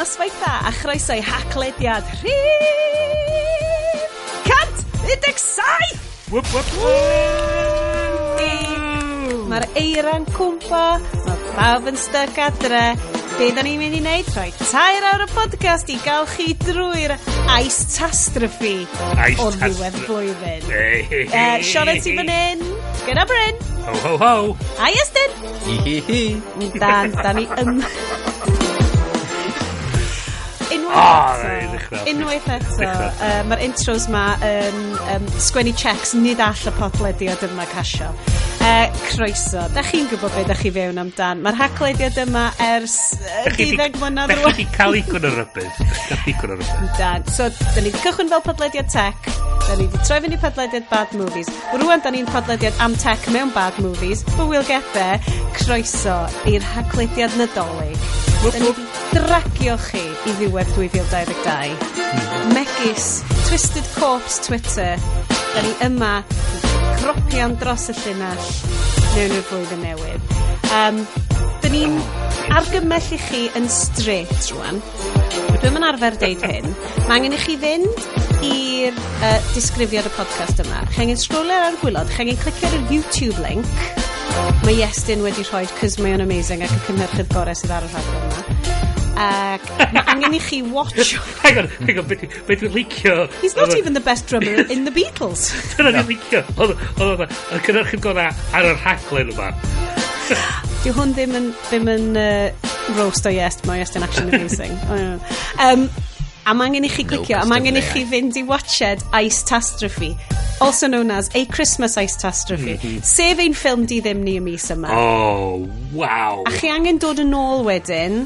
Noswaith dda a chroeso i Haclediad rhif 117! Whoop, whoop, whoop! Mae'r eira'n cwmpo, mae pawb yn styc adre. Be da ni'n mynd i wneud? Rhoi 3 awr o podcast i gael chi drwy'r ice-tastrophe o ddiwedd blwyddyn. Hey, hey, hey. Sioned sy'n fan hyn, gyda Bryn. Ho, ho, ho. A Iestyn. Hi, hi, hi. Dan ni ym... Unwaith Ah, eto, ddechrau. unwaith eto, Dechrau. mae'r intros ma yn sgwennu checks nid all y podlediad yma casio. Croeso, da chi'n gwybod beth da chi fewn amdan. Mae'r Haclediad yma ers 12 mlynedd Da chi rwan. di cael igon o rybydd. Da chi cael digon o rybydd. Dan. So, da ni wedi cychwyn fel podlediad tech, da ni wedi troi fyny podlediad bad movies. Rwan, da ni'n podlediad am tech mewn bad movies, but we'll get there. Croeso i'r Haclediad Nadolig. Da ni wedi dragio chi i ddiwedd 2022. Megis Twisted Corpse Twitter. Da ni yma i gropian dros y llinell mewn i'r flwyddyn newydd. Da ni'n argymell i chi yn straight rwan. Dwi'm yn arfer deud hyn. Mae angen i chi fynd i'r disgrifiad y podcast yma. Chi angen scrollio ar gwaelod, chi angen clicio ar yr YouTube link. Mae Iestyn wedi rhoi, cos mae o'n amazing ac y cynhyrchydd gorau sydd ar y rhaglen yma. Ac mae angen i chi watch. Hang on, hang on, be dwi'n licio... He's not even the best drummer in the Beatles. Dyna ni'n licio. Oedd y cynhyrchydd gorau ar y rhaglen yma. Dyw hwn ddim yn roast o Iest, mae Iestyn actually amazing. Oh, a mae angen i chi clicio, a mae angen i chi fynd i watched Ice-tastrophe, also known as A Christmas Ice-tastrophe, sef ein ffilm di ddim ni y mis yma. Oh, wow. A chi angen dod yn ôl wedyn.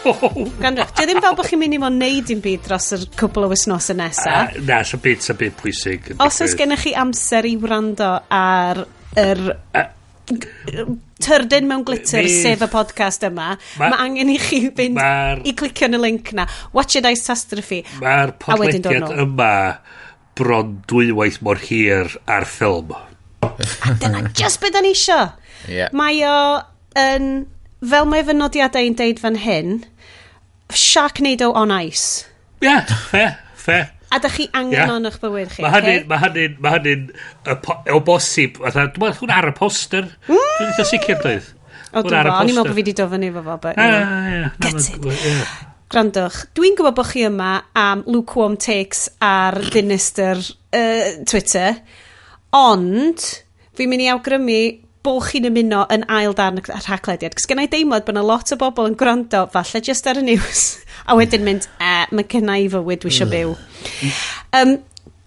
Oh, Gwrandwch, dio ddim fel bod chi'n mynd i fod neud dim byd dros yr cwpl o wythnosau nesaf. Na, sa'n byd pwysig yn Os oes digwydd. gennych chi amser i wrando ar yr tyrdyn mewn glitter, sef y podcast yma, mae angen i chi fynd i clicio yn y link na. Watch it Ice-tastrophe. Mae'r A wedyn dod podlediad nôl. yma bron dwywaith mor hir ar ffilm. A dyna just beth da ni isio. Mae o yn, fel mae fy nodiadau yn deud fan hyn, Sharknado on ice. Ie, yeah, fair, fair. A da chi angen yeah. o'n eich bywyd chi. Mae hynny'n, mae hynny'n, mae hynny'n, o bosib, fatha, dwi'n meddwl hwnna ar y poster. Dwi'n eitha sicr, dweud. O, dwi'n meddwl, o'n i'n meddwl bod fi wedi dod fyny efo fo, but, you know. Gutted. Gwrandwch, dwi'n gwybod bod chi yma am lukewarm takes ar ddinistr Twitter, ond fi'n mynd i awgrymu bod chi'n ymuno yn ail darn y rhaglediad. Cos gen i deimlad bod yna lot o bobl yn gwrando, falle just ar y news, a wedyn mynd, "Mae gen i fywyd dwi eisiau byw."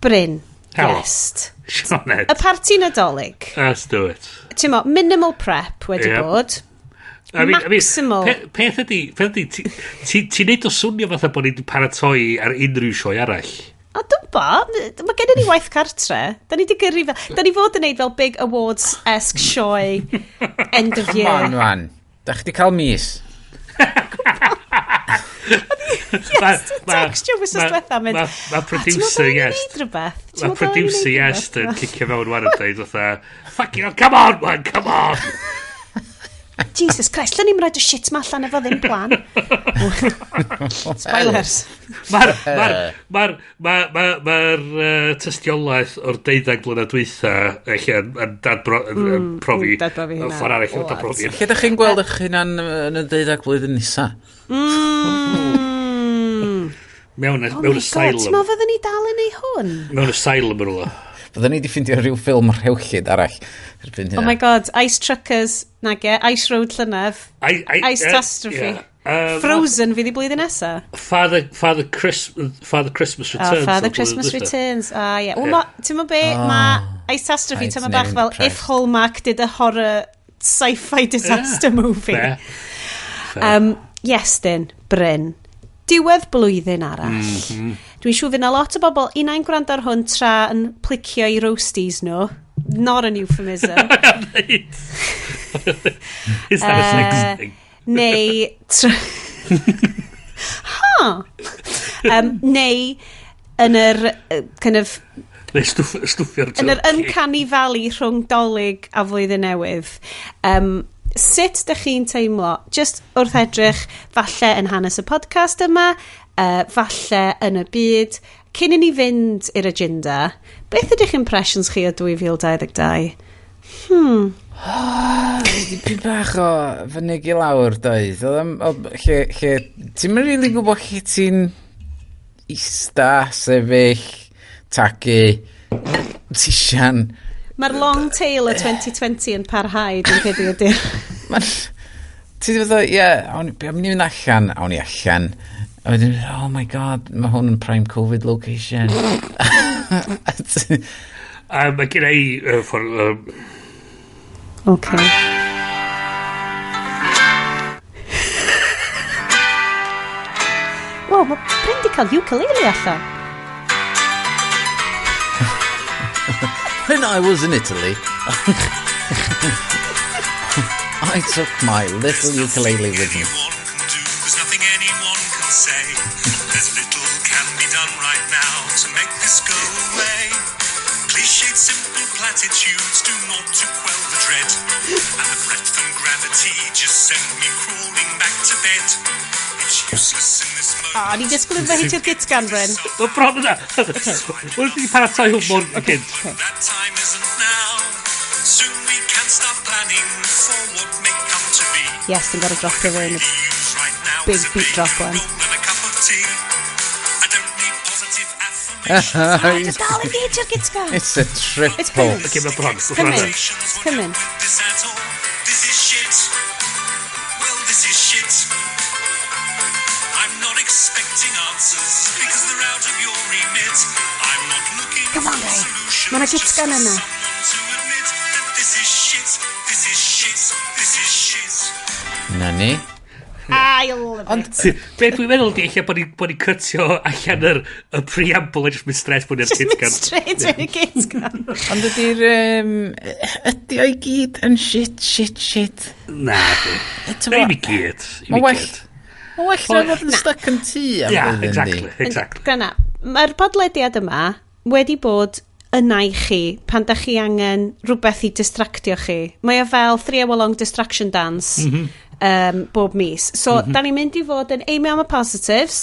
Bryn, Helo. Iest. Sioned. Y parti Nadolig. Let's do it. Ti'n mo, minimal prep wedi bod. I mean, Maximal. peth ydi, ti'n neud o swnio fatha bod ni wedi paratoi ar unrhyw sioe arall. O, dwi'n bo, mae gen i ni waith cartre. Da ni di gyrru fel... Da ni fod yn neud fel big awards-esque sioe end of Come year. on, wan. Da chdi cael mis. Yes, textio wythnos diwetha mynd, Ma "Ah, producer, ti'n meddwl yes. dylen ni neud rhywbeth? Ti'n Ma meddwl dylen ni producer neud yes rhywbeth?" yn cicio fewn wan yn dweud fatha, "Fucking hell, come on, man, come on." Jesus Christ, lle ni'n rhaid y shit ma allan efo ddim plan? Spoilers. Mae'r ma ma ma ma ma tystiolaeth o'r 12 blynedd dwytha eich yn dadbro, yn profi dadbrofi hynna. ffordd arall yn dadbrofi. Lle da chi'n gweld eich hunan yn y 12 blwyddyn nisa? Mewn, Oh mewn my God, ti'n asylum. meddwl fyddwn ni dal yn ei hwn? Mewn asylum yn rhywle. Byddwn ni wedi ffindio rhyw ffilm rhewllyd arall erbyn hynna. Oh my God, Ice Truckers, nage, Ice Road llynedd, I, Ice-tastrophe. Yeah. Frozen fydd i blwyddyn nesa. Father Christmas Returns. Oh, Father oedd Christmas blwyddyn dwytha. Returns. Ah, ie. Well, Ie. Ti'n meddwl be? Oh, Ma Ice-tastrophe, I'd ti'n meddwl bach never fel impressed. if Hallmark did a horror sci-fi disaster movie. Fair. Fair. Iestyn, Bryn, diwedd blwyddyn arall. Dwi'n siŵr fydd 'na lot o bobl unai'n gwrando ar hwn tra yn plicio i roasties nhw. Not an euphemism. Is that a sex thing? Neu... Ha! Neu yn yr kind of Neu stwffio'r yn yr turkey. uncanny valley rhwng Dolig a Flwyddyn Newydd. Sut dych chi'n teimlo? Just wrth edrych, falle yn hanes y podcast yma, falle yn y byd, cyn i ni fynd i'r agenda, beth ydych impressions chi o 2022? Dipyn bach o fynyg i lawr, doedd. Lle, ti'n mynd rili gwybod lle ti'n ista, sefyll, tagu, tisian. Mae'r long tail o 2020 yn parhau, dwi'n credu ydy'r. Ti'n dweud, ie, awn i mynd allan, awn i allan. A wedyn, oh my God, mae hwn yn prime Covid location. Mae gen i ffordd. Okay. Wow, mae Bryn di cael ukulele allan. When I was in Italy, I took my little ukulele with me. There's nothing anyone can say. There's little can be done right now to make this go away. Cliched simple platitudes do not to quell the dread. And the threat from gravity just send me crawling back to bed. It's useless in this moment. O, ni disgwyl iddo fe hitio'r gitgan, Bryn. Mae bron yna. Wel, wedi paratoi hwn mor gynt. That time isn't now. Soon we can start planning for what may come to be. Yes, dwi'n gorau dropio fe yn y Use right now big is a beat bacon drop one. roll and a cup of tea. I don't need positive affirmations. Just dal i hitio'r gitgan. It's a triple. It's coming. Okay, mae bron. It's coming. It's coming. This at all. This is shit. Well, this is shit. I'm not expecting answers because they're out of your remit. I'm not looking Come on, for Ray. solutions. Mae 'na just gitgan for yna. someone to admit that this is shit. This is shit. This is shit. Na ni. I love it. Be dwi'n meddwl di, eich bod ni'n cytio allan y preamble a just mynd straight bod ni'r Just mynd gitgan. straight i'r gitgan. Ond ydy'r... Ydy o'i gyd yn shit, shit, shit? Na, di. T'mo- Na, i mi gyd. I Mae mi well... gyd. Mae well na fod yn stuck yn tŷ am Yeah, flwyddyn exactly, di. exactly. Dyna, mae'r podlediad yma wedi bod yna i chi pan da chi angen rhywbeth i distractio chi. Mae o fel 3 hour long distraction dance bob mis. So, da ni'n mynd i fod yn aimio am y positives.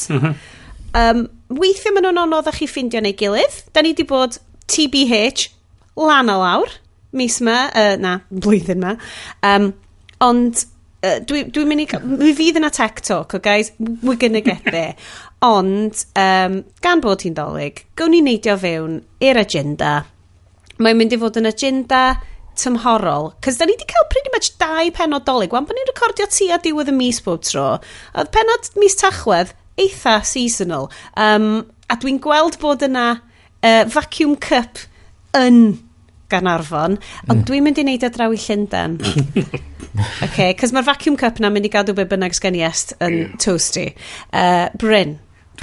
Weithiau maen nhw'n anodd chi ffindio neu gilydd. Da ni wedi bod TBH lan a lawr mis yma, na, blwyddyn yma. Ond dwi'n mynd i... Mi fydd yna tech talk, oh guys, we're gonna get there. Ond, gan bod hi'n Dolig, gawn ni neidio fewn i'r agenda. Mae'n mynd i fod yn agenda tymhorol. Cos da ni wedi cael pretty much dau penod Dolig. Wan bod ni'n recordio tua diwedd y mis bob tro. Oedd penod mis Tachwedd eitha seasonal. A dwi'n gweld bod yna vacuum cup yn Gaernarfon, ond dwi'n mynd i neud o draw i Llundain. Okay, cos mae'r vacuum cup na'n mynd i gadw be bynnag sgen i est yn toasty. Bryn,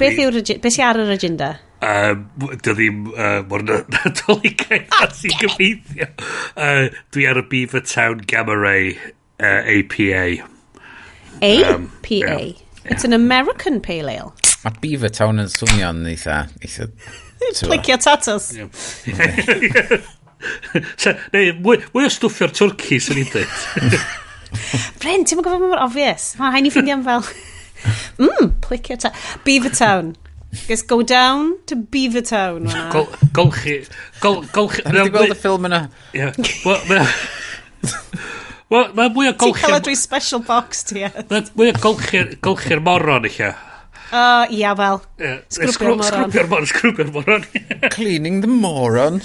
beth yw'r beth sy ar yr agenda? Dio ddim mor nadoligaidd a sy'n gobeithio. Dwi ar y Beavertown Gamma Ray APA. APA. Yeah. It's an American Pale Ale. Mae Beavertown yn swnio'n eitha... eitha t'mo'. Plicio tatos. So, neu, mwy o stwffio'r twrci, sy'n ni'n dweud. Bryn, ti'n gwybod mor obvious. Mae'n rhaid ni ffeindio am fel... Plicio tatos. Beavertown. Just go down to Beavertown. fan'na. Golchi... Golchi... Da ni wedi gweld y ffilm yna. Ie. Wel, mae mwy o Ti'n cael o golchi'r... drwy special box ti. Ie. Mae mwy o golchi'r moron, eich. O, ia, wel. Sgrwbio'r moron. Sgrwbio'r moron, sgrwbio'r moron. Cleaning the moron.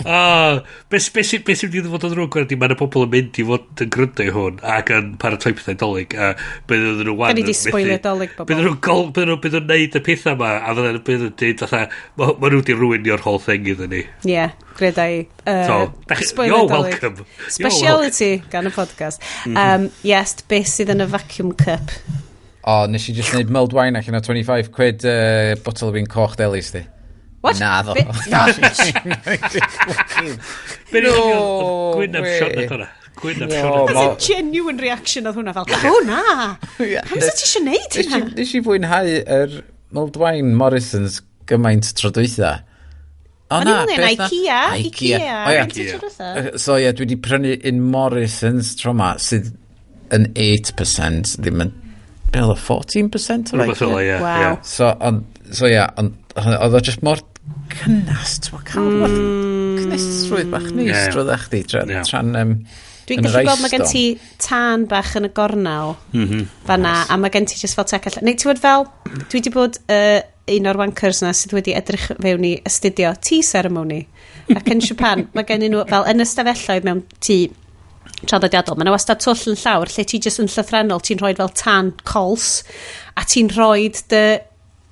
Ah, be sy'n mynd i fod yn ddrwg ydy mae yna pobl yn mynd i fod yn gryndo i hwn ac yn paratoi pethau Dolig a bydden nhw wan Da ni 'di yn methu- sboilio Dolig, bobl. Bydden nhw'n neud y pethau yma a fydden nhw'n dweud fatha ma nhw wedi ruinio'r whole thing iddyn ni. Ie, yeah, greda i. So, Spoiler you're Dolig. welcome. You're Speciality gan y podcast. Yes, beth sydd yn y vacuum cup? O, nes i just neud mulled wine allan o 25 quid bottle o win coch delis di. What? Na ddo. Be No Gwyn am way. Sioned hwnna. Gwyn am No, Sioned. That's a genuine reaction oedd hwnna fel, o na, pam sa ti eisiau neud hynna? Nes i fwynhau yr mulled wine Morrison's gymaint tro dwytha. O O'n na, i'n meddwl beth na? Ikea. Ikea. Ikea. O ia. Vintage Ikea. rwtha. So ie, dwi wedi prynu un Morrisons tro ma sydd yn 8%, ddim yn... Be oedd o, 14% o'r Rhywbeth fel 'na, ie. Wow. ie. So, ond, so ia, ond oedd o just mor cynnas, ti'n gwbod, cael mm. cynnesrwydd bach neis Ie. yeah. drwy chdi, tra, Ie. tra'n... Dwi'n yn yr gallu gweld ice mae gen storm. ti tân bach yn y gornel fanna, a mae gen ti just fel tech allan. Neu ti'n gwbod fel, dwi wedi bod un o'r wankers na sydd wedi edrych fewn i astudio tea ceremony. Ac yn Japan, mae gen nhw fel yn ystafelloedd mewn tŷ traddodiadol, mae yna wastad twll yn llawr lle ti just yn llythrennol, ti'n rhoi fel tan cols, a ti'n rhoi dy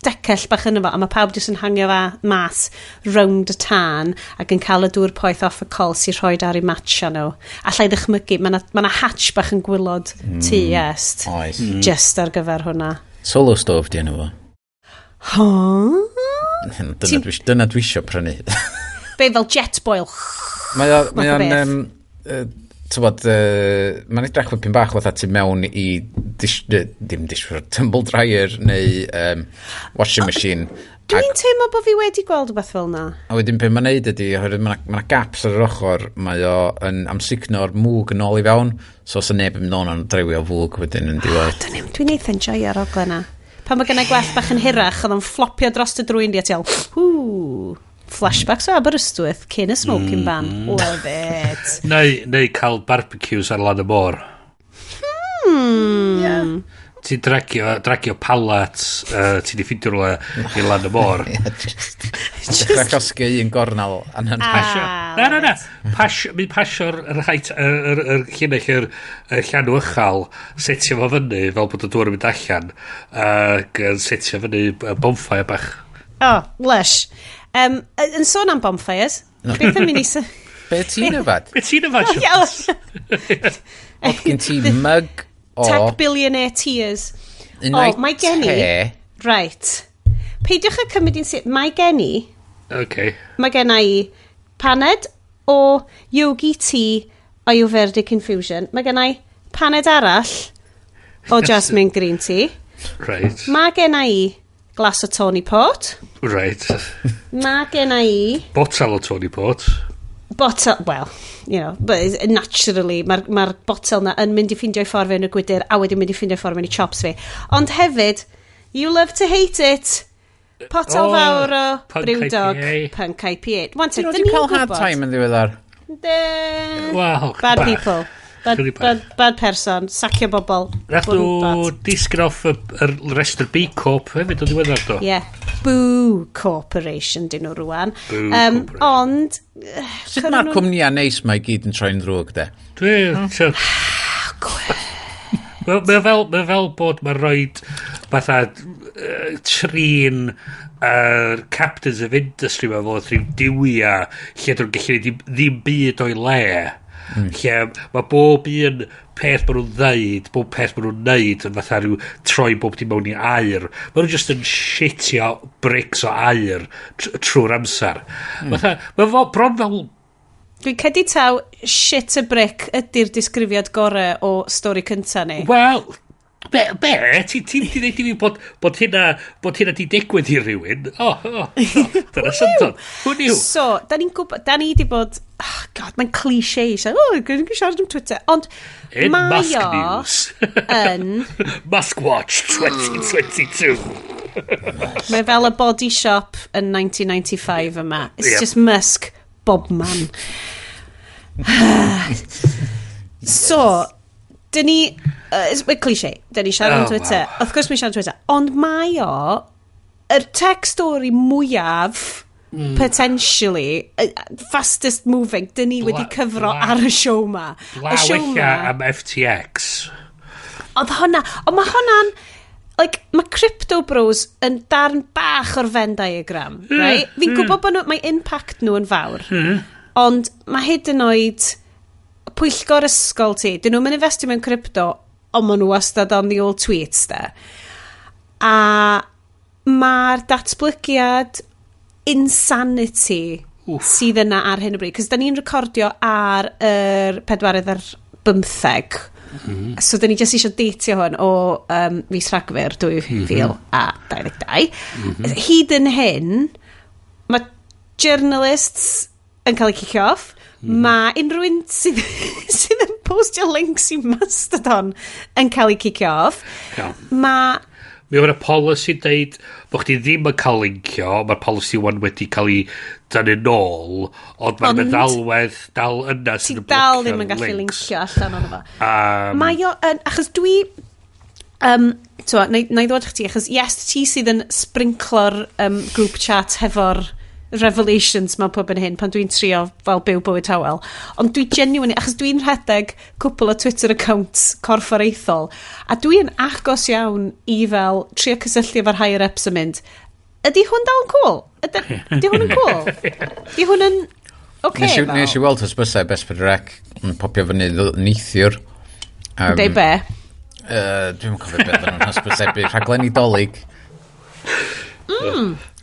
decell bach yno fo, a mae pawb jyst yn hangio fa mas rownd y tân ac yn cael y dŵr poeth off y cols i rhoi ar eu matcha nhw. Alla i ddychmygu, mae yna ma hatch bach yn gwylod tŷ est. Oes. Just ar gyfer hwnna. Solo stove di enw fo. Huh? Dyna dwi, dyna dwi isio prynu. Be fel jet boil. Mae o, mae Math o o'n, beth. tywod, mae'n edrych whipping bach fatha tu mewn i, dish, dim dishwasher, tumble dryer neu washing machine. Dwi'n teimlo bod fi wedi gweld rhywbeth fel na. A wedyn be mae'n neud ydy, oherwydd mae 'na gaps ar yr ochr, mae o yn amsugno'r mwg yn ôl i fewn, so os y neb yn mynd o'n drewio fwg wedyn yn diwedd. Dwi'n dwi'n eitha enjoyo'r ogla na. Pan mae gennau gwell bach yn hirach, oedd o'n flopio dros y drwyn di a ti fel, hw, flashbacks o Aberystwyth cyn y smoking ban. Love it. Neu cael barbecues ar lan y môr. Ti'n dragio palats, ti'n di ffindio rhywle i lan y môr. Ie, just... Dechrau llosgi un gornel. a na'n- Pasio. Ah, Na, na, na. Pasio, mynd pasio'r yr height, yr llinell yr llanw ychal, setio fo fyny fel bod y dŵr yn mynd allan, ac yn setio fyny bonfire bach. Oh, lush. Yn sôn am bonfires, beth am i ni... Be ti'n yfad? Be ti'n yfad, Oh, Siôn? iawn. Oedd gen ti mug o... Tech billionaire tears. Unai Oh, mae gen i- te. Right. Peidiwch â cymryd un syth. Mae gen i, Okay. mae gen i paned o Yogi Tea Ayurvedic Infusion. Mae gen i paned arall o Jasmine Green Tea. Right. Mae gen i glas o Tony Port. Right. Mae gen i Botel o Tony Port. botel, well, you know, but it's- naturally, mae'r ma botel na yn mynd i ffindio'i ffordd fewn y gwydr a wedyn mynd i ffindio'i ffordd fewn i chops fi. Ond hefyd, you love to hate it. Potel Oh, fawr o Punk Brewdog, IPA. Punk IPA. Wan te, Ti'n dyn wedi ni'n cael hard gwybod. time yn ddiweddar? Yndyn. Wel, Bad bach. people. Bad, Chydig bach. bad, bad person. Sacio bobl. Nath Bod yn nhw bad. disgyn off y restr B Corp hefyd o ddiweddar do. Yeah. Boo Corporation dyn nhw rwan. Boo Corporation. Ond... Sut mae'r cwmnïau neis mae i gyd yn troi'n ddrwg, de? Dwi... Mae fel, mae fel bod mae'n rhoi fatha trin yr captains of industry ma fel rhyw diwia lle dyn nhw'n gallu neud ddim byd o'i le. Lle mae bob un peth maen nhw'n ddeud, bob peth maen nhw'n neud yn fatha rhyw troi bob dim mewn i aur. Maen nhw just yn shitio bricks o aur trwy'r amser. Fatha, mae fel, bron fel Dwi'n cedi taw shit a brick ydy'r disgrifiad gore o stori cynta ni. Wel, be, ti di dweud i fi bod hynna di digwydd i rywun? O, dyna syndod. Who knew? So, da ni'n gwybod, da ni di bod, oh god, mae'n cliché, so, oh, dwi'n siarad am Twitter, ond In mae Musk o News. yn, Musk Watch 2022. mae fel y body shop yn 1995 yma. It's Yep. just Musk, bob man. So, dyn ni, it's a cliché, dyn ni siarad am Oh, Twitter. wow. Of course mae'n siarad am Twitter, ond mae o, yr tech story mwyaf, potentially, fastest moving, dyn ni wedi cyfro ar y show ma. Y Blaw show ella ma, am FTX. oedd hwnna, ond mae hwnna'n, like, mae Crypto Bros yn darn bach o'r Venn diagram, right? Fi'n gwybod bod nhw, mae impact nhw yn fawr, ond mae hyd yn oed pwyllgor ysgol ti, dyn nhw'n mynd investio mewn crypto, ond maen nhw wastad on the old tweets, de. A mae'r datblygiad insanity sydd yna ar hyn o bryd. Cos da ni'n recordio ar yr 24. So da ni jyst eisiau datio hwn o mis Rhagfyr 2022. Hyd yn hyn, mae Journalists yn cael eu cicio off. Mae unrhyw un sydd yn postio links i Mastodon yn cael eu cicio off. Mae Mi oedd y policy deud bod chdi ddim yn cael lincio, mae'r policy wan wedi cael ei dynnu nôl, ond mae'r meddalwedd dal yna sydd yn dal ddim yn gallu links. Lincio allan ono fo. Mae o yn, achos dwi, na i ddod chdi, achos yes, ti sydd yn sprinklo'r group chat hefo'r revelations mae pob yn hyn pan dwi'n trio fel byw bywyd tawel. Ond dwi genuinely, achos dwi'n rhedeg cwpl o Twitter accounts corfforaethol, a dwi'n agos iawn i fel trio cysylltu efo'r higher-ups yn mynd, "Ydy hwn dal yn cool? Ydy hwn yn cool? Ydy hwn yn okay?" Nes fel? Nes i weld hysbysau Best Rec yn popio fyny neithiwr. Deud be? Dwi'n cofio beth o'n nhw'n hysbysebu. Rhaglenni Dolig.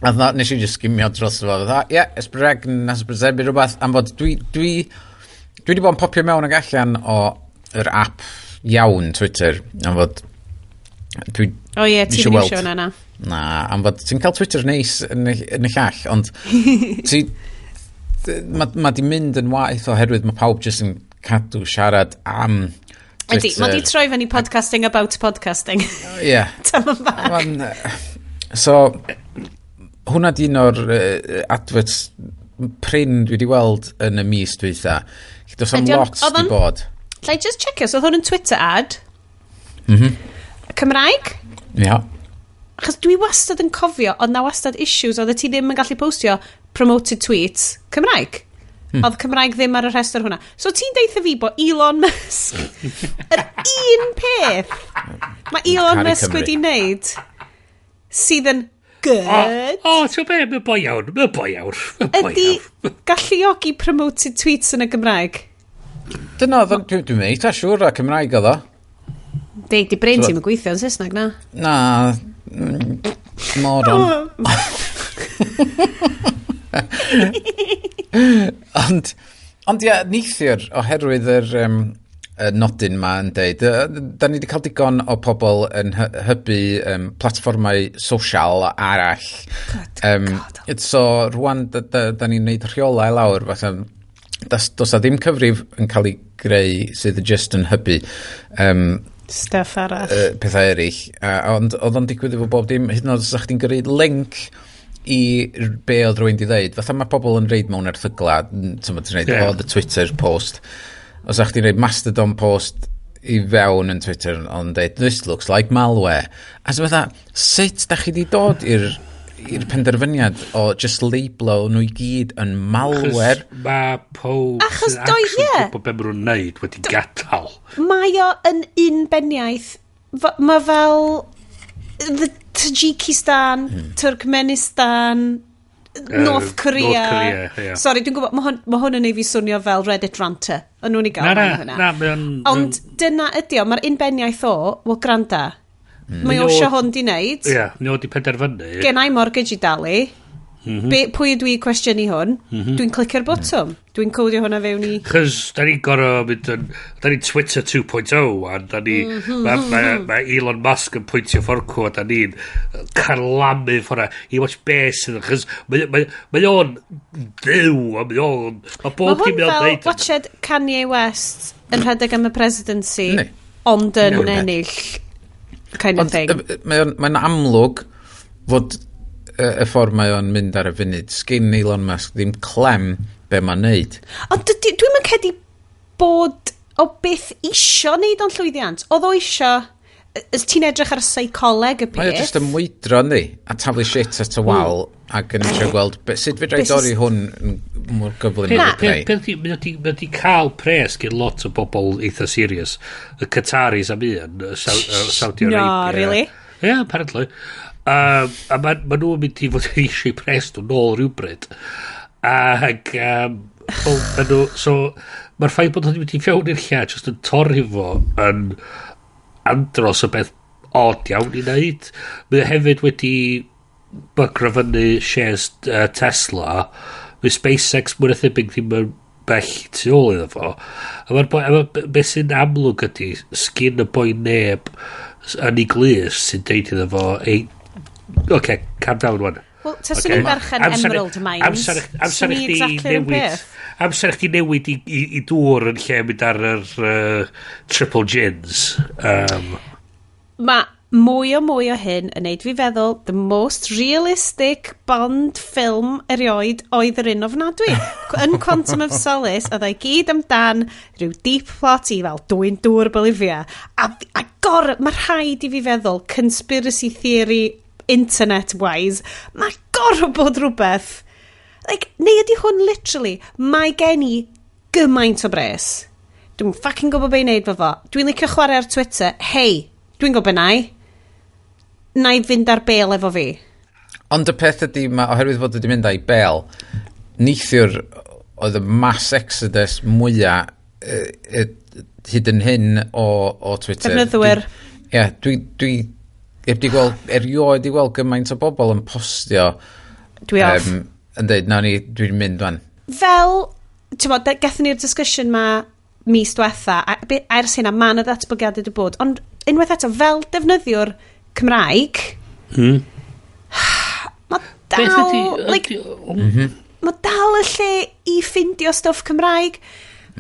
A dda, nes i just skimio dros fo. Dda, ie, yeah, S4C yn hysbysebu rhywbeth. Am fod dwi wedi bod yn popio mewn ag allan o yr app iawn Twitter. Am fod dwi O ie, ti isio ddim eisiau hwnna na. Na, am fod ti'n cael Twitter neis yn y llall, ond ti... Mae di mynd yn waeth oherwydd mae pawb jyst yn cadw siarad am Ydy, mae di troi fyny podcasting about podcasting. Ie. Tam yn bach. So, hwnna di un o'r adverts prin dwi wedi weld yn y mis dwytha. Does am lot di bod. Lla i just checio, so oedd hwn yn Twitter ad? Cymraeg? Ia. Achos dwi wastad yn cofio, oedd na wastad issues, oedd ti ddim yn gallu postio promoted tweets Cymraeg. Oedd Cymraeg ddim ar y rhestr hwnna. So ti'n deutha fi bod Elon Musk, yr un peth mae Elon Caru Musk Cymru. wedi wneud sydd yn good O, ti'n be, mae'n boi iawn, mae'n boi iawn, mae'n boi ydy iawn. galluogi promoted tweets yn y Gymraeg. Dyna, oedd dwi'n eitha siŵr o Cymraeg oedd o. Deud, di brain ti'n gweithio yn Saesneg na. Na, moron. Ond ia, neithiwr, oherwydd yr y nodyn ma yn deud, da ni wedi cael digon o pobl yn hybu platfformau social arall. Good God. So, rwan, da ni'n neud rheolau lawr, fatha, does na ddim cyfrif yn cael ei greu sydd just yn hybu Stuff arall. Pethau eraill. Ond oedd o'n digwydd efo bob dim, hyd yn oed os ydych chdi'n gyrru link i be oedd rhywun di ddeud. Fatha mae pobl yn reid mewn erthygla, ti'n ti'n reid, oh, the Twitter post. Os ydych chdi'n reid Mastodon post i fewn yn Twitter, ond deud, "This looks like malware." A so fatha, sut da chi di dod i'r penderfyniad o just labelo nhw i gyd yn malware? Mae pob Achos sy'n actually gwybod be maen nhw'n neud wedi gadael. Mae o yn unbeniaeth. Mae fel the Tajikistan, Turkmenistan, North Korea. North Korea, ie. Sorry, dwi'n gwybod, ma hwn yn ei fi swnio fel Reddit ranter. Ond nhw'n i gael Na, na, mewn hwnna. na, mae o'n Ond dyna ydi o, mae'r unbeniaeth o, wel granda, mae o isio hwn di wneud, Ie, ni o di penderfynu. gen i mortgage i dalu, pwy ydw i cwestiynu hwn? Dwi'n clicio'r botwm. Dwi'n codio hwnna fewn i. Chos da ni'n gorau mynd yn... Da ni'n Twitter 2.0 a da ni... Mae ma, ma Elon Musk yn pwyntio fforcw a da ni'n carlamu ffordd i watch be sydd... Chos mae o'n ddiw a mae o'n... Mae Mae bob hwn dim o'n fel dweud. watched Kanye West yn rhedeg am y presidency, Yndi. ond yn Yndi. ennill kind of Ond thing. mae'n amlwg fod y ffordd mae o'n mynd ar y funud, sgyn Elon Musk ddim clem be mae'n neud. Ond dwi'm yn credu bod o byth isio neud o'n llwyddiant. Oedd o isio... Ys ti'n edrych ar seicoleg y Mae o peth. jyst yn mwydro, yndi? A taflu shit at y wal ac yn trio gweld sut fedra i Be' dorri hwn yn mor gyflym Na. â fedra i. Peth ydi, mae o di cael pres gen lot o bobl eitha serious. Y Qataris am un, y Saudi No, Arabia. really? Yeah, apparently. A ma nhw'n mynd i fod yn eisiau pres nhw nôl rhywbryd. Ac, well, ma nhw, so, mae'r ffaith bod nhw'n mynd i fewn i'r lle, just yn torri fo yn andros o beth odd iawn i wneud. Mae o hefyd wedi bygra fyny shares Tesla. Mae SpaceX mwy na thebyg ddim yn bell tu ôl iddo fo. A mae'r boi, a ma, be sy'n amlwg ydy, sgyn y boi neb yn ei glus sy'n deud iddo fo, "Ei, okay, calm down one." Wel, taswn i'n berchen Emerald Mines, Amser swn i i chdi exactly yr un newid peth. Amser i chdi newid i dŵr yn lle mynd ar yr triple gins. Mae mwy o mwy o hyn yn neud fi feddwl the most realistic Bond film erioed oedd yr un ofnadwy. Yn Quantum of Solace, oedd o'i gyd amdan rhyw deep plot i fel dwyn dŵr Bolivia. A gor, mae rhaid i fi feddwl, conspiracy theory internet-wise, mae gorfod bod rhywbeth. Like, neu ydy hwn literally, mae gen i gymaint o bres. Dwi'n fucking gwybod be i wneud fo fo. Dwi'n licio chwarae ar Twitter. Hei, dwi'n gwybod be na i. Na i fynd ar bel efo fi. Ond y peth ydy, ma, oherwydd fod wedi mynd â'i bel, neithiwr oedd y mass exodus mwyaf hyd yn hyn o Twitter. Defnyddwyr. Ie, dwi heb di gweld, erioed di gweld gymaint o bobl yn postio Dwi off. Yn dweud, na ni, dwi'n mynd fan. Fel, ti'n bod, gathon ni'r discussion ma mis diwetha, a ers hynna, ma' 'na ddatblygiadau wedi bod, ond unwaith eto, fel defnyddiwr Cymraeg, mae Beth dal, ydi like, mae dal y lle i ffindio stwff Cymraeg.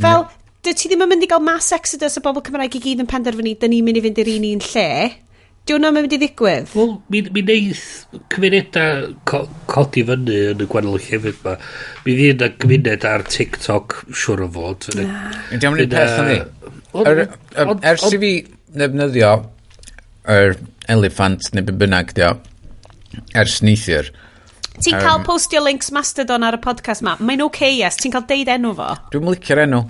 Fel, dy ti ddim yn mynd i gael mass exodus o bobl Cymraeg i gyd yn penderfynu, dyn ni'n mynd i fynd i'r un un lle. Di hwnna'n mynd i ddigwydd? Wel, mi neith cymunedau codi fyny yn y gwahanol llefydd ma. Mi fydd yna gymuned ar TikTok, siwr o fod. Di o'n un peth yndi? Ers i fi ddefnyddio yr elephant neu be bynnag di o, ers neithiwr, Ti'n cael postio links Mastodon ar y podcast ma. Mae'n okay, yes. Ti'n cael deud enw fo. Dwi'n licio'r enw.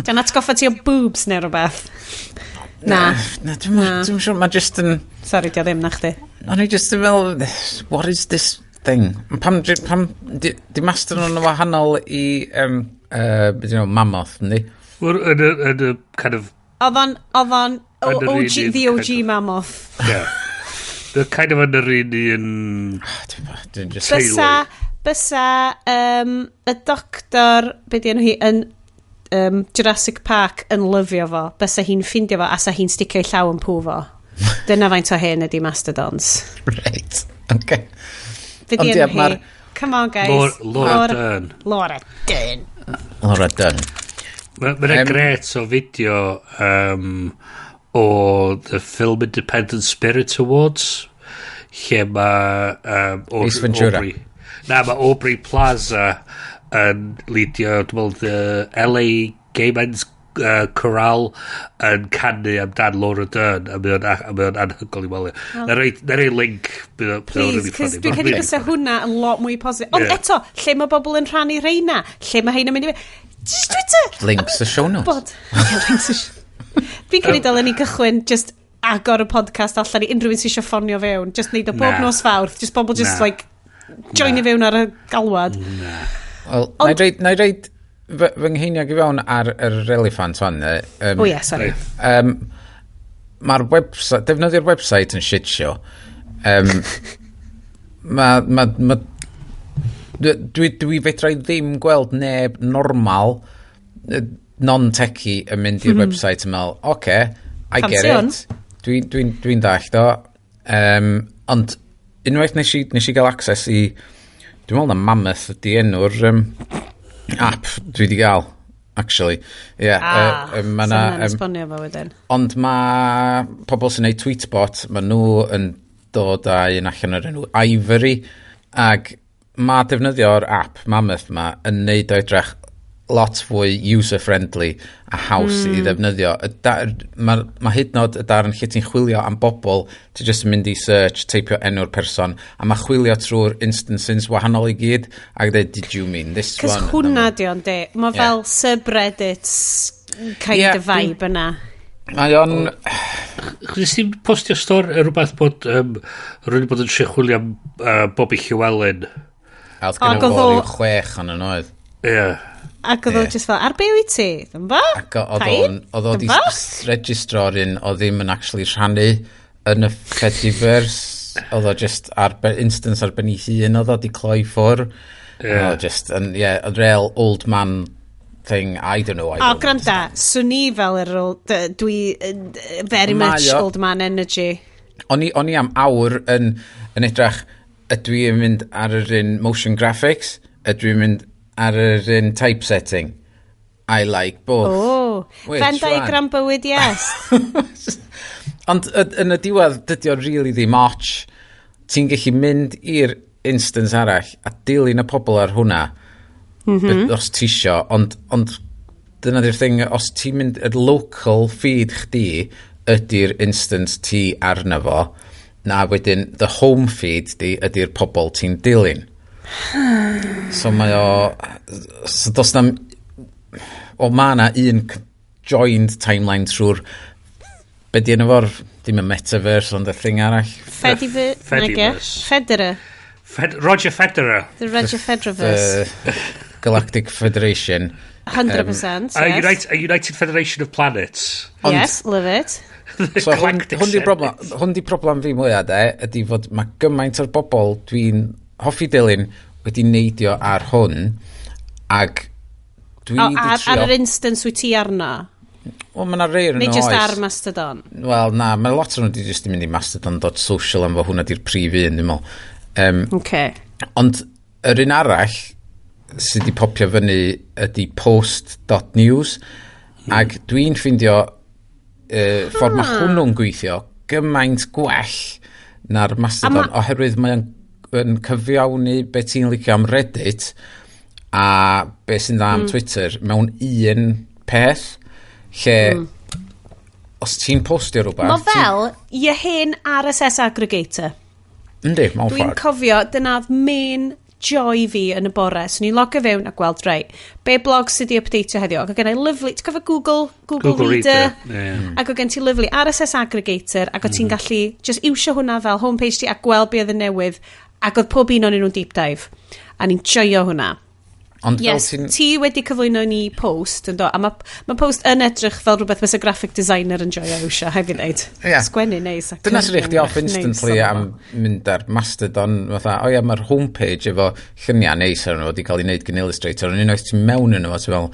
Dwi'n atgoffa ti o boobs neu rhywbeth. Na. Na, dwi'n dwi'n siŵr, mae just yn. Sorry, di o ddim na chdi. O'n i just yn meddwl, what is this thing? Pam, di Mastodon yn wahanol i, beth yw'n Mammoth, yndi? Wel, yn y kind of Oedd o'n Yn yr un OG, un the kind OG of Mammoth. Yeah. They're kind of yn yr un un Dwi'n just Bysa, bysa y doctor, be di enw hi, yn Jurassic Park yn lyfio fo. Bysa hi'n ffindio fo a sa hi'n sticio ei llaw yn pw fo. Dyna faint o hen ydi Mastodons. Right, okay. Be di Ond ie, enw hi? Come on, guys. Laura Dern. Laura Dern. Laura Dern. Mae'n ma gret o fideo o the Film Independent Spirit Awards lle mae Ace Ventura. Aubrey, na, mae Aubrey Plaza yn lidio, dwi'n meddwl, the LA Gay Men's Chorale yn canu amdan Laura Dern a mae o'n anhygoel i weld. Na roi link, bydd o'n Please, really cos funny. dwi'n Ma'n credu really bysa funny. hwnna yn lot mwy positif. Ond eto, lle mae bobl yn rhannu reina? Lle mae heina mynd i... Just Twitter! Links y show notes. Bod. Ie, links y Fi'n credu dylen ni cychwyn just agor y podcast allan i unrhyw un sy'n eisiau ffonio fewn. Just neud o bob Na. nos Fawrth. Just bobl just Na. like joinio fewn ar y galwad. Wel, na i reid fy ngheiniog i fewn ar yr elephant hon. Oh yeah, sorry. Mae'r website, defnyddio'r website yn shit show. Ma, dwi fedra i ddim gweld neb normal, non-techie yn mynd i'r website yn meddwl, oce, okay, I get Fancy hwn. it. Dwi'n dwi, dwi dallt o. Ond unwaith nes i gael access i, dwi'n meddwl na Mammoth ydi enw'r app dwi wedi gael, actually. Yeah, Ah, ma' so 'na, hwnna'n esbonio fo wedyn. Ond mae pobl sy'n neud Tweetbot, mae nhw yn dod â un allan o'r enw Ivory, ac mae defnyddio'r app Mammoth ma yn neud o edrych lot fwy user-friendly a haws i ddefnyddio. Ma hyd yn oed y darn lle ti'n chwilio am bobl, ti jyst yn mynd i search, teipio enw'r person, a mae chwilio trwy'r instances wahanol i gyd, ac dweud, "Did you mean this Cos one?" hwnna di o'n de. Mae fel subreddits kind of vibe yna. Mae o'n Chos ti'n postio stori rhywbeth bod rwy'n bod yn trio chwilio am Bobby Llewellyn. A oedd gen Ac fo oedd o ryw chwech ond yn oedd. Ie. Yeah. Ac oedd o just fel, ar be wyt ti? Ddim fo? Ac oedd o di Ddim fo? registro'r un oedd ddim yn actually rhannu yn y Fediverse. Oedd o just ar instance ar ben ei hun oedd o di cloi ffwr. Ie. Oedd o just, and, yeah, a real old man thing, I don't know. I O, don't granda, swn i fel yr old, dwi very Mae much o old man energy. O'n i am awr yn edrych Ydw i'n mynd ar yr un motion graphics? Ydw i'n mynd ar yr un typesetting? I like both. Oh, Which Venn diagram bywyd, yes. Ond yn y diwedd, dydy o really ddim ots. Ti'n gallu mynd i'r instance arall a dilyn y pobl ar hwnna os ti isio, ond dyna di'r thing, os ti'n mynd, y local feed chdi ydy'r instance ti arno fo, na wedyn the home feed di ydy'r pobl ti'n dilyn. So mae o... So does na'm... O, ma na un joined timeline trwy'r... Be di enw fo'r... Dim y metaverse, ond y thing arall. Fediverse. Fediverse. Federer. Roger Federer. The Roger Federerverse. The Galactic Federation. 100%, A, yes. United, a United Federation of Planets. Yes, love it. The So hwn, Galactic hwn di Senate. broblem, hwn di problem fi mwyaf de, ydy fod mae gymaint o'r bobl dwi'n hoffi dilyn wedi neidio ar hwn, ac dwi O, di ar, trio... ar yr instance wyt ti arno? Wel, mae yna rei yn Neu nhw just oes. ar Mastodon? Wel, na, mae lot o'n nhw wedi just mynd i mastodon.social am fo hwnna di'r prif un, dwi'n meddwl. Okay. Ond yr un arall sydd wedi popio fyny ydy post.news ac dwi'n ffindio ffordd mae hwnnw'n gweithio gymaint gwell na'r Mastodon oherwydd mae'n yn cyfiawnu be ti'n licio am Reddit a be sy'n dda am Twitter mewn un peth lle os ti'n postio rhywbeth Mae fel i hen RSS aggregator. Yndi, mewn Dwi'n ffordd. cofio, dyna'r main joy fi yn y bore. So ni'n logio fewn a gweld, reit, be blog sydd wedi updateio heddiw. Ac oedd gen i lovely, ti'n cofio Google, Google Reader? Reader, ie. Ac oedd gen ti lovely RSS aggregator, ac oedd ti'n gallu just iwsio hwnna fel homepage ti a gweld be oedd yn newydd, ac oedd pob un o'n nhw'n deep dive. A ni'n joio hwnna. Ond fel Yes, ti'n ti wedi cyflwyno ni post, yn do, a mae post yn edrych fel rhywbeth fysa graphic designer yn joio iwsio, haid fi ddeud. Ie. Sgwennu neis. a Dyna sy'n rhaid chdi off neis instantly arno am fo. mynd ar Mastodon, fatha, o ia, mae'r homepage efo lluniau neis arno fo wedi cael ei wneud gan Illustrator, ond unwaith ti'n mewn yno fo, ti'n fel,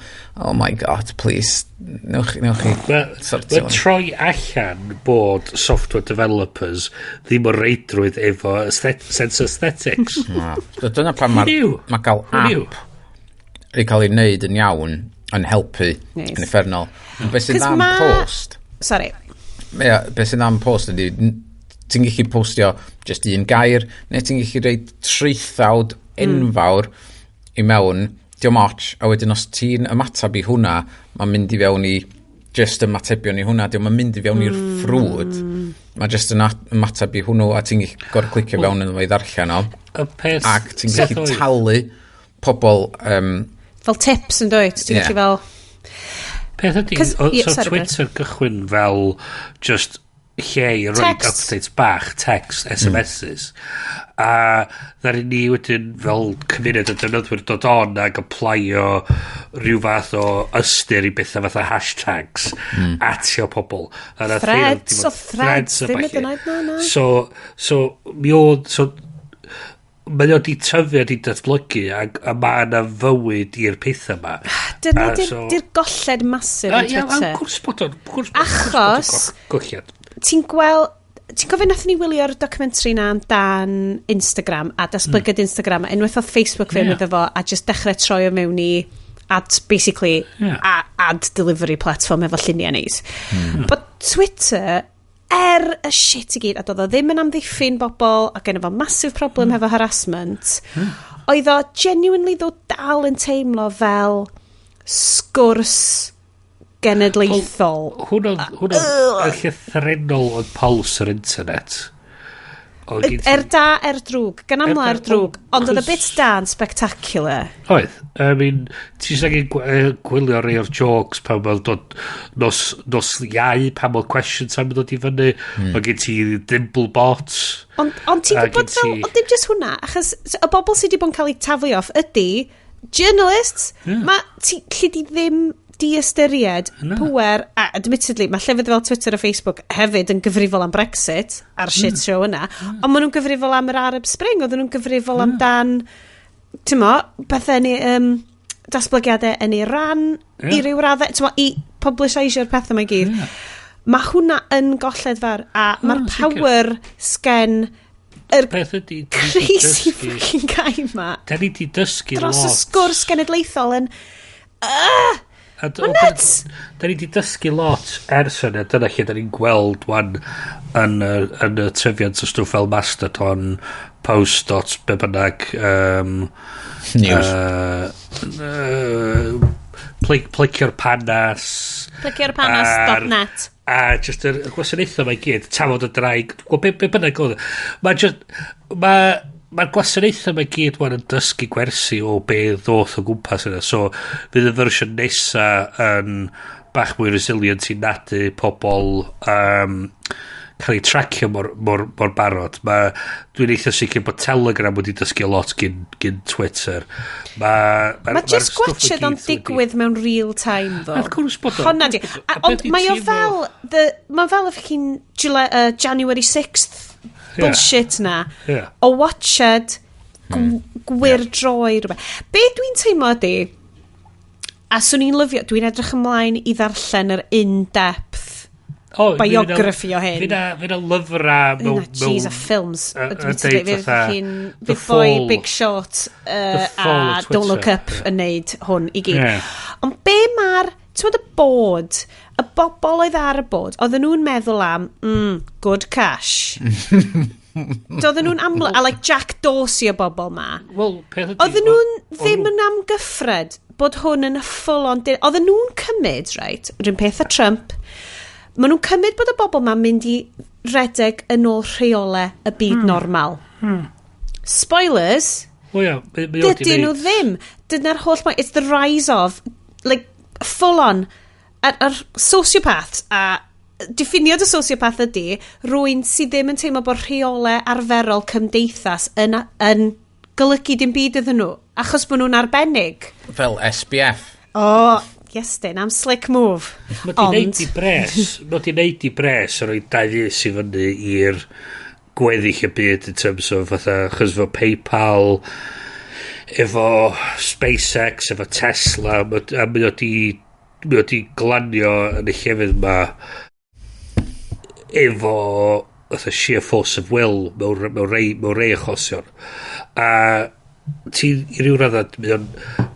oh my god, please, newch chi sortio Mae hwn. troi allan bod software developers ddim o reidrwydd efo sense aesthetics. Na. So dyna pam Who knew? mae cael Who knew? app i cael ei wneud yn iawn yn helpu Neis. yn uffernol. Ond beth sy'n 'Cause dda am post, Sorry. Ie, beth sy'n dda am post ydy, ti'n gallu postio just un gair, neu ti'n gallu rhoid traethawd enfawr i mewn, diolch ots, a wedyn os ti'n ymateb i hwnna, mae'n mynd i fewn i just ymatebion i hwnna, diolch yn mynd i fewn i'r ffrwd, mae just yn ymateb i hwnnw, a ti'n gallu gorfod clicio fewn iddo fo i ddarllen o, Y peth... ac ti'n gallu talu pobl, Fel tips yn dweud. Ti'n Ie. gallu fel... Peth ydy, Ie, so sorry, Twitter gychwyn fel just lle i roi Text. updates bach, text, SMSs. A ddaru ni wedyn fel cymuned o defnyddwyr dod on ag applio rhyw fath o ystyr i bethau fatha hashtags atio pobl. A nath rheina Threads, dim o ond threads, a ddim ballu. hyd yn oed, na, na. So, mi oedd, so, mae o di tyfu a di datblygu a mae yna fywyd i'r pethau yma. Dyna A di'r golled masif A yn ia, Twitter. wrth gwrs bod o'n... gwrs bod- Achos- gwrs bod o'n Golled. Ti'n gweld... Ti'n cofio nathon ni wylio'r documentary na amdan Instagram a datblygiad Instagram a unwaith oedd Facebook fewn iddo fo a just dechrau troi o mewn i ad, basically, a, ad delivery platform efo lluniau neis. But Twitter, er y shit i gyd, a doedd o ddim yn amddiffyn bobl, a gen fo massive problem hefo harassment, oedd o genuinely ddod dal yn teimlo fel sgwrs genedlaethol. Hwn oedd hwn oedd y llythrennol oedd pulse yr internet. Oedd gen ti- Er da, er drwg. Gan amla Er er da- drwg. Ond oedd y bit Cos- da yn spectacular. Oedd. I mean, ti jyst angen gwylio rei o'r jokes pan oedd dod nos Iau, pan oedd question time yn dod i fyny. Oedd gen ti Dimblebot. Ond ti'n A gwybod gen fel, ti- ond dim just hwnna, achos y bobl sydd wedi bod yn cael eu taflu off ydy journalists. Ie. Ma, ti, lle di ddim di-ystyried Na. pŵer, a admittedly, mae llefydd fel Twitter a Facebook hefyd yn gyfrifol am Brexit a'r shit show yna, ond maen nhw'n gyfrifol am yr Arab Spring, oedden nhw'n gyfrifol amdan, ti'n mo, bethau ni, datblygiadau yn Iran, Ie. i ryw raddau, ti'n mo, i publicisio'r pethau mae gyd. Ie. Mae hwnna yn golled fawr, a mae'r sicr. power sgen Yr peth ydy, da ni 'di crazy dysgu- fucking guy ma Da ni di dysgu dros y lot. sgwrs genedlaethol yn A Ma'n nuts! Da ni di dysgu lot ers hynny, dyna lle da ni'n gweld wan yn y tyfiant o stwff fel Mastodon, Post dot, be bynnag, News. Plicio'r panas. Plicio'r panas.net. A just yr gwasanaethau mae gyd, tafod y draig, gwbo be bynnag oedd. Mae just, mae'r gwasanaethau mae gyd wan yn dysgu gwersi o be ddoth o gwmpas yna. So, fydd y fersiwn nesa yn bach mwy resilient i nadu pobl cael ei tracio mor barod. Dwi'n eitha sicr bod Telegram wedi dysgu lot gyn Twitter. Mae Ma just stwff i gwatchad gyd o'n digwydd mewn real time, ddo. Wrth gwrs bod o. Honna di. Wrth gwrs bod o. A Ond be' 'di mae o teimlo- fel, mae fel y fucking January 6th bullshit na. O watched gwyrdroi rhywbeth. Be dwi'n teimlo ydi, a swn i'n lyfio, dwi'n edrych ymlaen i ddarllen yr in-depth O, biography o hyn. Fydd na lyfrau mewn... Jeez, a ffilms. Yn deud Fydd fatha, The fydd boi Fall. Big Short The Fall a of Don't Look Twitter, Up yn neud hwn i gyd. Ond be mae'r, ti'n gwbod y bod, y bobl oedd ar y bod, oedden nhw'n meddwl am, good cash. Doedden nhw'n aml, a like Jack Dorsey o bobl ma. Wel, peth ydi... Oedden nhw'n ddim nhw- yn amgyffred bod hwn yn full on... Oedden nhw'n cymryd, right, rhywun peth â Trump, maen nhw'n cymryd bod y bobl ma'n mynd i redeg yn ôl rheolau y byd normal. Spoilers, O ia, mae o 'di dydyn nhw neud- ddim. Dyna'r holl... It's the rise of, like, full on, ar sociopaths a diffiniad y sociopath ydy rwy'n sydd ddim yn teimlo bod rheolau arferol cymdeithas yn golygu dim byd iddyn nhw, achos bod nhw'n arbennig. Fel SBF. O, oh, yes dyn, am slick move. Mae di neud Ond, i bres, mae di neud i bres yn rhoi dau fus i fyny i'r gweddill y byd in terms of fatha, chos efo PayPal, efo SpaceX, efo Tesla, a mae o di glanio yn y llefydd ma efo fatha sheer force of will mewn rei achosion. A ti i ryw raddau mae o'n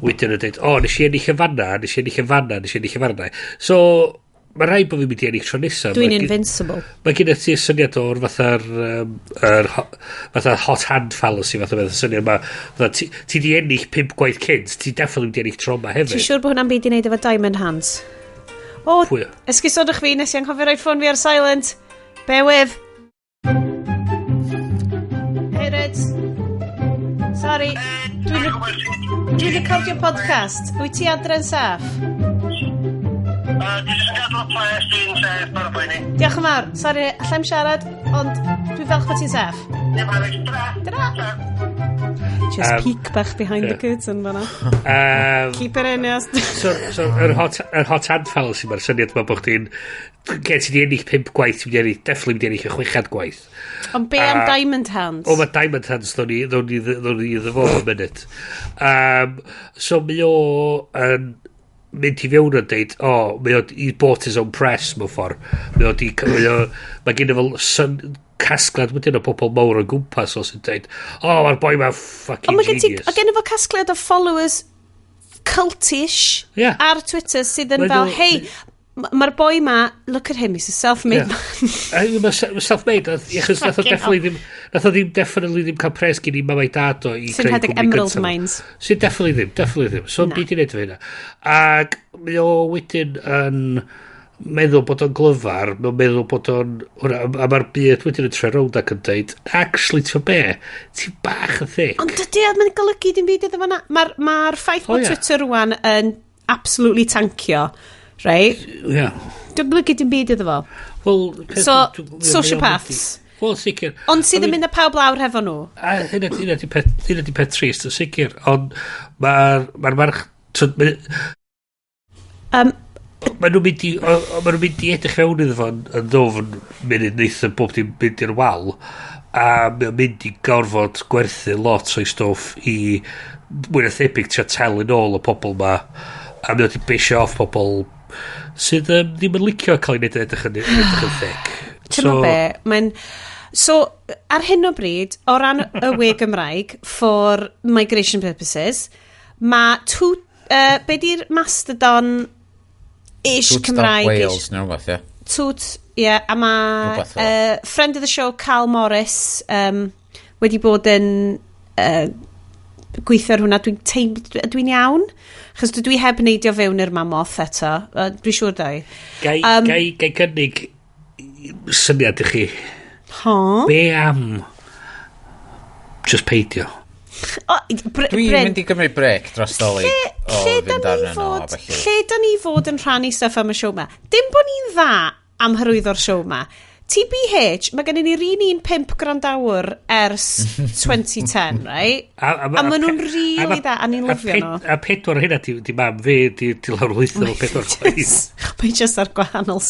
wedyn yn dweud, o, nes i ennill y fanna, nes i ennill y fanna, nes i ennill y fanna. So, mae rhaid bod fi'n mynd i ennill tro nesaf. Dwi'n invincible. Mae gen ti syniad o'r fatha'r fatha hot hand fallacy fatha beth, y syniad ma, fatha, ti di ennill pump gwaith cynt, ti definitely mynd i ennill tro ma hefyd. Ti'n siŵr bod hwnna'n byd i wneud efo Diamond Hands? O, Pwy? esgusodwch fi, nes i anghofio rhoi ffôn fi ar silent. Bear with. Hey, Reds. Sorry. Dwi'n recordio podcast. Wyt ti adre'n saff? Dwi jyst yn gadw y ples, dwi'n saff, paid â poeni. Diolch yn fawr. Sorry, allai'm siarad, ond dwi'n falch bod ti'n saff. Dim worries, ta. Ta. Just peek bach behind the curtain fanna. Keep it in, yes. So yr hot hand fallacy, mae'r syniad ma bod chdi'n ge ti di ennill pump gwaith, ti'n mynd i ennill, definitely mynd i ennill y chwechad gwaith. Ond be am Diamond Hands? O, mae Diamond Hands, ddown ni iddo fo mewn munud. So mae o yn mynd i fewn a deud, o, oh, mae o, he bought his own press mewn ffordd. Mae o di, mae o, mae gen i fel casgliad wedyn o bobl mawr o gwmpas o sy'n deud, o, oh, mae'r boi ma fucking Ond mae gen ti, genius. a gen i fo casgliad o followers cultish ar Twitter sydd yn Mae fel, hei, mae'r boi ma, look at him, he's a self-made man. A mae self-made, achos nath o Fucking definitely ddim, nath o ddim, definitely ddim cael pres gen i mam a'i dad o i Sy'n creu rhedeg cwmni Emerald gyntaf. Mines. Sy'n definitely ddim. So, Na. byd i wneud efo hynna. Ac mae o wedyn yn meddwl bod o'n glyfar, mae'n meddwl bod o'n... Hwnna, a mae'r byd wedyn yn troi rownd ac yn dweud, actually, ti'n be, ti'n bach yn thick. Ond dydy o, mae'n golygu dim byd iddo fo na. Mae'r ma ffaith bod Twitter rwan yn absolutely tancio, right? Yeah. Dwi'n golygu dim byd iddo fo. Wel, So, sociopaths. Wel, sicr. Ond sydd yn mynd â pawb lawr hefo nhw. A hynna di peth trist, yn sicr. Ond mae'r ma march... So, ma nhw'n mynd i edrych fewn iddo fo yn ddwfn munud neitha bob dim mynd i'r wal a mae o'n mynd i gorfod gwerthu lot o'i stwff i mwy na thebyg trio talu nôl y pobl ma a mae o di pisio off pobl sydd ddim yn licio cael ei wneud yn edrych yn thick. Ti'n so, be, mae'n... So, ar hyn o bryd, o ran y we Gymraeg, for migration purposes, mae two, be di'r Mastodon-ish Toots dot Cymraeg? Wales neu rhywbeth, ie. Toot, ie, yeah, a mae Rhywbeth fel. Friend of the show, Carl Morris, wedi bod yn gweithio ar hwnna. Dwi'n teimlo, dwi'n iawn? Chos dwi heb neidio fewn i'r mamoth eto. Dwi'n siŵr dau. Gai, gai gynnig syniad i chi. Ha? Be am just peidio? O, Dwi'n Bryn, mynd i gymryd break dros Dolig o lle da fynd ni arno nhw a fod, felly. lle da ni fod yn rhannu stuff am y show ma? Dim bod ni'n dda am hyrwyddo'r show ma. TBH, mae gennym ni'r un un pump gwrandawr ers 2010, right? A maen nhw'n really dda, a ni'n lyfio nhw. A pedwar o hynna di mam fi, di lawr lwytho fo pedwar chwaith. Mae just ar gwahanol,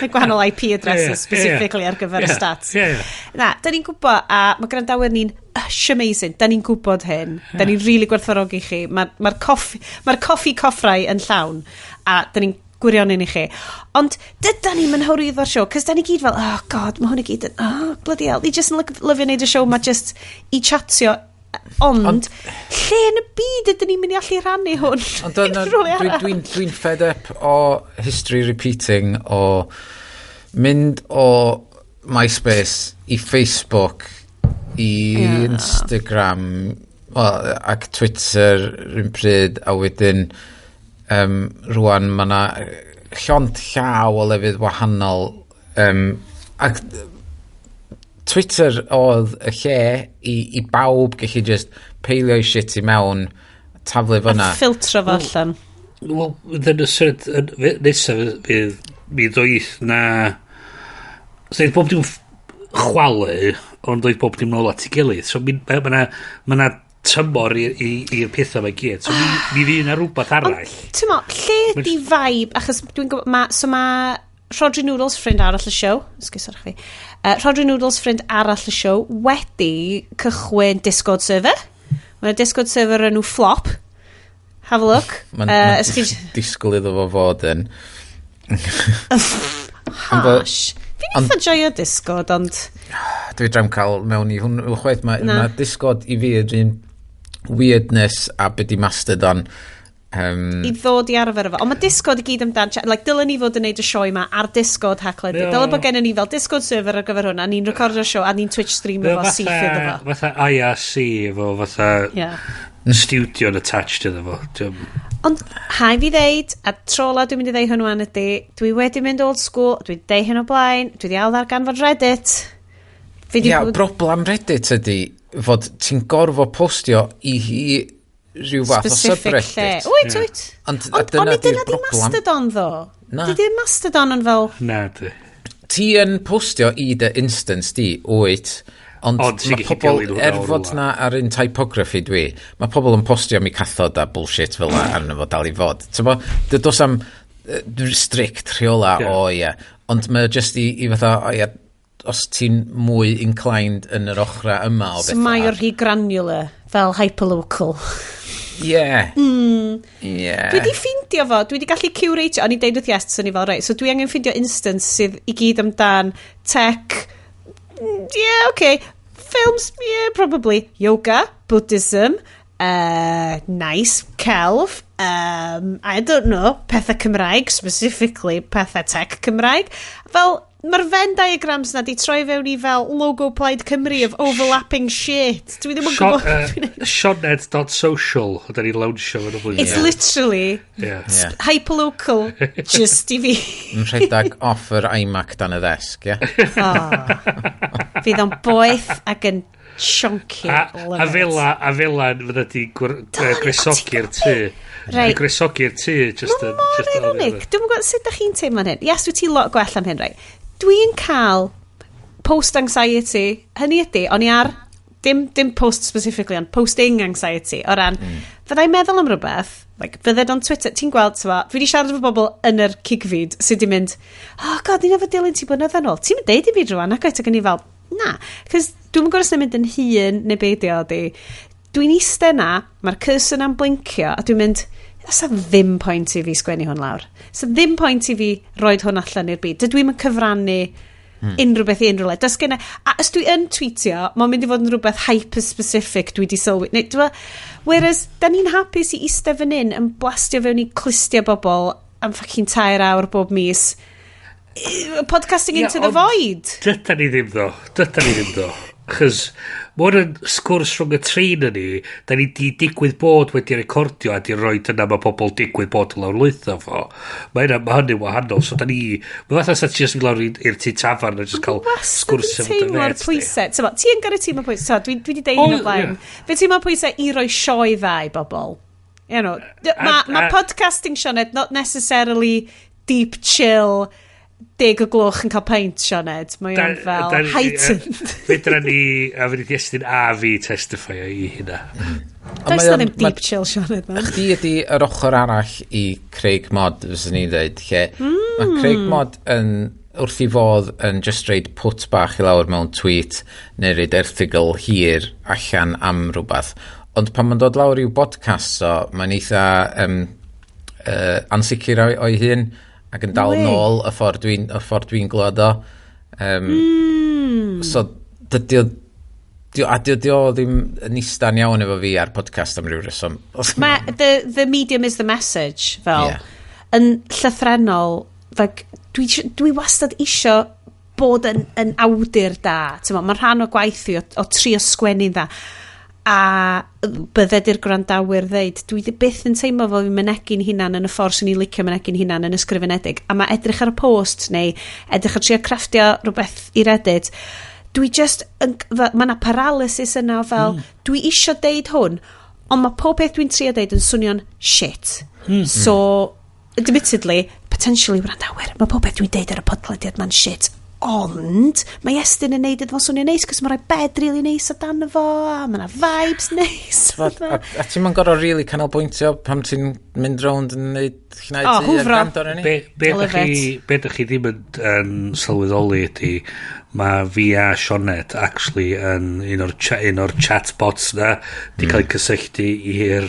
mae gwahanol IP addresses specifically ar gyfer y stats. Ie, ie. Na, da ni'n gwybod, a mae gwrandawyr ni'n ush amazing, da ni'n gwybod hyn, da ni'n really gwerthfawrogi chi, mae'r ma coffi coffrau yn llawn, a da ni'n gwirionyn i chi. Ond dyda ni'n mynd hyrwyddo'r show, cos da ni gyd fel, oh God, mae hwn i gyd yn, oh, bloody hell, ni just yn lyfio wneud y show ma just i chatio. Ond, lle yn y byd ydyn ni'n mynd i allu rhannu hwn? Ond Unrhyw le arall? dwi'n fed up o history repeating, o mynd o MySpace i Facebook i Instagram, well, ac Twitter rhywun pryd, a wedyn rwan mae yna llond llaw o lefydd wahanol, ac Twitter oedd y lle i bawb gallu just peilio i shit i mewn, taflu fyna. A ffiltro fo allan. Wel, dyna syniad nesaf fydd mi ddoeth na... So, bob dim chwalu, ond doedd bob dim nôl at ei gilydd. So, mi- ma' 'na ma' 'na tymor i'r pethau 'ma i gyd. So, mi fydd 'na rhywbeth arall. Ti'n mo, lle ydi vibe, achos dwi'n gwybod, ma, so ma Rhodri Noodles, ffrind arall y show, esgusodwch fi, Rhodri Noodles, ffrind arall y show, wedi cychwyn Discord server. Mae'n Discord server enw Flop. Have a look. Mae'n ma disgwyl iddo fo fod yn. Harsh. Fi'n eitha joio Discord, ond Dwi drem cael mewn i hwn chwaith. Mae Na. ma Discord i fi yr un weirdness a be di Mastodon. I ddod i arfer efo. Ond mae Discord i gyd amdan chat. Like, dylen ni fod yn neud y sioe ma ar Discord Haclediad. Ie. Dyle bod gennym ni fel Discord server ar gyfer hwnna. Ni'n recordio'r sioe a ni'n Twitch stream Mae o efo syth iddo fo. fatha IRC efo fatha studio yn attached iddo fo. Ond hai fi ddeud, a tro ola dwi'n mynd i ddeud hwn wan ydy, dwi wedi mynd old school, dwi wedi deud hyn o blaen, dwi wedi ail ddarganfod Reddit. Fi di Ia, bod broblem Reddit ydy fod ti'n gorfod postio i rhyw fath o specific lle. subreddit. Wyt, wyt. Ond a Ond dyna ond di'r dyna di broblem. Mastodon ddo. Na. Dydy Mastodon yn fel Na, di. Ti yn postio i dy instance di, wyt, ond Ond ti'n mae gallu pobl, dilyn hwnna er o fod rwla. na ar un typography dwi, mae pobl yn postio am i cathod a bullshit fel 'na arno fo dal i fod. T'bo, does am strict rheola o ie, ond mae o just i fatha, o ie, os ti'n mwy inclined yn yr ochra yma o So bethau. mae o'r rhy granular, fel hyperlocal. Ie. Ie. Dwi di ffindio fo, dwi di gallu curate, o'n i deud wrth Yes, o'n i fel, reit, so dwi angen ffindio instance sydd i gyd amdan tech, yeah, okay, films, yeah, probably, yoga, Buddhism, nice, celf, I don't know, pethau Cymraeg, specifically pethau tech Cymraeg. Fel, mae'r Venn diagrams na di troi fewn i fel logo Plaid Cymru of overlapping shit. Dwi ddim yn gwybod. Sioned.social, ydyn ni'n launchio fan y flwyddyn. It's literally hyperlocal, just i fi. Yn rhedeg off yr iMac dan y ddesg, ie? Oh. Fydd o'n boeth ac yn chunky. A, Love a it. fela, a fela fydda di gresogi'r tŷ. Reit. Gresogi'r tŷ, just Mae yn mor just yn ironic. Dwi'n gwybod sut ydych chi'n teimlo'n hyn. Yes, wyt ti lot gwell am hyn, right? Dwi'n cael post-anxiety. Hynny ydy, o'n i ar, dim post specifically, ond posting anxiety, o ran, fyddai'n meddwl am rhywbeth, like, fydded on Twitter, ti'n gweld, t'mo, fi wedi siarad efo bobl yn yr cigfyd sydd wedi mynd, "Oh God, ni'n efo dilyn ti blynyddoedd yn ôl. Ti'n mynd deud i fi rwan?" Ac oed, ac o'n i fel, na, cos dwi'n gwybod os na'n mynd yn hŷn neu beidio ydi. Dwi'n eistedd na, mae'r cursor na'n blincio, a dwi'n mynd, oes 'na ddim pwynt i fi sgwennu hwn lawr. Sa ddim pwynt i fi roed hwn allan i'r byd. Dydw i'm yn cyfrannu. Unrhyw beth i unrhyw le. Does genna. A os dwi yn tweetio, mae'n mynd i fod yn rhywbeth hyper-specific dwi di sylwi. Neu, whereas, da ni'n hapus i eistedd fan hyn yn blastio fewn i clustia bobl am fucking 3 awr bob mis. Podcasting into the Ond void. Dyda ni ddim ddo. Dyda ni ddim ddo. Chos mae hwn yn sgwrs rhwng y tri na ni, da ni di digwydd bod wedi recordio a di roi yna mae pobl digwydd bod yn lawrlwytho fo. Mae hynna, mae hynny'n wahanol. So da ni, mae fatha sa ti jyst yn lawr i'r tŷ tafarn a jyst cael Wastad sgwrs yn efo dy teimlo'r fêt di. pwysau. T'mo, ti yn gyrru teimlo pwysau. Dwi wedi deud hyn o blaen. Fe teimlo'r pwysau i roi sioe dda i bobl. Ma podcasting, Sioned, not necessarily deep chill, 10 o gloch yn cael peint, Sioned. Mae o'n fel heightened. Fedra ni, a fedra Iestyn a fi testify i hynna. Ond Does mae na o'n ddim deep chill, Sioned, man. Chdi ydi yr ochr arall i Craig Mod, fyswn i'n dweud, lle mae Craig Mod yn wrth i fodd yn just reid pwt bach i lawr mewn tweet neu reid erthygl hir allan am rhywbeth. Ond pan mae'n dod lawr i'w podcast o, mae'n eitha ansicr o'i hun ac yn dal No way. nôl y ffordd dwi'n glywed o. So dydy o di o ddim yn istan iawn efo fi ar podcast am ryw reswm. Mae, the medium is the message, fel. Yn llythrenol, like, dwi wastad isio bod yn awdur da. Mae'n rhan o gwaith fi o trio sgwennu'n dda. A bydded i'r gwrandawyr ddeud, dwi byth yn teimlo fel fi'n mynegi'n hunan yn y ffordd sy'n i'n licio mynegi'n hunan yn ysgrifenedig. A mae edrych ar y post neu edrych ar trio crafftio rhywbeth i Reddit, dwi just, mae yna paralysis yna o fel, dwi isio deud hwn, ond mae pob peth dwi'n trio deud yn swnio'n shit. So, admittedly, potentially wrandawyr, mae pob peth dwi'n deud ar y podlediad ma'n shit. Ond, mae Iestyn yn neud iddo fo swnio neis, cos mae'n rhoi bed really neis o dan fo, a mae yna vibes neis. A ti'n ma'n gorfod really canolbwyntio pam ti'n mynd rownd yn neud llnau O, tŷ a hwfro. gwrando arno ni? Be Love ydych chi, be ydych chi ddim yn sylweddoli ydy, mae fi a Sioned actually yn un o'r chatbots na di cael ei cysylltu i'r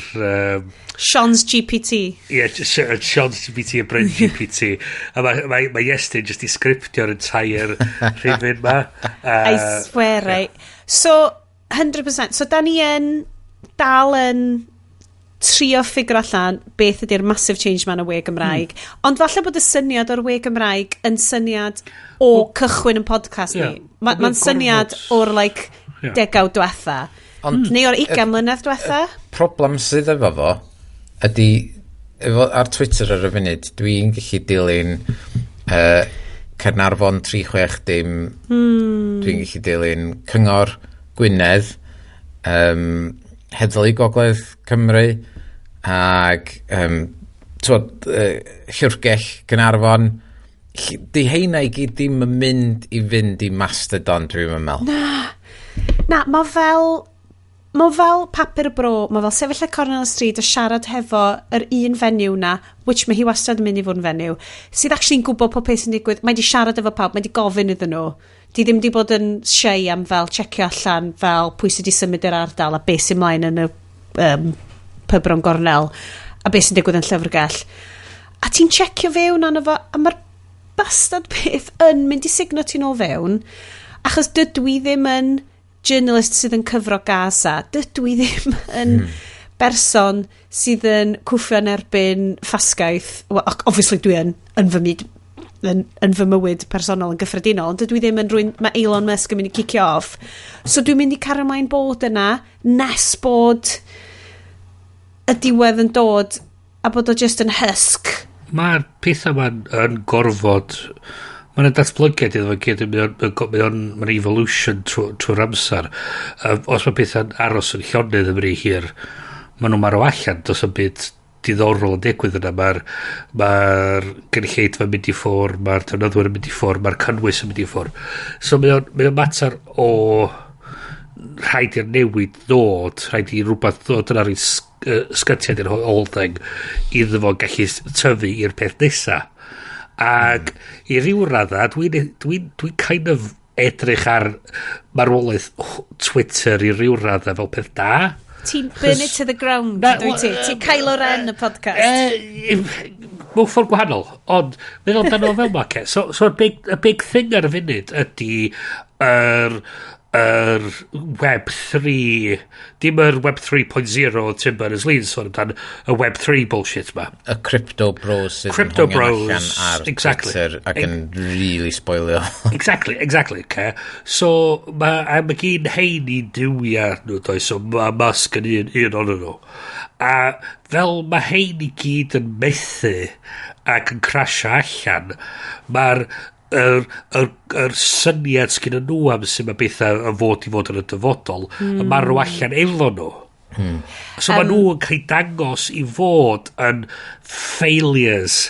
Sean's GPT. Ie, Sean's GPT a Bryn GPT. A mae Iestyn just i sgriptio'r entire rhifyn ma. I swear, right. So, 100%. So, da ni yn dal yn trio ffigur allan beth ydy'r massive change ma'n y we Gymraeg. Ond falle bod y syniad o'r we Gymraeg yn syniad o cychwyn yn podcast ni. Mae'n Mae'n syniad o'r like, degawd diwetha. Ond Neu o'r 20 mlynedd diwetha. Problem sydd efo fo ydy efo, ar Twitter ar y funud dwi'n gallu dilyn Caernarfon 360, dwi'n gallu dilyn Cyngor Gwynedd, Heddlu Gogledd Cymru ag t'wod, Llyfrgell Caernarfon. Di heina i gyd ddim yn mynd i fynd i Mastodon, dwi'n meddwl. Na, mae fel papur y bro, mae fel sefyll ar cornel y stryd a siarad hefo yr un fenyw na, which mae hi wastad yn mynd i fod yn fenyw, sydd actually'n gwybod pob peth sy'n digwydd. Mae di siarad efo pawb, mae di gofyn iddyn nhw. Di ddim di bod yn shy am fel checio allan fel pwy sydd di symud i'r ardal a beth sy'n mlaen yn y pub rownd gornel a beth sy'n digwydd yn llyfrgell. A ti'n checio fewn arno fo, a mae'r bastard peth yn mynd i signo ti'n ôl fewn, achos dydw i ddim yn journalist sydd yn cyfro Gaza. Dydw i ddim yn berson sydd yn cwffio yn erbyn ffasgaeth. Well, obviously dwi yn fy myd, yn fy mywyd personol yn gyffredinol, ond dydw i ddim yn rhywun mae Elon Musk yn mynd i cicio off. So dwi'n mynd i cario ymlaen bod yna nes bod y diwedd yn dod a bod o just yn husk. Mae'r pethau ma'n yn gorfod. Mae'n datblygiad iddo fo gyd, mae'n evolution trwy'r amser. Os mae pethau'n aros yn llonydd am rhy hir, maen nhw'n marw allan, does 'am byd diddorol yn digwydd yna. Mae'r ma gynulleidfa yn mynd i ffwr, mae'r defnyddwyr yn mynd i ffwr, mae'r cynnwys yn mynd i ffwr. So mae o'n mater o rhaid i'r newid ddod, rhaid i rhywbeth ddod yna rhaid sgytiad i'r whole thing iddo fo gallu tyfu i'r peth nesa. Ac i ryw radda, dwi kind of edrych ar marwolaeth Twitter i ryw radda fel peth da. Ti'n burn it to the ground, dwi ti? Ti'n Kylo Ren y podcast. Mewn ffordd gwahanol, ond meddwl amdano fel ma, ce. So y big thing ar y funud ydy yr Web 3, dim yr Web 3.0 Tim Berners-Lee yn sôn amdan, y Web 3 bullshit ma. Y crypto bros sydd Crypto yn hongian bros, allan ar Twitter ac yn really spoilio. Exactly, okay. So, ma gyn hein i duwia nhw, does, so mae Musk yn un ohonyn nhw. A fel mae hein i gyd yn methu ac yn crasio allan, mae'r yr syniad sgyn nhw am sut mae bethau yn fod i fod yn y dyfodol, yn marw allan efo nhw. So mae nhw yn cael dangos i fod yn failures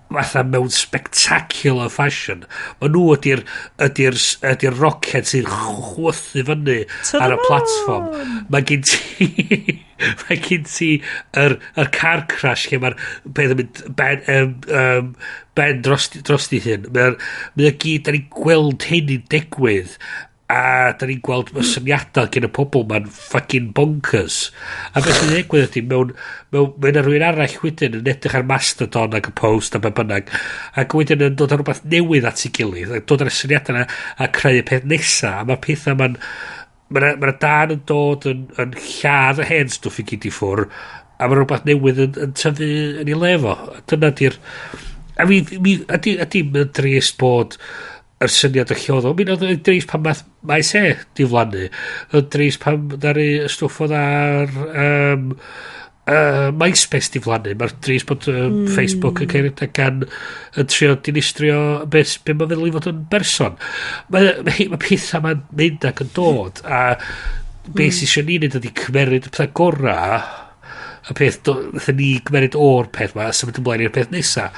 fatha mewn spectacular fashion. Mae nhw ydy'r rocket sy'n chwythu fyny To the ar y platform. moon! Mae gen ti yr car crash lle mae'r peth yn mynd ben dros di hyn. Mae o gyd, da ni'n gweld hyn i'n digwydd a da ni'n gweld y syniadau gen y pobl ma'n fucking bonkers. A beth sy'n digwydd ydy, mewn rhywun arall wedyn yn edrych ar Mastodon ac y Post a be bynnag, ac wedyn yn dod â rhywbeth newydd at ei gilydd, ac dod ar y syniadau yna a creu y peth nesa, a mae'r pethau ma'n Mae'na ma dan yn dod yn lladd y hen stwff i gyd i ffwr, a mae rhywbeth newydd yn tyfu yn ei le fo. A dyna di'r... A mi ydy mae'n drist bod yr syniad o lle oedd o. Mi oedd yn drist pan math maes e diflannu. Oedd yn drist pan ddaru y stwff oedd ar MySpace diflannu. Mae'r drist bod Facebook yn cael ei redeg gan yn trio dinistrio beth be mae'n feddwl i fod yn berson. Mae pethau ma'n mynd ac yn dod a beth sydd eisiau ni wneud ydy cymeryd y pethau gorau y peth nathon ni gymeryd o'r peth ma a symud ymlaen i'r peth nesa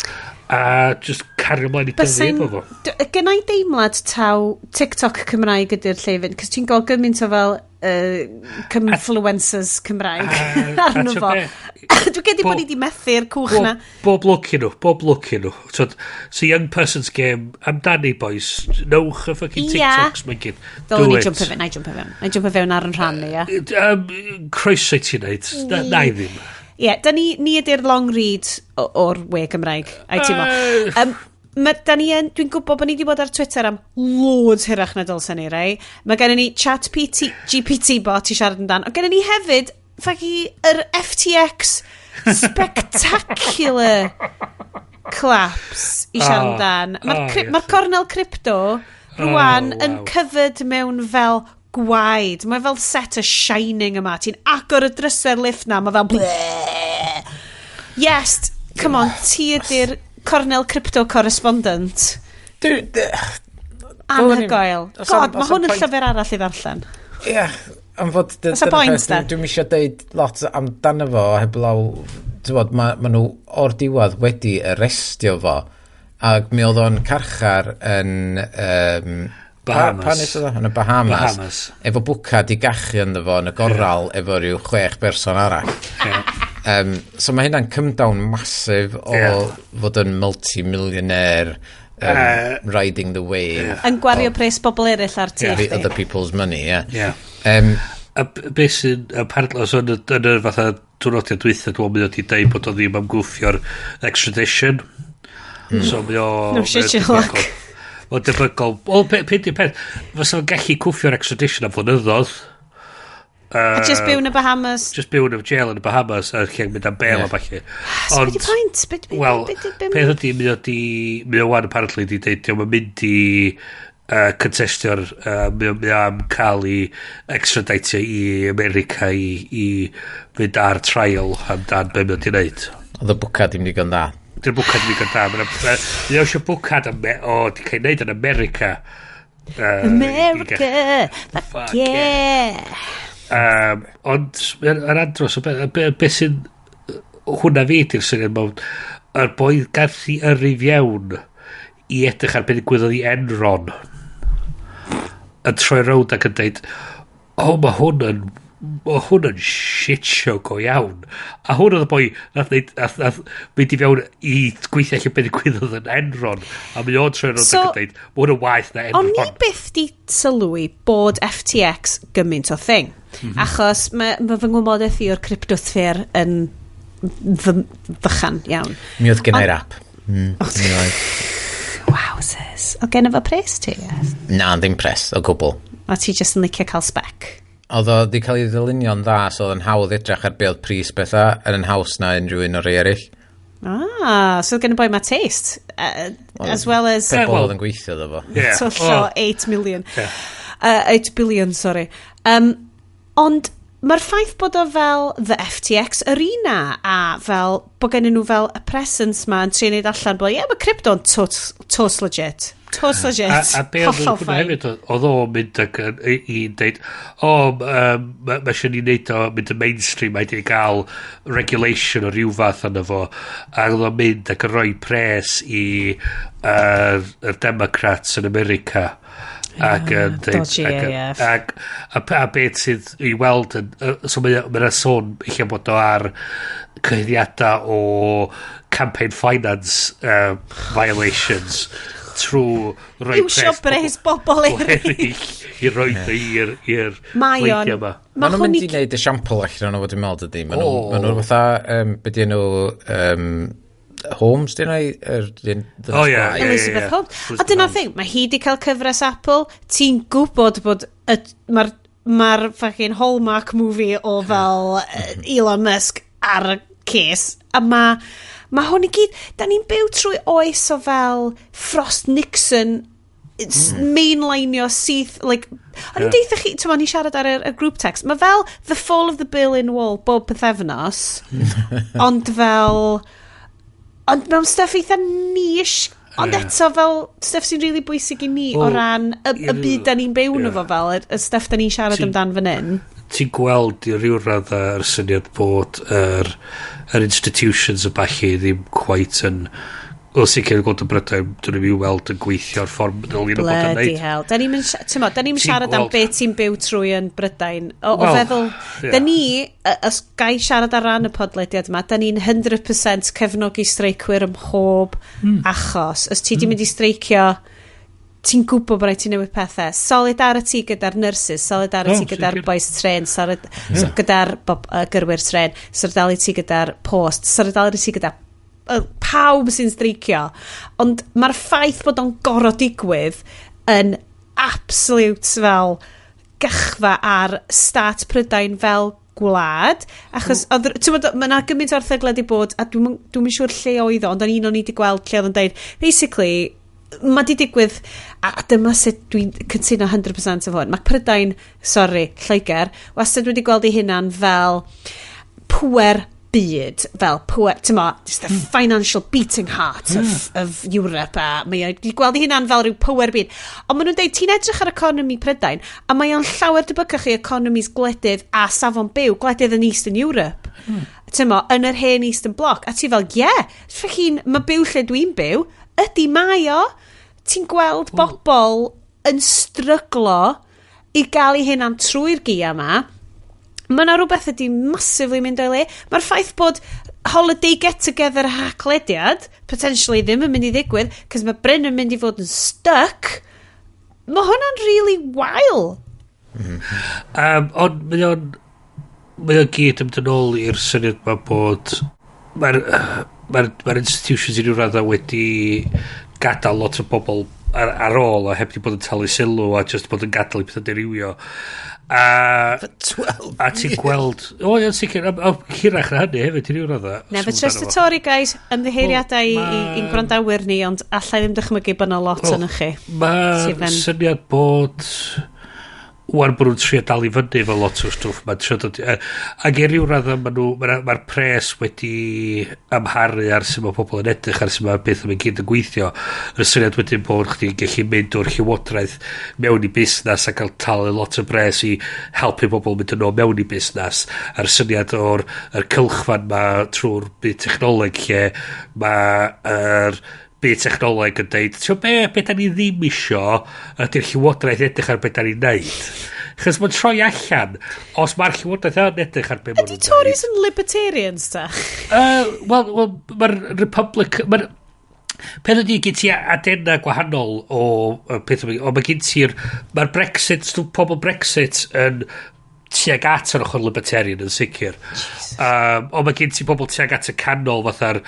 a just cario ymlaen i dyfu Bysa'n efo fo. Gen i deimlad taw TikTok Cymraeg ydy'r lle i fynd, cos ti'n gweld gymaint o fel influencers Cymraeg arno a fo. t'o be? Dwi'n credu bod ni wedi methu'r cwch na. Bob lwc i nhw, bob lwc i nhw. So young person's game, amdani boys, nowch y fucking TikToks mae'n gyd. Do Dylwn ni it. jump fewn, na i jump fewn. Na i jump fewn ar yn rhan ni, ia. Croeso i ti wneud, na i ddim. Ie, yeah, da ni ydy'r long read o'r we Gymraeg, ai ti'n mo. Ma, da ni yn, dwi'n gwybod bod ni wedi bod ar Twitter am loads hirach na dylsen ni, rei. Mae gennym ni chat PT, GPT bot i siarad amdan. Ond gennym ni hefyd, ffagi, yr FTX spectacular collapse i siarad amdan. Mae'r ma cornel crypto rwan yn covered mewn fel gwaed. Mae fel set y Shining yma. Ti'n agor y drysau'r lift na, mae fel bleh. Yes, come on, ti ydy'r cornel crypto correspondent. Anhygoel. God, mae hwn yn llyfr arall i ddarllen. Ie, am fod Oes 'na dyna'r point peth, de? Dwi'm eisiau deud lot amdano fo heblaw, ti'n bod, ma nhw o'r diwedd wedi arrestio fo, ac mi oedd o'n carchar yn Bahamas. Pa nes oedd o? Yn y Bahamas. Bahamas. Efo bwcad i gachu ynddo fo yn y goral efo rhyw chwech berson arall. So mae hynna'n come down massive o fod yn multi-millionaire riding the wave Yn gwario pres bobl eraill ar ti. the other people's money, yeah. A beth sy'n, apparently, os yn y fatha diwrnodiad dwytha, dwi'n meddwl wedi deud bod o ddim am gwffio'r extradition. So mae o No shit, mae o'n Sherlock. Mae'n debygol. Wel, pe di peth, fysa fo'n gallu cwffio'r extradition am flynyddoedd. A just byw yn y Bahamas. Just byw yn y jail yn y Bahamas a lle'n mynd am bail a ballu. So be di pwynt? Wel, Be peth ydy, mae o wan apparently di deud, dio'm yn mynd i contestio'r, mae o am cael ei extraditio i America i fynd ar trial amdan be mae o di wneud. Oedd y bwcad ddim digon dda. Di'r bwcad ddim digon da. Mae o eisiau bwcad o, di cael ei wneud yn America. America! Fuck Fuck yeah! Ond yr andros o beth, be sy'n hwnna fi di'r syniad mewn yr boi gath i yrru fewn i edrych ar beth ddigwyddodd i Enron yn troi rownd ac yn deud, o, mae hwn yn O hwn yn shit show go iawn. A hwn oedd y boi nath mynd i fewn i gweithio allan beth ddigwyddodd yn Enron. A mae o'n troi rownd So- ac yn dweud, mae hwn yn waeth na O'n Enron. i byth di sylwi bod FTX gymaint o thing. Achos mae fy ngwybodaeth i o'r cryptosphere yn fychan iawn. Mi oedd gen i'r app. Mi oedd. Wowzers. O gen efo pres ti? Yes. Na, ddim pres, o gwbl. O ti jyst yn licio cael spec. Oedd o wedi cael ei ddylunio'n dda, so oedd yn hawdd edrych ar be oedd pris bethau, yn yn haws na unrhyw un o'r rei eraill. Ah, so gen y boi ma taste. As well as Ie, Pobl wel- oedd yn gweithio ddo fo. Yeah. twllo Oh. 8 million. Ie. 8 billion, sorry. Ond mae'r ffaith bod o fel the FTX arena a fel bod gen nhw fel y presence ma yn trio neud allan bod, ie, yeah, mae crypto'n tos legit. Tos legit. A be oedd Hollol hwnna fine. hefyd, oedd o'n mynd ac i deud, o, ma eisiau ni neud o mynd yn mainstream, mae di gael regulation o ryw fath yna fo, a oedd o'n mynd ac yn rhoi pres i yr Democrats yn America. Ac yn deud, dodgy AF. ac, a beth sydd i weld yn, so mae sôn eich bod o ar cyhuddiadau o campaign finance violations trwy roi Iwsio bres bobl eraill. eraill i roi o i'r Mae o'n... pleidiau yma. Mae Maen nhw'n hwn mynd i... i wneud esiampl allan nhw, dwi'n meddwl, dydy. Maen O. nhw fatha, be di nhw, Holmes, di nhw? O, ie, ie. Elizabeth Holmes. A Elizabeth dyna'r Holmes. thing, mae hi di cael cyfres Apple, ti'n gwybod bod mae'r ma fucking Hallmark movie o fel Elon Musk ar y case, a mae hwn i gyd, da ni'n byw trwy oes o fel Frost Nixon mainlineio syth, like, o'n i'n deitha chi, ti'n ni siarad ar y group text, mae fel The Fall of the Berlin Wall bob pythefnos, ond fel, ond mewn stuff eitha niche, ond eto fel stuff sy'n really bwysig i ni o Wel, ran y byd da ni'n byw yno fo fel, y stuff da ni'n siarad amdan fan hyn. Ti'n gweld i ryw raddau yr syniad bod yr institutions y ballu ddim quite yn, wel, sicr yn gweld yn Brydain, dyn nhw'n weld yn gweithio'r ffordd dylen nhw bod yn Bloody neud. hell. Da ni'n da ni'n Ti'n siarad am gweld- beth ti'n byw trwy yn Brydain. O Wel, feddwl, ie. da ni, os gai siarad ar ran y podlediad yma, da ni'n 100% cefnogi streicwyr ym mhob achos. Os ti di mynd i streicio, ti'n gwybod bod rhaid ti newid pethau. Solidarity gyda'r nurses, solidarity O, gyda'r sicr. boys tren, solid, gyda'r gyrwyr tren, solidarity gyda'r post, solidarity gyda pawb sy'n streicio. Ond mae'r ffaith bod o'n gorfod digwydd yn absolute fel gachfa ar stat Prydain fel gwlad, achos oedd, ti'n gwbod, mae yna gymaint o erthyglau 'di bod, a dwi'm yn siŵr lle oedd o, ond o'n un o'n i wedi gweld lle oedd yn deud, basically, mae di digwydd, a dyma sut dwi'n cytuno 100% o hwn, mae Prydain, sorry, Lloegr, wastad wedi gweld ei hunan fel pwer byd, fel pwer, ti'n mo, just the financial beating heart of Europe, a mae o wedi gweld ei hunan fel rhyw pwer byd. Ond maen nhw'n deud, ti'n edrych ar economi Prydain, a mae o'n llawer debycach i economies gwledydd a safon byw, gwledydd yn Eastern Europe. Ti'n mo, yn yr hen Eastern Bloc, a ti fel, yeah, fucking, mae byw lle dwi'n byw, ydy mae o. Ti'n gweld bobl yn stryglo i gael eu hunan trwy'r gia yma. Mae yna rhywbeth ydi massively mynd o'i le. Mae'r ffaith bod holiday get-together Haclediad potentially ddim yn mynd i ddigwydd, cos mae Bryn yn mynd i fod yn stuck. Mae hwnna'n really wael. Ond mae o'n gyd yn mynd yn ôl i'r syniad ma bod mae'r institutions i ryw raddau wedi gadael lot o bobl ar ôl a heb di bod yn talu sylw a just bod yn gadael i pethau dirywio. 12 A ti'n gweld... O, ia'n sicr, a hirach na hynny hefyd i ryw raddau. Never trust a Tory, guys. Ymddiheuriadau i'n gwrandawyr ni, ond allai ddim dychmygu bod yna lot Wel, yn chi. Mae'r Sydd yn- syniad bod wan bod nhw'n trio dal i fyny efo lot o stwff mae'n trio dod ac i ryw raddau mae'r pres wedi amharu ar sut mae pobl yn edrych ar sut mae beth yma'n gyd yn gweithio, y syniad wedyn bod chdi'n gallu mynd o'r llywodraeth mewn i busnes a cael talu lot o bres i helpu pobl mynd yn ôl mewn i busnes, a'r syniad o'r yr cylchfan ma trwy'r byd technoleg lle mae'r byd technoleg yn deud, ti'n be da ni ddim isio ydy'r llywodraeth edrych ar be da ni'n neud. Chos mae'n troi allan, os mae'r llywodraeth yn edrych ar be maen Ydy nhw'n Tories yn libertarians ta? Wel, well, mae'r Republic... Mae'r peth ydy, gen ti adena gwahanol o peth yma. Ond mae gen ti'r... Mae'r Brexit, stwff pobl Brexit yn tuag at yr ochr libertarian yn sicr. Ond mae gen ti pobl tuag at y canol fatha'r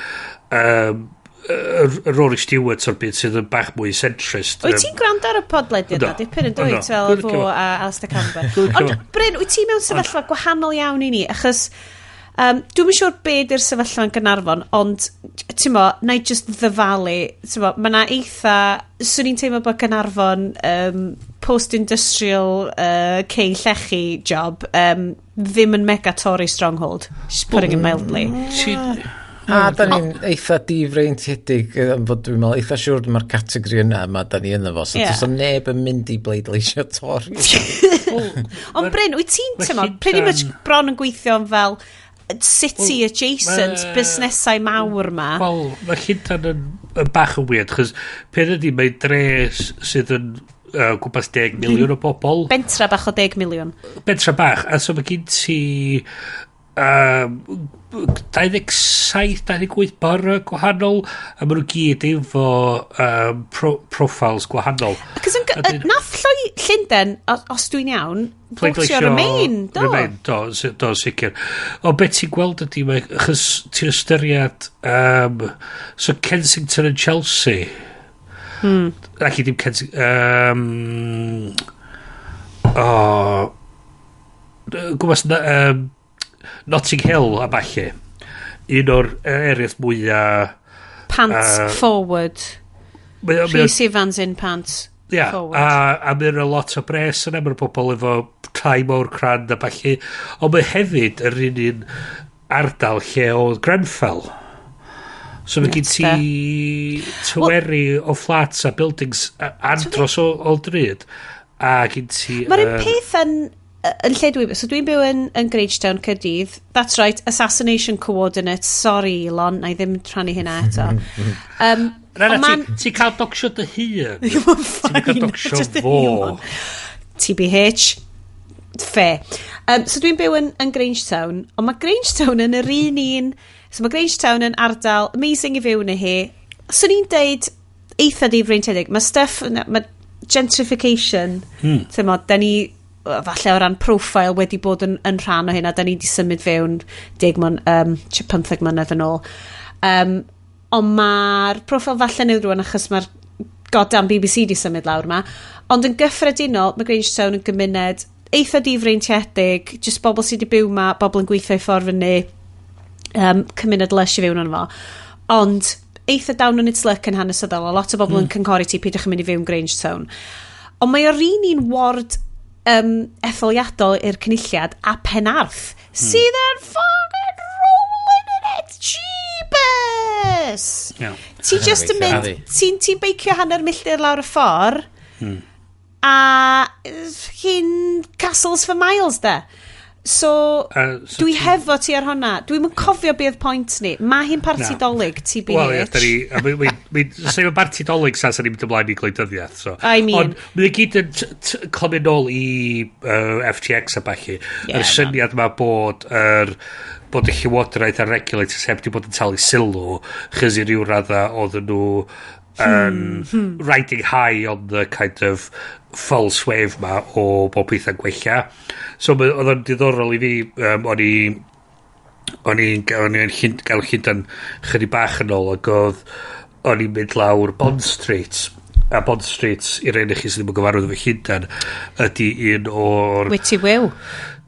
y Rory Stewart o'r byd sydd yn bach mwy centrist. Wyt ti'n gwrando ar y podlediad na? Yndw. Dipyn yn dweud Yndw. fel Dwi'n fo licio fo. a Alistair Campbell. Dwi'n licio Ond fo. Bryn, wyt ti mewn sefyllfa gwahanol iawn i ni, achos dwi'm yn siŵr be di'r sefyllfa yn Gaernarfon, ond ti'n mo, na i just ddyfalu, ti'n mo, mae na eitha, swn i'n teimlo bod Gaernarfon post-industrial cei llechi job ddim yn mega Tory stronghold, just putting it mildly. A da ni'n eitha difreintiedig yn fod dwi'n meddwl eitha siŵr mae'r categori yna yma da ni ynddo fo. So Ie. yeah. Does neb yn mynd i bleidleisio Tory. Ond Bryn, wyt ti'n, ma' ti'n mo, pretty much Llundain- bron yn gweithio fel city adjacent busnesau mawr ma. Wel, mae Llundain yn bach yn weird, chos peth ydy, mae'n dre sydd yn gwmpas 10 miliwn o bobl. Bentra bach o 10 miliwn. Bentra bach, a so mae gen ti 27, 28 borough gwahanol, a maen nhw gyd efo profiles gwahanol. Cos yn, A dyn- nath llwy Llundain, os dwi'n iawn, votio Remain, do? Remain, do, do, sicr. Ond beth ti'n gweld ydy, mae, achos ti'n ystyried, so Kensington and Chelsea. Ac i ddim Kensington, oh, gwmpas, Notting Hill a falle. Un o'r areas mwyaf Pants forward. Rhys Ifans in pants Ia, forward. a mae'n lot o bres yna, mae'n pobl efo tai mawr crand a ballu. Ond mae hefyd yr un ardal lle oedd Grenfell. So mae gen ti tyweri o flats a buildings andros o drud. A gen ti... Mae'r un peth yn lle dwi'n... So dwi'n byw yn Grangetown, Caerdydd. That's right, assassination coordinates. Sorry, Elon, na i ddim rhannu hynna eto. Na, na, ond ma'n- ti'n cael doxio dy hun. Mae'n Ti'n cael fine, doxio just fo. Elon. TBH. Fair. So dwi'n byw yn Grangetown, ond mae Grangetown yn yr un. So mae Grangetown yn ardal amazing i fyw yn hi. Swn i'n deud eitha difreintiedig. Mae stuff, mae gentrification, ti'n mo, da ni falle o ran profile wedi bod yn rhan o hynna, da ni wedi symud fewn 10 mon, 15 mlynedd yn ôl. Ond mae'r profile falle newid rwan achos mae'r goddamn BBC di symud lawr ma. Ond yn gyffredinol, mae Grangetown yn gymuned eitha difreintiedig, just bobl sydd wedi byw ma, bobl yn gweithio i ffordd fyny, cymuned lush i fewn yn fo. Ond eitha down on its luck yn hanesyddol, a lot o bobl yn cynghori ti peidiwch yn mynd i fyw yn Grangetown. Ond mae o'r un ward etholiadol i'r cynulliad a Penarth, sydd yn fucking rolling in it, jeebus! Ti just yn mynd, Ydi. ti'n ti beicio hanner milltir lawr y ffordd, a hyn castles for miles de. So, So dwi hefo ti ar honna. Dwi'm yn cofio be oedd pwynt ni. Mae hi'n parti Na. Dolig, TBH. Wel, ie, da ni... A mi, sef y barti Dolig sa ni'n mynd ymlaen i gwleidyddiaeth, so. I mean- Ond mae o gyd yn clymu nôl i FTX a ballu. Ie, Yr syniad ma bod y llywodraeth a'r regulators heb di bod yn talu sylw, chys i ryw radda oedden nhw yn riding high on the kind of false wave ma o bob pethau'n gwella. So oedd o'n diddorol i fi, o'n i'n gael Llundain chydig bach yn ôl ac oedd o'n i'n mynd lawr Bond Street a Bond Street i'r un i chi sydd ddim yn gyfarwydd efo Llundain ydy un o'r Wyt ti wyw?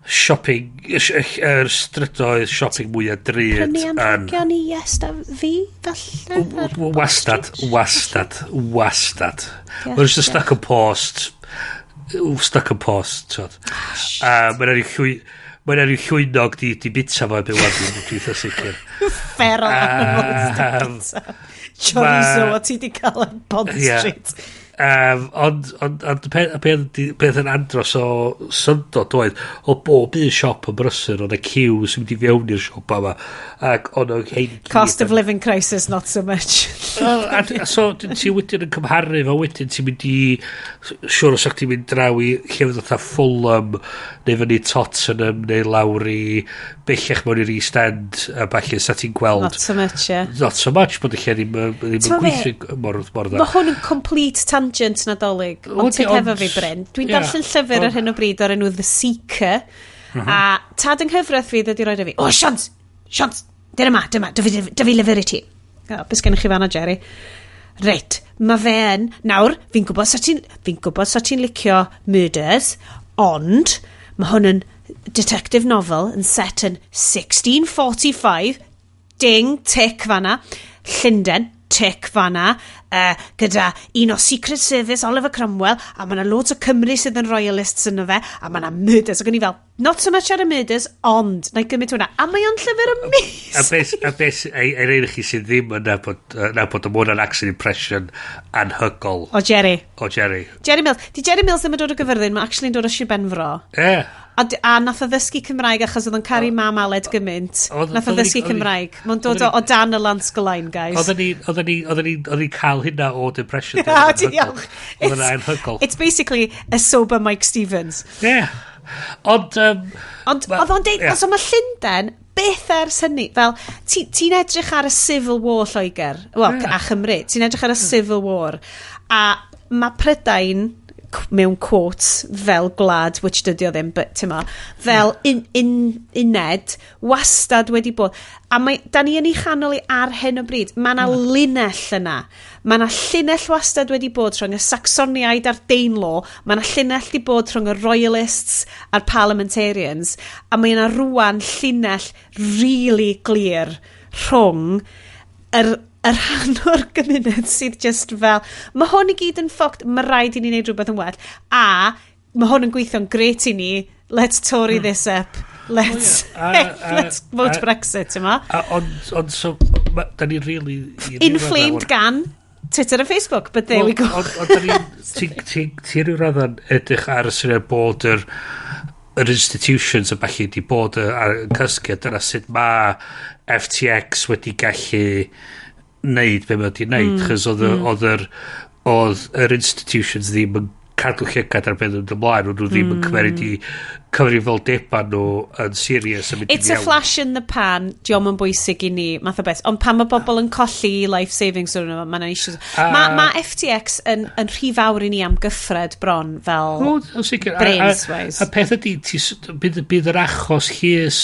shopping yr strydoedd shopping mwyaf drud Prynu yn anrhegion i Iest a fi, falle? ar Bond wastad Street? wastad wastad. Diolch, Mae'n just a stuck in post, stuck in post, t'wod. A mae'n rhyw llwynog di bita fo erbyn wan, dwi'n eitha sicr. Feral animals di bita. Chorizo o ti di cael ar Bond Street. Ond y peth yn andros o syndod oedd, o bob un siop yn brysur, oedd y ciw sy'n mynd i fewn i'r siop yma, ac o'n nhw hein i gyd Cost of living crisis, not so much. Wel, a so, ti wedyn yn cymharu fo wedyn, ti'n mynd i, siwr os o'ch ti'n mynd draw i llefydd fatha Fulham, neu fyny Tottenham, neu lawr i bellach mewn i'r East End, a falle sa ti'n gweld Not so much, yeah. Not so much bod y lle ddim T'mo yn be? gweithio mor dda. Mae hwn yn complete tangent Nadolig, ond Ydi, ti'n hefo fi, Bryn. Dwi'n darllen llyfr ar hyn o bryd o'r enw The Seeker, a tad yng nghyfraith fi ddod i roed i fi, "O, Sians, Sians, dyna ma, dyma, dy fi lyfr i ti." O, beth sgennych chi fanna, Jerry? Reit, mae fe yn, nawr, fi'n gwybod sa ti'n licio murders, ond mae hwn yn detective novel yn set yn 1645, ding, tick fanna, Llundain, tick fanna, gyda un o Secret Service, Oliver Cromwell, a mae yna loads o Cymru sydd yn royalists yno fe, a mae yna murders, ac o'n i fel, not so much ar y murders, ond, na i gymryd hwnna, a mae o'n llyfr A amazing. beth, ei rhaid i chi sydd ddim yn nabod, mae hwnna'n accent impression anhygol O Jerry. o Jerry. Jerry Mills. Di Jerry Mills ddim yn dod o Gyfyrddin, mae actually'n dod o Sir Benfro. A nath o ddysgu Cymraeg achos oedd o'n caru mam Aled gymaint. Nath o ddysgu Cymraeg. Mae'n dod o dan y Landsco line, guys. Oedden ni cael hynna o impression. Ah, diolch. Oedd yna anhygol. It's basically a sober Mike Stevens. Ie. Ond Ond oedd o'n deud, so mae Llundain, byth ers hynny, fel, ti edrych ar y Civil War Lloegr, wel, a Chymru, ti'n edrych ar y Civil War, a mae Prydain, mewn quotes, fel gwlad, which dydy o ddim, but ti'n ma, fel uned, wastad wedi bod. A mae, da ni yn ei chanol i ar hyn o bryd. Mae yna linell yna. Mae yna llinell wastad wedi bod rhwng y Saxoniaid a'r Danelaw. Mae yna llinell wedi bod rhwng y Royalists a'r Parliamentarians. A mae yna rwan llinell really glir rhwng yr rhan o'r gymuned sydd just fel, mae hwn i gyd yn fucked, mae rhaid i ni wneud rhywbeth yn well. A mae hwn yn gweithio'n gret i ni, let's Tory this up. Let's, Oh, ie. Let's vote Brexit, ti'n ma? Ond so, da ni really Inflamed gan Twitter a Facebook, but there we go. Ond da ni, ti ryw radda'n edrych ar y syniad bod yr institutions a ballu di bod ar y cysgu, a dyna sut mae FTX wedi gallu neud be mae wedi neud, chos oedd yr institutions ddim yn cadw llygad ar beth yn ymlaen, oedd nhw ddim yn cymeryd i cyfrifoldeba nhw yn serious yn mynd It's a i mewn. flash in the pan, diolch yn bwysig i ni, math o beth. Ond pan mae bobl yn colli life savings, mae'n issues. Ma FTX yn rhy fawr i ni am gyffred bron fel O, sicr. brains-wise. A peth ydy, bydd yr achos llys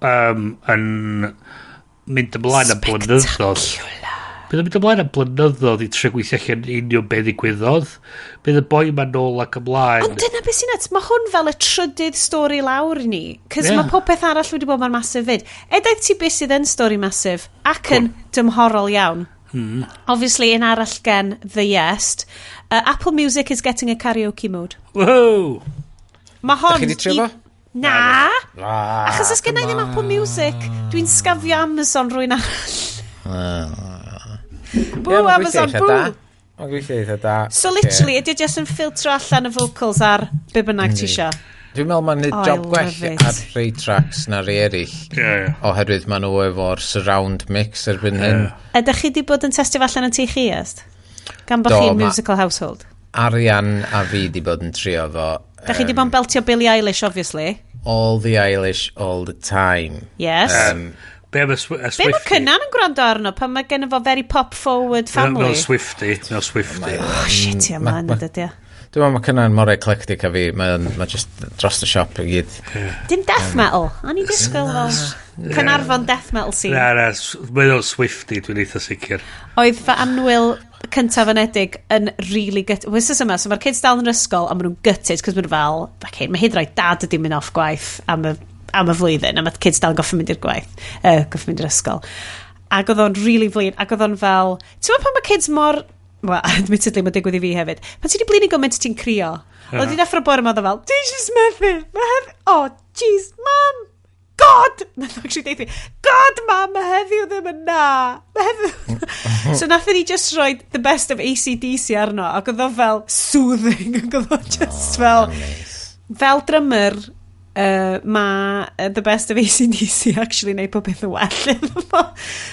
yn mynd ymlaen am blynyddoedd. Bydd yn mynd ymlaen am blynyddoedd i trio gweithio allan union beth ddigwyddodd. Bydd y boi ma nôl ac ymlaen. Ond dyna beth sy'n nuts. Mae hwn fel y trydydd stori lawr i ni. Cys mae popeth arall wedi bod mor massive fyd. Edaith ti beth sydd yn stori massive ac yn dymhorol iawn. Obviously, un arall gen The Yes. Apple Music is getting a karaoke mode. Whoa! Mae hon Dach chi 'di trio fo? Na! Ah, Achos os gen i ddim Apple Music, dwi'n scafio Amazon rwy'n arall. Boo, Ie, ma'n Amazon, gweithio eitha boo! da. Mae'n gweithio eitha da. So literally, ydy o just yn ffiltro allan y vocals ar be bynnag ti isio. Dwi'n meddwl mae'n neud Oh, I job gwell love it. ar rhai tracks na rhai eraill. Ie, ie. Oherwydd maen nhw efo'r surround mix erbyn hyn. Ydych chi di bod yn testio fo allan yn tŷ chi, est? Gan bod Do, chi'n musical household. Arian a fi di bod yn trio fo. Dych chi di bod yn beltio Billie Eilish, obviously. All the Eilish, all the time. Yes. Be am y Be mae Swiftie? Cynan yn gwrando arno pan mae gen fo very pop forward family? Mewn Swiftie. Oh shit, ie, mae'n dydy o. Dwi'n meddwl mae Cynan mor eclectic a fi. Mae'n ma just dros y siop i gyd. Dim death metal. O'n i'n disgwyl fel Caernarfon death metal scene. Na, mae'n o'n Swiftie, dwi'n eitha sicr. Oedd fy annwyl cyntaf anedig yn really gut. Wythnos yma, so mae'r kids dal yn yr ysgol a maen nhw'n gutted, cos maen nhw fel, okay, mae hyd roi dad ydi mynd off gwaith am y flwyddyn, a mae'r kids dal yn goffa mynd i'r gwaith, goffa mynd i'r ysgol. Ac oedd o'n really flin, ac oedd o'n fel, ti'n meddwl pan mae kids mor, well, admittedly mae'n digwydd i fi hefyd, pan ti wedi blin i gymaint ti'n crio. Oedd hi'n deffro bore yma, oedd o fel, "Dwi'n just methu, mae hef, oh, jeez, mam, God!" God! Nath o actually deud fi, God, mam, mae heddiw ddim yn na. Mae heddiw... So nathon ni just rhoi the best of ACDC arno, ac oedd o fel soothing, ac oedd o just fel... Fel drummer, mae the best of ACDC actually neud pob peth yn well iddo fo.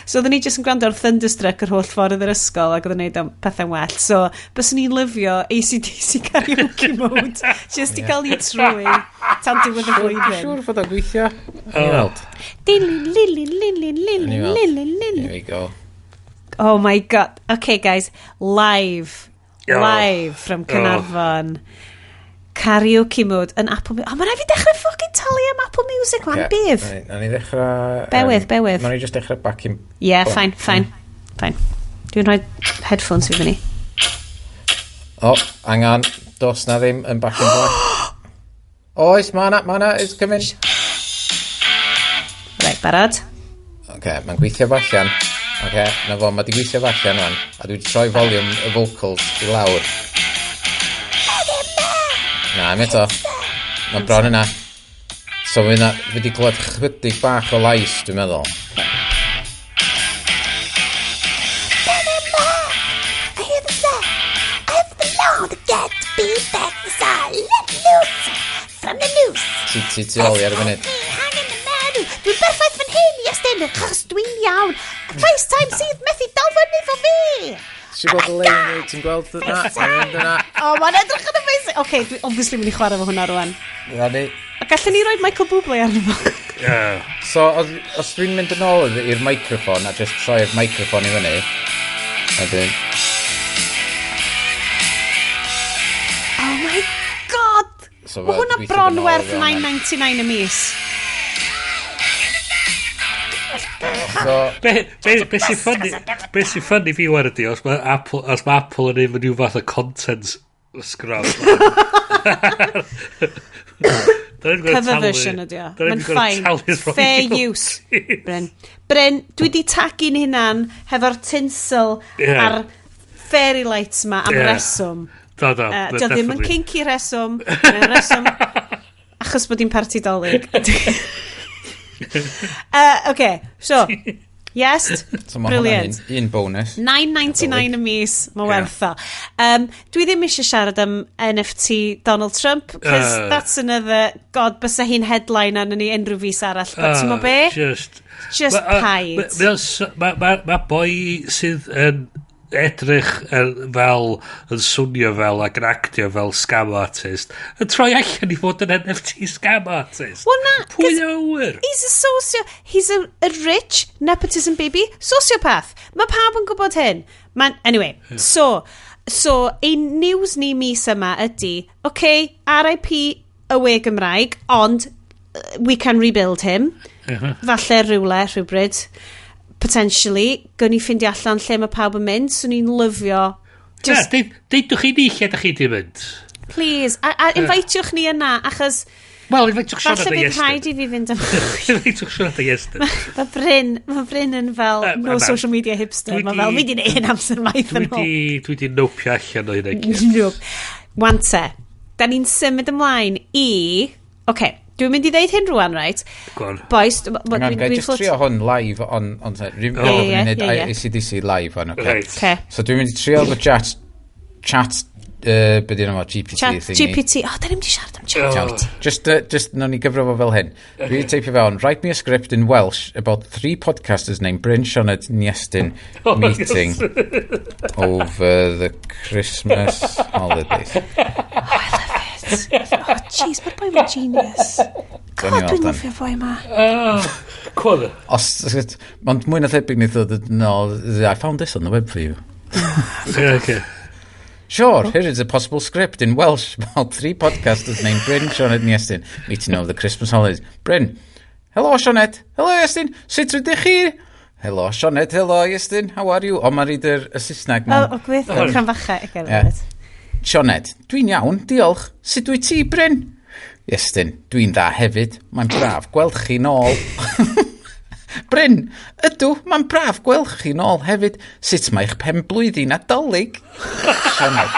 So oedden ni just yn gwrando ar Thunderstruck yr holl ffordd i'r ysgol ac oedd yn neud o'n pethau'n well. So byswn ni'n lyfio ACDC karaoke mode just i gael ni trwy tan diwedd y flwyddyn. Siŵr fod o'n gweithio. Ni weld. Dili, lili, lili, lili, Ni weld. lili, lili. Here we go. Oh my God. Okay, guys. Live. Oh. Live from Caernarfon. Karaoke mode yn Apple Music. Oh, mae'n rhaid fi dechrau fucking talu am Apple Music, man. Ocê, Bydd. Nawn ni ddechrau... Bear with, bear with. Nawn ni just dechrau back in... Yeah, fine, fine. Fine. Dwi'n rhoi headphones fi fyny. O, oh, hang on. Dos na ddim yn back in black. Oes, ma na, ma na, it's coming. Right, barod. Oce, okay, mae'n gweithio fo allan. Oce, okay, na fo, mae di gweithio fo allan wan. A dwi wedi troi volume y vocals i lawr. Na, am eto. Mae bron yna. So fi na, fi wedi clywed chydig bach o lais, dwi'n meddwl. I hear the sound. I have the law to get be back the side. Let loose from the noose. Ti, ti, ti ôl i ar y funud. Hanging the man. Dwi'n berffaith fan hyn, Iestyn, achos dwi'n iawn. FaceTime sydd methu dal fyny fo fi. Ti'n gweld y lein, ti'n gweld yna? Mae'n mynd yna. Oh, mae'n edrych yn amazing. Okay, dwi obviously mynd i chwarae fo hwnna rwan. Na ni. A gallen ni roi Michael Bublé arno fo? Yeah. So, os, os dwi'n mynd yn ôl i'r microffon a just troi'r microffon i fyny, a dyn, Oh my God! So Mae ma' hwnna gweithio bron fo nôl werth i fewn. 9.99 y mis. So, Be sy'n funny, be sy'n funny fi wan ydi, os mae Apple, os mae Apple yn efo rhyw fath o content scrub. Cover version ydi o. Mae'n fine. Fair use. Bryn. Bryn, dwi di tagu'n hunan hefo'r tinsel Ie. a'r fairy lights ma am Ie. reswm. Do, do. Dio ddim yn kinky reswm. Mae'n reswm achos bod hi'n parti Dolig. Okay, so, yes, so mae hwnna'n brilliant. un, un bonus. 9.99 y mis, mae werth o. Dwi ddim eisiau siarad am NFT Donald Trump, cos that's another, god, bysa hi'n headline arnon ni unrhyw fis arall, but ti'n mo be? Just... Just paid. Mae ma, ma boi sydd yn edrych yn fel, yn swnio fel ac yn actio fel scam artist, yn troi allan i fod yn NFT scam artist. Wel na, Pwy 'cause a wyr? He's a socio... He's a rich nepotism baby sociopath. Mae pawb yn gwybod hyn. Man, anyway, so, ein news ni mis yma ydy, okay, RIP y we Gymraeg, ond we can rebuild him. Falle rhywle, rhywbryd. Potentially, gwn i ffindio allan lle mae pawb yn mynd, swn i'n lyfio. Just, Yeah, deudwch i ni lle da chi di mynd. Please, a invitiwch ni yna, achos Wel, invitiwch Sian falle a bydd Iestyn. rhaid i fi fynd am... Invitiwch Sian a Iestyn. Mae Bryn yn fel no social media hipster. Dwi Mae fel, di- fi di neud hyn amser maith Dwi yn ôl. di, dwi di nopio allan o hynna i gyd. Nope. Wan te, da ni'n symud ymlaen i... Oce, dwi'n mynd i ddeud hyn rwan, right? Go on. Boys, Hang on, gai dwi'n just trio hwn live on Rwy'n Oh. Ie, ie, gwneud ie, ie. ACDC live on, okay. Right. Oce. So dwi'n mynd i trio efo chat, be di enw fo, GPT Chat thingy. GPT. Oh, da ni'n mynd i siarad am chat Oh. GPT. Just, nawn ni gyfro fo fel hyn. Dwi'n teipio fewn, write me a script in Welsh about three podcasters named Bryn, Sioned and Iestyn Oh, meeting over the Christmas holidays. Oh, jeez, mae'r boi ma'n genius. God, Gawn ni dwi'n weld dan. lyfio boi ma. Cwyd. Os, ond mwy na thebyg wneith ddod yn ôl, I found this on the web for you. Okay. Sure, here is a possible script in Welsh about three podcasters named Bryn, Sioned and Iestyn meeting over the Christmas holidays. Bryn, hello Sioned, hello Iestyn, sut rydych chi? Hello Sioned, hello Iestyn, how are you? O, mae'n read yr y Saesneg O, mewn. o gwyth, oh. cranfacha. Okay, Ie. yeah. Sioned, dwi'n iawn, diolch. Sut dwi ti, Bryn? Iestyn, dwi'n dda hefyd. Mae'n braf gweld chi nôl. Bryn, ydw, mae'n braf gweld chi nôl hefyd. Sut mae eich pen blwyddyn Nadolig? Sioned,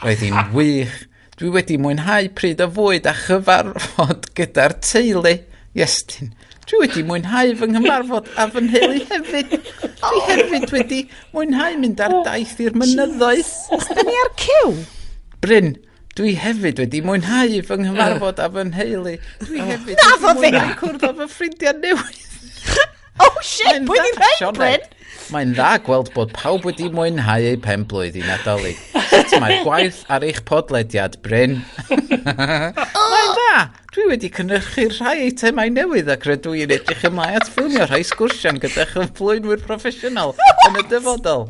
roedd hi'n wych. Dwi wedi mwynhau pryd o fwyd a chyfarfod gyda'r teulu. Iestyn, Dwi wedi mwynhau fy nghymarfod a fy nheulu hefyd. Dwi hefyd wedi mwynhau mynd ar daith i'r mynyddoedd. Da ni ar cyw? Bryn, dwi hefyd wedi mwynhau fy nghymarfod a fy nheulu. Dwi hefyd Naddo wedi fe. mwynhau cwrdd â fy ffrindiau newydd. Oh shit, Mae'n pwy di dda, rhain, Sioned. Bryn? Mae'n dda gweld bod pawb wedi mwynhau eu pen blwydd i Nadolig. Sut mae'r gwaith ar eich podlediad, Bryn? Mae'n dda! Dwi wedi cynhyrchu rhai eitemau newydd ac rydw i'n edrych ymlaen at ffilmio rhai sgwrsian gyda chyflwynwyr proffesiynol yn y dyfodol.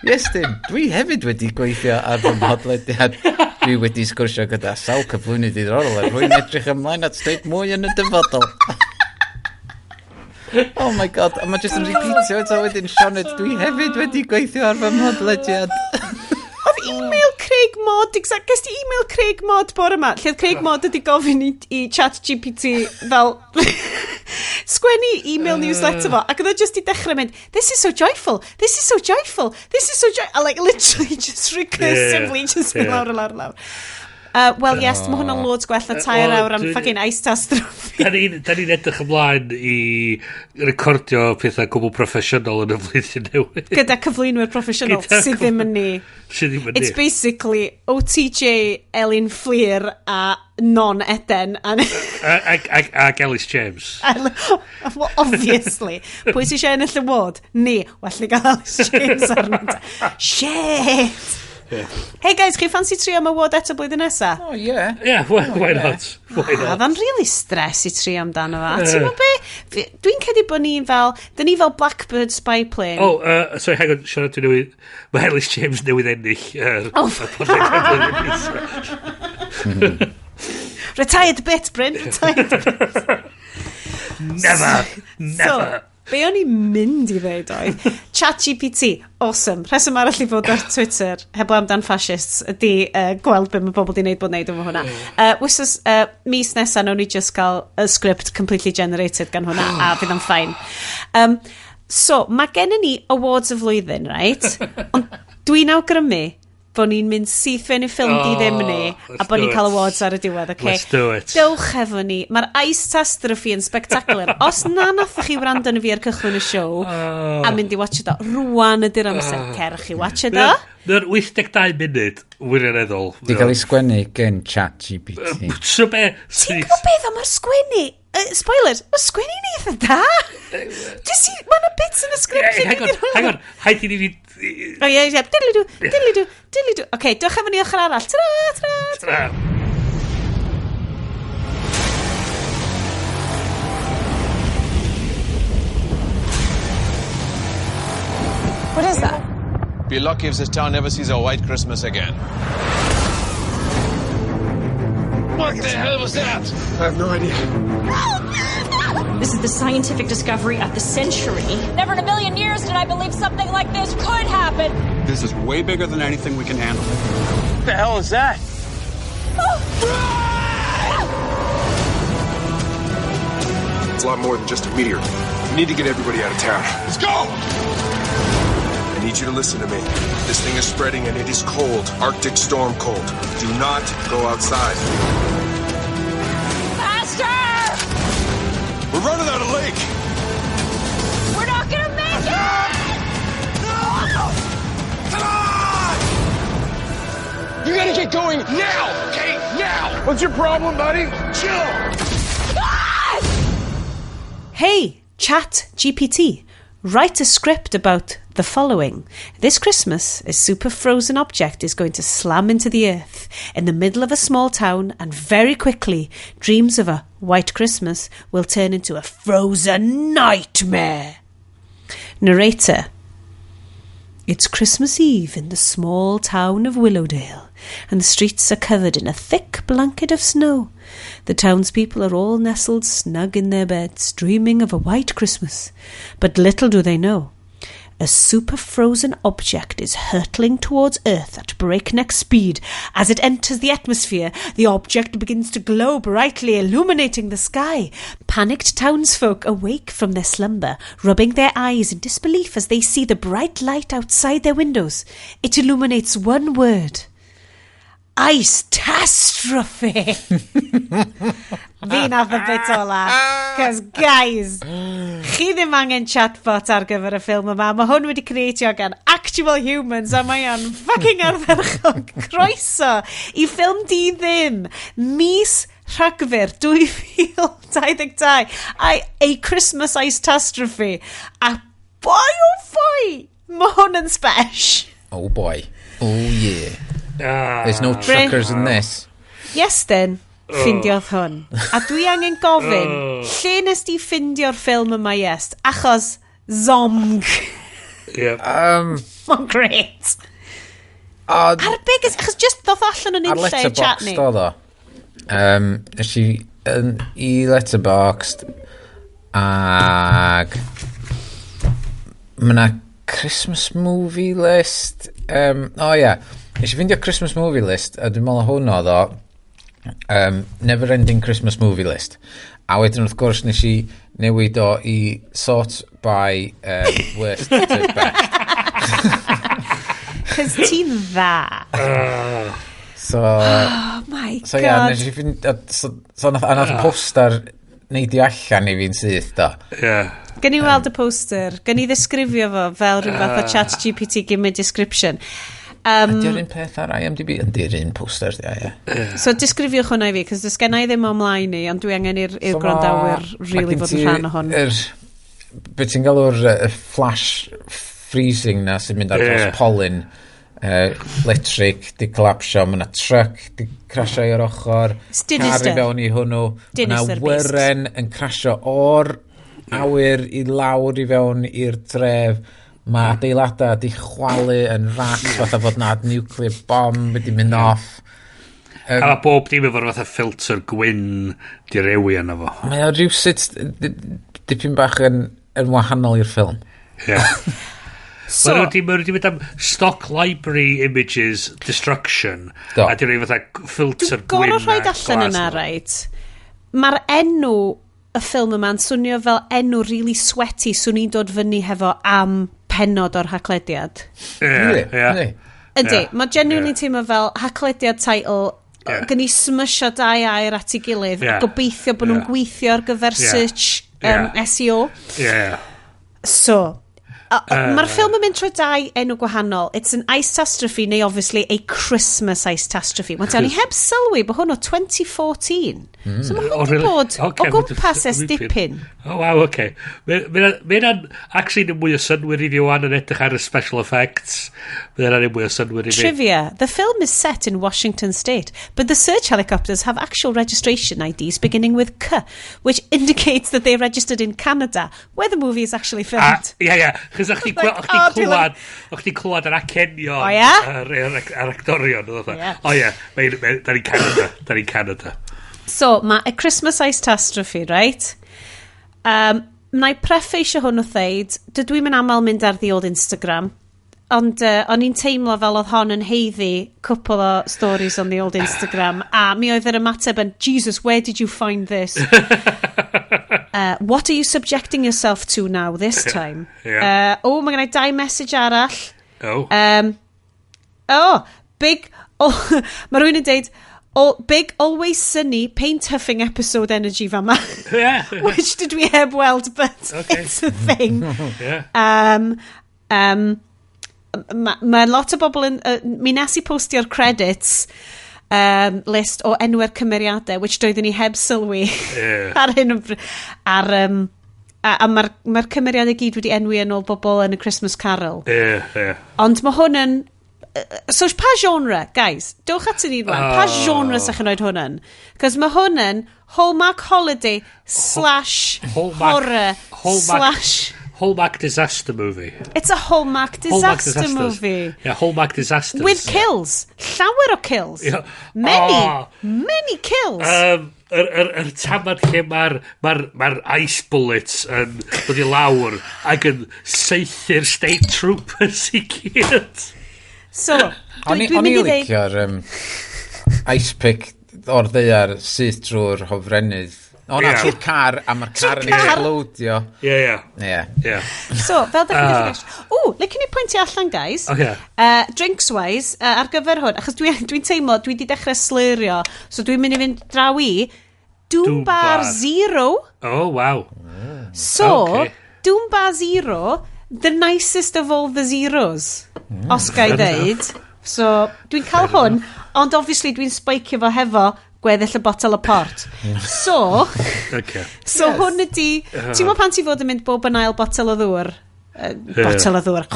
Iestyn, dwi hefyd wedi gweithio ar fy mhodlediad. Dwi wedi sgwrsio gyda sawl cyflwynydd diddorol a rwy'n edrych ymlaen at dweud mwy yn y dyfodol. Oh my god, a mae jyst yn repeatio eto wedyn, Sioned, dwi hefyd wedi gweithio ar fy mhodlediad. Oedd email Craig Mod, exact, ges ti email Craig Mod bore yma, lle oedd Craig Mod wedi gofyn i, i chat GPT fel sgwennu email newsletter fo, ac oedd o just i dechrau mynd, this is so joyful, this is so joyful, this is so joyful, a like literally just recursively just mynd lawr a lawr a lawr. Wel, yes, mae hwnna'n loads gwell na tair Wel, awr am dwi- fucking ice tastrophe. Da ni'n da ni edrych ymlaen i recordio pethau gwbl proffesiynol yn y flwyddyn newydd. Gyda cyflwynwyr proffesiynol Gyda sydd ddim yn ni. Sydd ddim yn It's ni. basically OTJ, Elin Fflur a non-Eden. And Ac Ellis James. well, obviously. Pwy sy'n eisiau ennill y ward? Ni. Well ni gael Alice James arno. Shit! Hey guys, chi ffansi trio am award eto blwyddyn nesa? Oh yeah. Yeah, why, why not? Why Oedd not? o'n really stress i trio amdano fo. A ti'n gwybod be? Dwi'n credu bod ni'n fel... Dyn ni fel Blackbird Spy Plane. Oh, sorry, hang on, siarad dwi newydd... Mae Ellis James newydd ennill. Oh. Y podlediad blwyddyn nesa. Retired bit, Bryn. Retired bit. Never! So, Never! be o'n i'n mynd i ddeud oedd, ChatGPT, awesome. Rheswm arall i fod ar Twitter, heblaw amdan fascists, ydy gweld be mae bobl di wneud bod wneud efo hwnna. Wsos, mis nesa, nawn ni just cael y script completely generated gan hwnna, a fydd o'n fine. So, mae gennym ni awards y flwyddyn, right? Ond dwi'n awgrymu bod ni'n mynd syth fewn i ffilm di ddim ni, Oh, a let's bod ni'n do cael it. awards ar y diwedd, okay? Let's do it. Dewch efo ni. Mae'r Ice Tastrophe yn spectacular. Os na nathoch chi wrando arno fi ar cychwyn y siow a mynd i watch o, rwan ydy'r amser. Cerwch chi watch o. Mae'n 82 munud, wirioneddol. Di gael ei sgwennu gen ChatGPT. So be? Ti'n gwybod beth o, mae'r sgwennu... Spoilers, mae'r sgwennu'n eitha da. Just i, mae yna bits yn y sgript. lle Hang dwi on, 'di rhoi- hang on. Haid i ni fi... O ie, ie, diddly-doo, diddly-doo, diddly-doo. Oce, dewch efo ni ochr arall. Ta-ra, ta-ra. Tra. What is that? Be lucky if this town never sees a white Christmas again. What the hell was that? I have no idea. This is the scientific discovery of the century. Never in a million years did I believe something like this could happen. This is way bigger than anything we can handle. What the hell is that? It's a lot more than just a meteor. We need to get everybody out of town. Let's go! I need you to listen to me. This thing is spreading and it is cold. Arctic storm cold. Do not go outside. Faster! We're running out of lake! We're not gonna make it! Come on! You gotta get going now, okay? Now! What's your problem, buddy? Chill! Hey, Chat GPT, write a script about the following. This Christmas, a super frozen object is going to slam into the earth in the middle of a small town, and very quickly, dreams of a white Christmas will turn into a frozen nightmare. Narrator. It's Christmas Eve in the small town of Willowdale, and the streets are covered in a thick blanket of snow. The townspeople are all nestled snug in their beds, dreaming of a white Christmas. But little do they know, a super frozen object is hurtling towards Earth at breakneck speed. As it enters the atmosphere, the object begins to glow brightly, illuminating the sky. Panicked townsfolk awake from their slumber, rubbing their eyes in disbelief as they see the bright light outside their windows. It illuminates one word: Ice-tastrophe! Fi nath y bit ola. Cos, guys, chi ddim angen chatbot ar gyfer y ffilm yma. Mae hwn wedi creatio gan actual humans a mae o'n fucking ardderchog. Croeso i ffilm di ddim. Mis Rhagfyr 2022. A Christmas Ice-tastrophe. A boy oh boy, mae hwn yn spesh. Oh boy. Oh yeah. There's no truckers in this. Yes then, ffindiodd hwn. A dwi angen gofyn, lle nes di ffindio'r ffilm yma, Yes? Achos, zomg. Mae'n great. Ar big, achos just ddoth allan yn Ar un lle chat Letterboxd ni. oedd o. Nes i i Letterboxd ag mae yna Christmas movie list. O oh, ie. Yeah. Nes i ffeindio Christmas movie list a dwi'n meddwl hwn oedd o Never Ending Christmas Movie List. A wedyn wrth gwrs nes i newid o i sort by worst to best. Cos ti'n dda. So, Oh my so ia, God. nes i ffind... So nath poster neidio allan i fi'n syth, do. Gen i weld y poster. Gen i ddisgrifio fo fel rhyw fath o chat GPT give me description. Ydy'r un peth ar IMDb? Ydy'r un poster, ia, ie. So disgrifiwch hwnna i fi, cos does gen i ddim ymlaen i, ond dwi angen i'r So gwrandawyr really ma' gen fod yn ti rhan o hwn. Be ti'n galw'r flash freezing na sy'n mynd ar draws polyn electric di collapsio, mae yna truck di crasio i'r ochr, It's car i dinister. fewn i hwnnw, mae yna Dinister beast. wyren yn crasio o'r awyr i lawr i fewn i'r dref, mae adeiladau di chwalu yn racs fatha fod na nuclear bomb wedi mynd off. A mae bob dim efo'r fatha filter gwyn di rewi yna fo. Mae o rhywsut dipyn bach yn wahanol i'r ffilm. Ie. So, Mae nhw wedi mynd am stock library images destruction. Do. A di rhoi fatha filter Dwi'n gwyn gorau rhoi a allan glas yna, yna. reit? Mae'r enw y ffilm yma'n swnio fel enw really sweaty swn i'n dod fyny hefo am pennod o'r haclediad. Ie, Really? ie. Yndi? Ydy, Ie. mae genuinely Ie. teimlo fel haclediad title Ie. gen i smysio dau air at ei gilydd a Ie. gobeithio bod nhw'n Ie. gweithio ar gyfer Ie. search Ie. SEO. Ie. So, mae'r ffilm yn mynd trwy dau enw gwahanol. It's an ice-tastrophe neu obviously a Christmas ice-tastrophe. Mae'n ni heb sylwi bod hwn o 2014. So mae Oh, hwn wedi really? bod Ocê, o gwmpas ers dipyn. dipyn. Oh, wow, oce. Mae hynna'n actually yn mwy o synwyr i fi wan yn edrych ar y special effects. Mae hynna'n mwy o synwyr i fi. Trivia. The film is set in Washington State, but the search helicopters have actual registration IDs beginning with K, which indicates that they registered in Canada, where the movie is actually A, filmed. ie. Chos o'ch chdi Like, oh, dwi'n o'ch chdi clywad yr acenion O, ie? yr actorion. oedd o. Ie. O ie, da ni'n Canada. Da ni'n Canada. So, mae A Christmas Ice-tastrophe, right? Na i preface hwn wrth ddeud, dydw i'n aml mynd ar the old Instagram, ond o'n i'n teimlo fel oedd hon yn haeddu cwpl o stories on the old Instagram, a mi oedd yr ymateb yn, "Jesus, where did you find this? What are you subjecting yourself to now this time?" Oh, mae gen i dau message arall. Oh. Oh, big... Oh, mae rhywun yn deud, "Oh, big always sunny paint huffing episode energy fama." Which did we heb weld, but it's a thing. Mae ma lot o bobl yn... Mi nes i postio'r credits list o enwau'r cymeriadau, which doeddwn ni heb sylwi ar hyn o bryd. A mae'r ma cymeriadau gyd wedi enwi yn ôl bobl yn y Christmas Carol. Ie, ie. Ond mae hwn yn... So, pa genre, guys? Dewch at ni rwan. Pa genre sa'ch chi'n rhoi hwn yn? Cos mae hwn yn Hallmark Holiday slash Hallmark- horror Hallmark- slash... Hallmark disaster movie. It's a Hallmark Hallmark disaster disasters. movie. Yeah, Hallmark disasters. With kills. Llawer o kills. Ie. Many, Oh. many kills. Yr tamad lle mae'r ma ice bullets yn dod i lawr ac yn saethu'r state troopers i gyd. So, O'n dwi'n i mynd i ddeud... licio'r ice pick o'r ddaear syth drwy'r hofrennydd. O na, Ie. trwy'r car, a mae'r car yn car. explodio. Ie, ie. Ie. Ie. So, fel da chi'n gallu gesio. O, licen i pwyntio allan, guys. Ocê. Drinks-wise, ar gyfer hwn, achos dwi'n dwi teimlo, dwi wedi dechrau slyrio, so dwi'n mynd i fynd draw i Doom Doom Bar Bar. Zero. Oh, wow. So, Okay. Doom Bar Zero, the nicest of all the zeros, os ga i ddeud. So, dwi'n cael hwn, ond obviously dwi'n spicio fo hefo gweddill y botel o port. So, Okay. so yes. Hwn ydi... Ti'n meddwl pan ti fod yn mynd bob yn ail botel o ddŵr? Botel o ddŵr.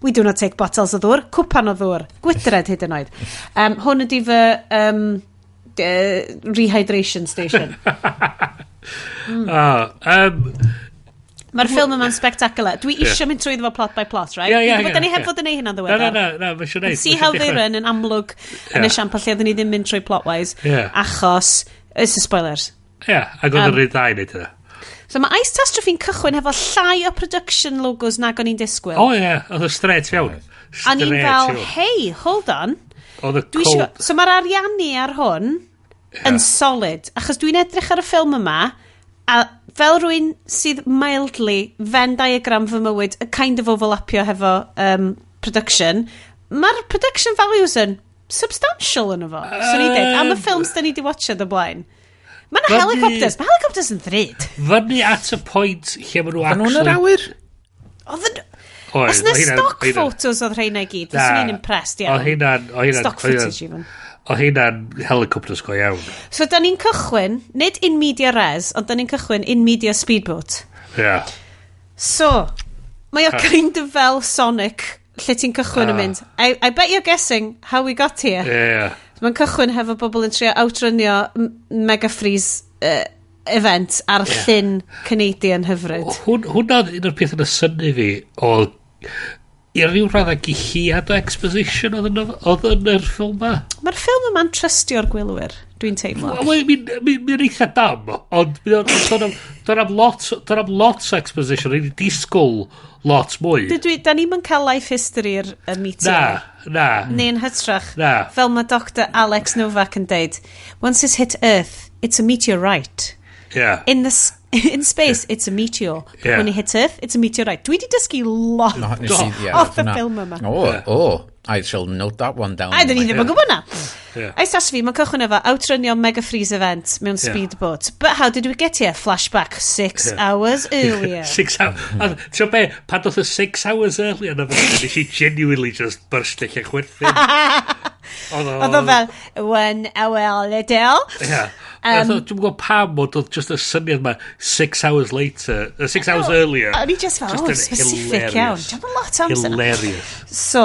We do not take bottles o ddŵr. Cwpan o ddŵr. Gwydred hyd yn oed. Hwn ydi fy rehydration station. Ah, Mae'r ffilm yma'n spectacular. Dwi Ie. isio mynd trwy fo plot by plot, right? Ie, ie, Dwi'n gwybod ie, da ni heb ie. fod yn neud hynna'n Na, na, ddiweddar. na, na, mae eisiau neud. See How They Run yn amlwg yn Ie. esiampl lle oedden ni ddim mynd trwy plot-wise. Ie. Achos, it's a spoilers. Ie, ac oedd yr un ddau wneud hynna. So mae Ice Tastrophe'n cychwyn hefo llai o production logos nag o'n i'n disgwyl. O ie, oedd y straight fewn. A ni'n Straight fel, fewn. hey, hold on. Oedd y Dwi isio... cold... So mae'r ariannu ar hwn yn solid, achos dwi'n edrych ar y ffilm yma, a fel rwy'n sydd mildly Venn diagram fy mywyd, y kind of overlapio hefo production, mae'r production values yn substantial yn efo. So ni'n deud, am y ffilms da ni di watchad o blaen. Mae yna helicopters, mae helicopters yn ddrud. Fyny at y pwynt lle maen nhw Oedden nhw'n yr actually... awyr? Oedd yn... Oedd, Os na oedd hynna'n- stock hynna'n- photos oedd rheina i gyd, fyswn i'n impressed iawn. Oedd hynna'n... oedd hynna'n- Stock oedd hynna'n- footage even. Oedd hynna'n helicopters go iawn. So, da ni'n cychwyn, nid in media res, ond da ni'n cychwyn in media speedboat. Ie. So, mae o kind of fel Sonic, lle ti'n cychwyn yn mynd. I bet you're guessing how we got here. Ie. Mae'n cychwyn hefo bobl yn trio outrunio Mega Freeze event ar llyn Canadian hyfryd. Hwnna oedd un o'r peth yn y synnu fi oedd i ryw raddau gilliad o exposition oedd yn, oedd yn yr ffilm ma. Mae'r ffilm yma'n trystio'r gwylwyr, dwi'n teimlo. Wel, mi'n eitha dam, ond do'n am lot, do'n am lot o exposition, rwy'n disgwyl lot mwy. Dwi, da ni'm yn cael life history-yr y meteor. Na, na. Neu'n hytrach, Na. fel mae Dr Alex Novak yn deud, once it's hit Earth, it's a meteorite. Yeah. In space, it's a meteor. But when it hits Earth, it's a meteorite. Dwi di dysgu lot No, nes i- ie, off y hwnna. ffilm yma. Oh, I shall note that one down. A dyn ni ddim yn gwybod na. Yeah. Ice Catastrophe, mae'n cychwyn efo outrunio Mega Freeze event mewn speedboat. But how did we get here? Flashback 6 hours earlier. 6 hours. A ti'n be, pan doth y 6 hours earlier na fe, nes i genuinely just burst allan chwerthin. Oedd o fel, 1 hour later. Ie. Dwi'n gwybod pam, ond oedd just y syniad ma, 6 hours later, 6 hours earlier. O'n i just fel, oh, yn specific iawn. hilarious. Dwi'n lot o amser. Hilarious. So,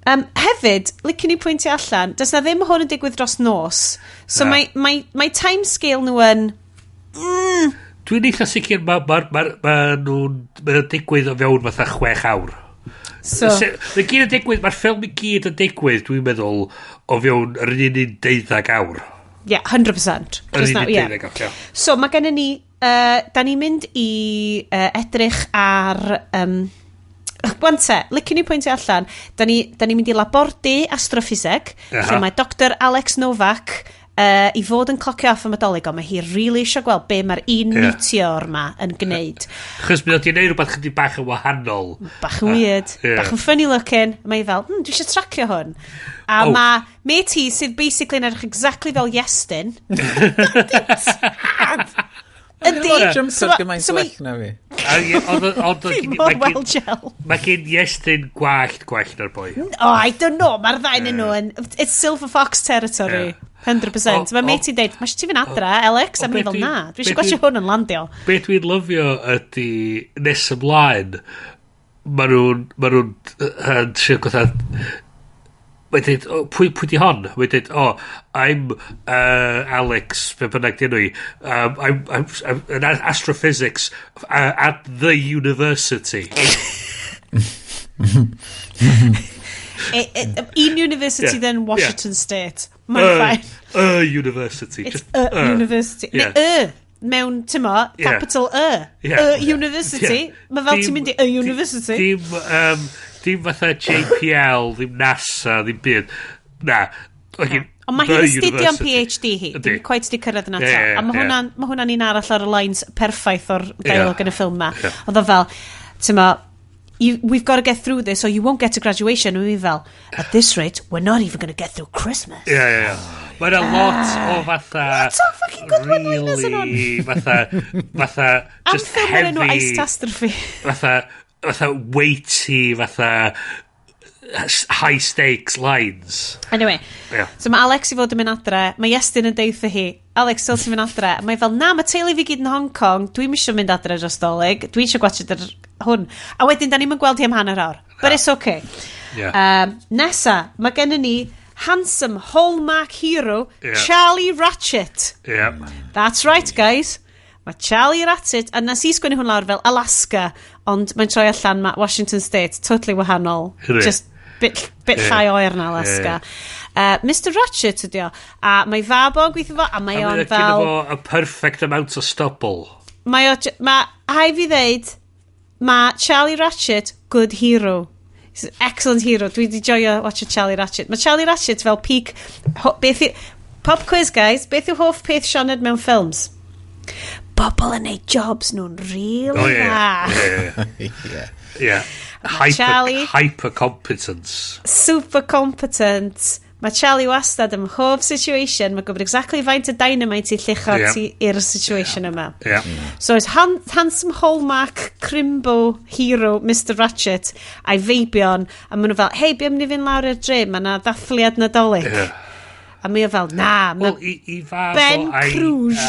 hefyd, licen i pwyntio allan, does na ddim hwn yn digwydd dros nos. So Na. mae timescale nhw yn... Dwi'n eitha sicr ma nhw'n ma nhw'n digwydd o fewn fatha 6 awr. So, Mae gyd yn digwydd, mae'r ffilm i gyd yn digwydd, dwi'n meddwl, o fewn yr un 12 awr. Yeah, 100%. Yr Just un now, un yeah. 12 awr, ie. So, mae gennym ni... Da ni'n mynd i edrych ar... Wan te, licen i pwyntio allan, da ni mynd i labordy astroffiseg, lle mae Dr Alex Novak i fod yn clocio off am y Dolig, ond mae hi really eisiau gweld be mae'r un meteor ma yn gwneud. Chos mi oedd hi'n neud rhywbeth chydig bach yn wahanol. Bach yn weird, bach yn funny looking. Mae hi fel, dwi eisiau tracio hwn. A mae mate hi sydd basically yn edrych exactly fel Iestyn. Ydy. Jumper gymaint So well na fi. A ie, Ond Fi mor well gel. Mae gen Iestyn gwallt gwell na'r boi. Oh, I don't know. Mae'r ddau yn nhw yn... It's Silver Fox territory. 100%. Mae mate hi'n deud, mae eisiau ti fynd adra, Alex? A O, mae'n be fel, na. Dwi eisiau be gwachio hwn yn landio. Be dwi'n lyfio ydy nes ymlaen, ma nhw'n trio gwtha mae'n dweud, oh, pwy di hon? Mae'n dweud, oh, I'm Alex, be bynnag di enw i. I'm an astrophysics at the university. Un university then Washington State. Mae'n fine. A university. It's Just a university. Yeah. Neu y mewn, ti'n mo, capital Y. Y university. Mae fel ti'n mynd i y university. Dim, dim fatha JPL, ddim NASA, ddim byd. Na, Fucking Ond mae hi'n the astudio am university. PhD hi. Yndi. Dwi'n quite di cyrraedd yna Ie, to. ie, A mae ie. hwnna'n ma hwnna'n un arall o'r lines perffaith o'r dialog yn y ffilm ma. Ie. Oedd o fel, ti'n ma, you, we've got to get through this or you won't get to graduation. A fi fel, at this rate, we're not even going to get through Christmas. Ie, ie, ie. Mae yna lot o fatha... Lot o fucking good one-liners yn hwn. Really, fatha... Fatha... Am Just ffilm o'r enw heavy... Ice Catastrophe. Fatha weighty, fatha... High stakes lines. Anyway, Ie. so mae Alex i fod yn mynd adre, mae Iestyn yn deud wrtho hi, Alex, dyl ti'n mynd adre? A Mae fel, na, mae teulu fi gyd yn Hong Kong, dwi'n isio mynd adre dros Dolig, dwi eisiau gwachod yr hwn. A wedyn, da ni'n gweld hi am hanner awr. But it's okay. Ie. Nesa, mae gennym ni handsome hallmark hero, Ie. Charlie Ratchet. Ie. That's right, guys. Mae Charlie Ratchet, a nes i sgwennu hwn lawr fel Alaska, ond mae'n troi allan mae Washington State, totally wahanol. Ydi. Just bit Ie. llai oer na Alaska. Mr Ratchet ydi o. A mae fab o'n gweithio fo, a mae A o'n mae gynno fel... fo a perfect amount o stubble. Mae o... Mae, hai fi ddeud, mae Charlie Ratchet, good hero. He's an excellent hero. Dwi wedi joio watch Charlie Ratchet. Mae Charlie Ratchet fel peak... Ho, beth i, pop quiz, guys. Beth yw hoff peth Sioned mewn ffilms? Bobl yn neud jobs nhw'n really O, ie, dda. ie. Ie. Ie. Hyper, Charlie- hyper competence. Super competent. Mae Charlie wastad ym mhob situation. Mae'n gwybod exactly faint o dynamite i llucho Ie. ti i'r situation yma. Ie. So it's handsome hallmark crimbo hero Mr Ratchet a'i feibion a maen nhw fel, hei, be am ni fynd lawr i'r dre? Mae yna ddathliad Nadolig. Ie. A mae o fel, na, mae Wel, i fab Ben o a'i- Cruz,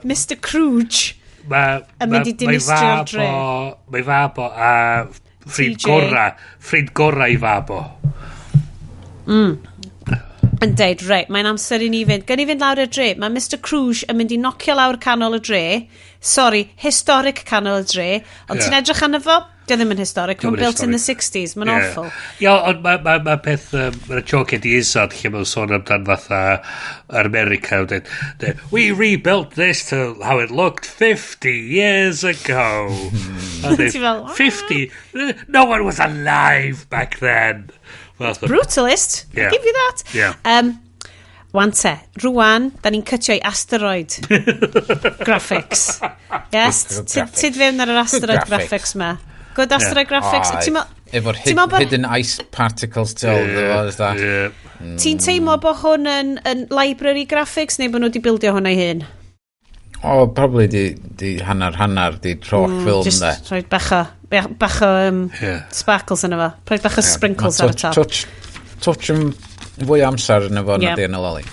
Mr Cruz, Ma, yn mynd i dinistrio'r dre. Mae fab o a ffrind TJ. gora, ffrind gora i fab o. Yn deud, reit, mae'n amser i ni fynd. Gan i fynd lawr i'r dre. Mae Mr Cruz yn mynd i nocio lawr canol y dre. Sorry, historic canol y dre. Ond Ie. ti'n edrych arno fo? Dio ddim yn historic. Dio'm Mae'n yn built in the historic. 60s. Mae'n Ie. awful. Ie, ond mae ma, ma peth, mae'r joke Eddie Izzard lle mae'n sôn amdan fatha yr America, yn deud, we rebuilt this to how it looked 50 years ago. A deud, Ti fel, "Ah." 50? No one was alive back then. Fatha, Brutalist. Yeah. I'll give you that. Yeah. Wan te, rwan, da ni'n cytio i asteroid graphics. Yes, Good graphics. tid fewn ar yr asteroid graphics. graphics ma. Good asteroid graphics. Aye. Ti'n me'wl- Efo'r ti'n me'wl bod- hidden ice particles tu ôl iddo fo, is that? Yeah. Ti'n teimlo bod hwn yn library graphics neu bod nhw wedi bildio hwnna i hun? O, probably di hanner hanner, di troll ffilm Just de. rhoi bach o, bach o Yeah. sparkles yna fo. Rhoi bach o sprinkles Ma' ar y top. Touch, touch yn fwy o amser yn efo Ie. na di yn y loli.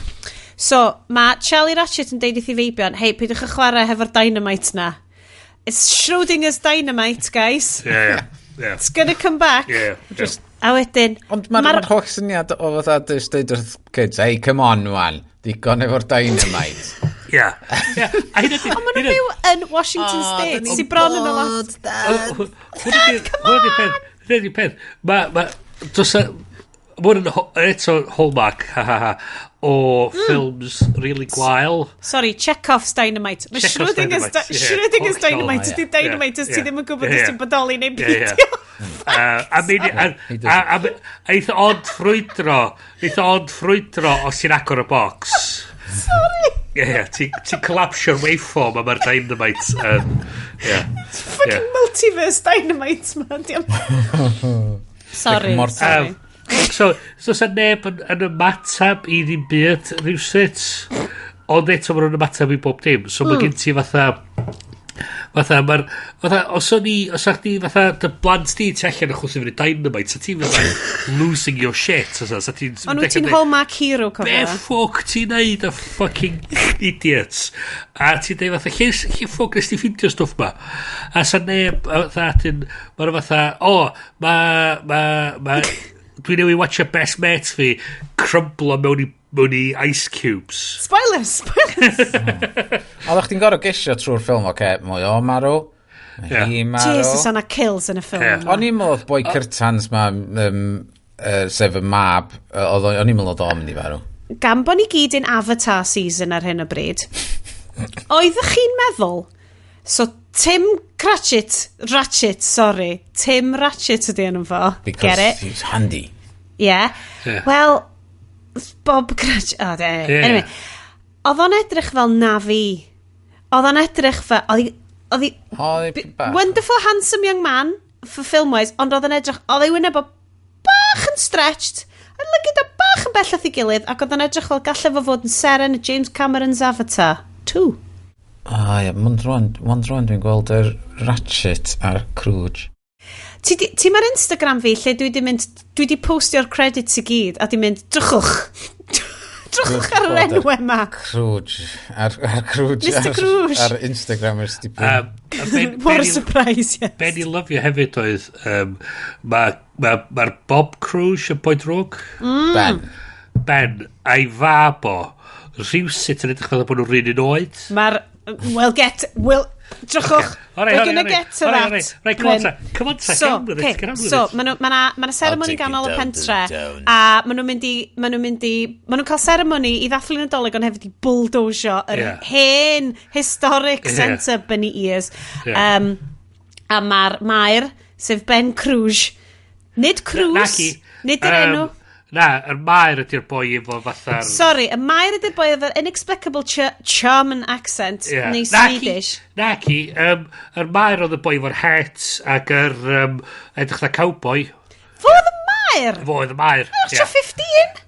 So, mae Charlie Ratchet yn deud wrth i feibion, hei, peidiwch â chwarae hefo'r dynamite na. It's Schrodinger's dynamite, guys. Yeah. It's gonna come back. Yeah, yeah. Just- A wedyn... Ond mae'r ma holl syniad o fatha just deud wrth kids, hey, come on, wan, digon efo'r dynamite. Yeah. Yeah. A hynna 'di- Ond maen nhw'n hynna- byw yn Washington State, sy'n bron yn y lot. Hwnna 'di peth. Hwnna 'di peth. Ma, dos a, ma' hwn yn eto hallmark, ha ha ha, o ffilms really gwael. Sorry, Chekhov's Dynamite. Mae Chekhov's Schrodinger's, Dynamite, ie. Schrodinger's Hollol. Dynamite ydy Ie, Dynamite os ti ie, ddim yn gwybod ie, os ie. ti'n bodoli neu Ie, ie. beidio. A mi He doesn't. a eitha odd ffrwydro, eitha odd ffrwydro os ti'n agor y box. Sorry. Ie, ie, ti'n collapsio'r waveform a mae'r dynamite yn... Ie. Fucking Ie. multiverse Dynamite, man. Sorry, Like mortal. sorry. So sa neb yn ymateb i ddim byd rhywsut, ond eto maen nhw'n ymateb i bob dim. So mae gen ti fatha, mae'r, fatha, os o'n i, os o'ch di, fatha, dy blant di tu allan yn chwsio fyny dynamite, sa ti'n fatha losing your shit, sa, sa ti'n... Ond wyt ti'n hallmark hero, Be cofio? ffwc ti'n neud, y fucking idiots? A ti'n deud fatha, lle ffwc nes ti ffindio stwff ma? A sa neb, a fatha, ti'n, ma'n fatha, o, ma, dwi'n newid watcha best mates fi crumblo mewn i ice cubes. Spoilers, spoilers. Oeddech chdi'n gorau gesio trwy'r ffilm, oce, mwy o marw, mae Ie. hi marw. Jesus, o'na kills yn y ffilm Ie. yma. O'n i'n meddwl oedd boi Curtans ma, sef y mab, o'n i'n meddwl oedd o'n mynd i farw. Gan bo ni gyd yn Avatar season ar hyn o bryd, oeddech chi'n meddwl, so Tim Cratchit, Ratchet, sorry, Tim Ratchet ydy enw fo. Because Get it? he's handy. Yeah. Ie. Wel, Bob Cratchit. Oh, Ie. Anyway, oedd o'n edrych fel Navi. Oedd o'n edrych fel... Oedd hi... Oedd hi bach. Wonderful handsome young man, for film-wise, ond oedd o'n edrych... Oedd ei wyneb o bach yn stretched, a lygid o bach yn bell at ei gilydd, ac oedd o'n edrych fel gallai fo fod yn seren y James Cameron's Avatar 2. O ie, mond rwan, mond rwan dwi'n gweld yr Ratchet a'r Crooge. Ti, ti mae'r Instagram fi lle dwi di mynd, dwi di postio'r credits i gyd a di mynd, drychwch. Drychwch ar yr enw yma. Crooge. Ar Crooge. Mr Crooge. Ar Instagram ers dipyn. What a surprise, yes. Be ni lyfio hefyd oedd, mae'r ma Bob Crooge yn boi drwg. Ben. Ben, a'i fab o, rhywsut yn edrych fel bod nhw'n un oed. Mae'r, well get, well, drychwch. Alright, We're alright, gonna alright. get to Alright, that. alright. Right, come on Bryn. ta. Come on ta, So, get on with it, okay, get on with so it. ma' ma' 'na seremoni I'll take ganol you y down pentre to the town. a ma' nhw'n mynd i ma' nhw'n mynd i ma' nhw'n cael seremoni i ddathlu Nadolig ond hefyd i bulldozio yr hen historic centre Bunny Ears. Ie. A mae'r maer, sef Ben Cruz, nid Cruz, Naci. nid yr enw. Na, yr maer ydy'r boi efo fatha'r... Sorry, y maer ydy'r boi efo'r inexplicable German accent Ie. neu Naci, Swedish. Naci, yr maer oedd y boi efo'r het ac yr edrych na cowboy. Fo oedd y maer? Fo oedd y maer. Extra 15?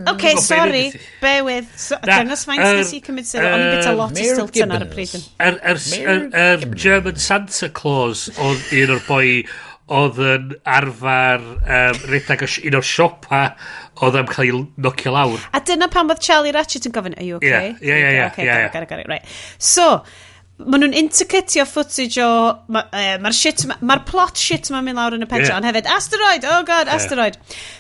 Okay, Wel, be sorry. ddeudais i? Bear with. So, Na, dyna faint nes i cymryd sylw. O'n i'n bit a lot o Mayor Stilton ar y Gibbons. pryd. Yr Mayor yr German Santa Claus oedd un o'r boi oedd yn arfer redag un o'r siopa oedd am cael ei nocio lawr. A dyna pam oedd Charlie Ratchet yn gofyn, are you okay? Ie, ie, ie, ie, Okay, ie, got ie. it, got it, got it, right. So, maen nhw'n intercutio footage o... Mae'r ma shit, mae'r plot shit ma'n mynd lawr yn y pentre, Ie. ond hefyd, asteroid, oh god, asteroid.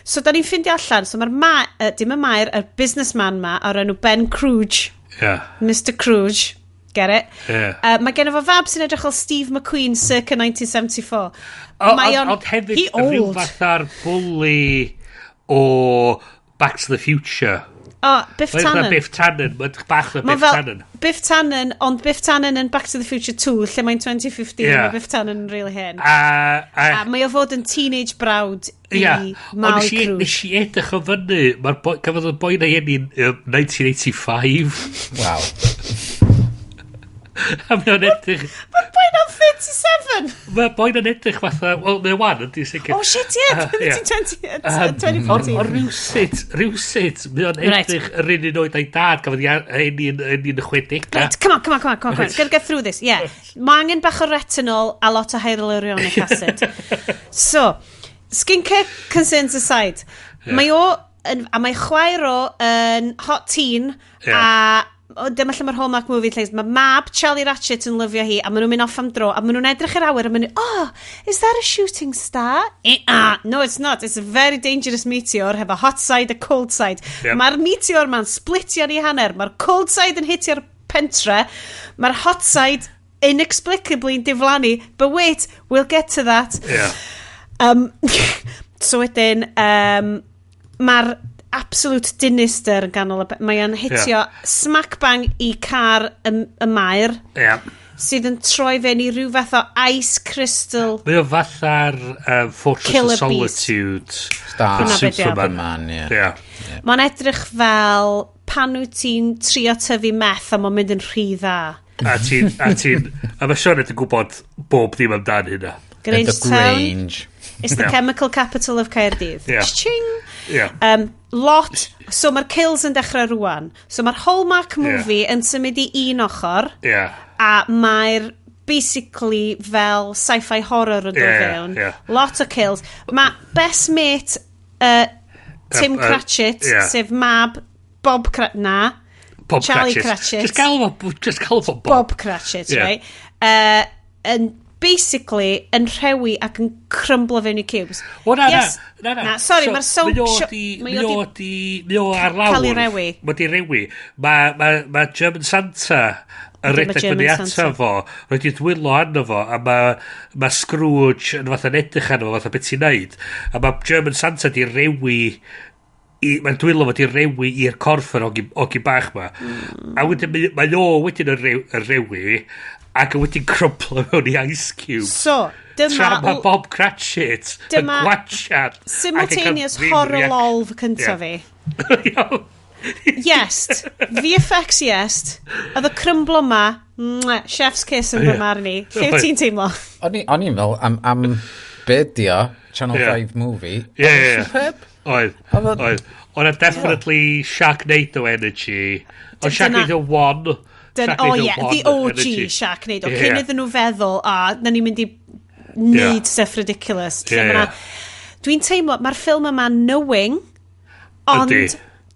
So, da ni'n ffindio allan, so mae'r dim y maer, y businessman ma, o'r enw Ben Crooge, Ie. Mr Crooge, get it? Ie. Mae gen fo fab sy'n edrych fel Steve McQueen circa 1974. Mae o'n... Ond hefyd, He rhyw old. fatha'r bully o Back to the Future. O, Biff Mae'n Tannen. Biff Tannen. Mae'n bach na Mae Biff fel Tannen. Biff Tannen, ond Biff Tannen yn Back to the Future 2, lle mae'n 2015, Ie. mae Biff Tannen yn really hen. A A mae o fod yn teenage brawd i Ia, ond Molly nes i, Cruz. nes i edrych o fyny, mae'r boi, gafodd y boi na ei eni yn 1985. Waw. A mae o'n edrych, Mae'r boi na'n 37! mae'r boi na'n edrych fatha, wel, mae o wan, yndi sicr. Oh shit, yeah, Ie. 1920, Ond 2014. rhywsut, mae o'n Right. edrych yr un oed a'i dad, gafodd ei eni yn y 60au. Right, come on, come on, come on, come on, come on. Gotta get through this, yeah. Mae angen bach o retinol a lot o hyaluronic acid. So, skincare concerns aside, mae o, yn, a mae chwaer o yn hot teen, Ie. a o, dyma lle mae'r Hallmark movie lle mae mab Charlie Ratchet yn lyfio hi a maen nhw'n mynd off am dro a maen nhw'n edrych i'r awyr a maen nhw, oh, is that a shooting star? Eh, ah, no it's not, it's a very dangerous meteor have a hot side a cold side. Yep. Mae'r meteor ma'n splitio yn ei hanner, mae'r cold side yn hitio'r pentre, mae'r hot side inexplicably yn diflannu, but wait, we'll get to that. Ie. So wedyn, mae'r absolute dinister yn ganol y... Mae o'n hitio smack bang i car y maer, Ie. sydd yn troi fe'n i ryw fath o ice crystal. Mae o fatha'r Fortress Killer of Beast. Solitude. Star Hwnna be' 'di o. Superman, ie. Ie. Mae'n edrych fel pan wyt ti'n trio tyfu meth a mae'n mynd yn rhy dda. A mae Sioned yn gwybod bob dim amdan hynna. Grange The Town. Grange. It's the Yeah. chemical capital of Caerdydd. Yeah. Ching! Ie. Lot. So mae'r kills yn dechrau rwan. So mae'r Hallmark Yeah. movie yn symud i un ochr. Ie. A mae'r basically fel sci-fi horror yn dod Yeah, fewn. yeah. Lot o kills. Mae best mate Tim Cratchit, yeah. sef mab Bob Cratchit, na, Bob Charlie Cratchit. Cratchit. Just galw fo Bob. Bob Cratchit, Yeah. right? Yn basically yn rhewi ac yn crymblo fewn i cubes. O na, Yes. na. Sorry, mae'r soap... Mae o di, mae mae o o di, mae o ar lawr. Cael ei rewi. Mae di rewi. Mae ma, ma German Santa yn Yndi, ma' redeg German fyny ato Santa. fo, roed i dwylo arno fo, a mae ma Scrooge yn fatha'n edrych arno fo, fatha beth ti'n neud. A mae German Santa di rewi mae'n dwylo fo di rewi i'r corff yr ogi bach ma. A wedyn mae o wedyn yn rewi, ac yn wedyn crymplo mewn i ice cube. So, dyma... Tra mae Bob Cratchit yn Dyma gwatchad. Simultaneous horror lolf cyntaf fi. Iawn. Yes. VFX yes. Oedd y crymblo ma, mwah, chef's kiss yn fy marn i. Lle wyt ti'n teimlo? O'n i'n fel, am be di o, Channel 5 movie. Ie, ie, ie. Superb. Oedd, oedd. Oedd na definitely Sharknado energy. Oedd Sharknado 1. Oh yeah, the OG Sharknado. Cyn iddyn nhw feddwl, a na ni'n mynd i neud stuff ridiculous. Dwi'n teimlo, mae'r ffilm yma knowing, ond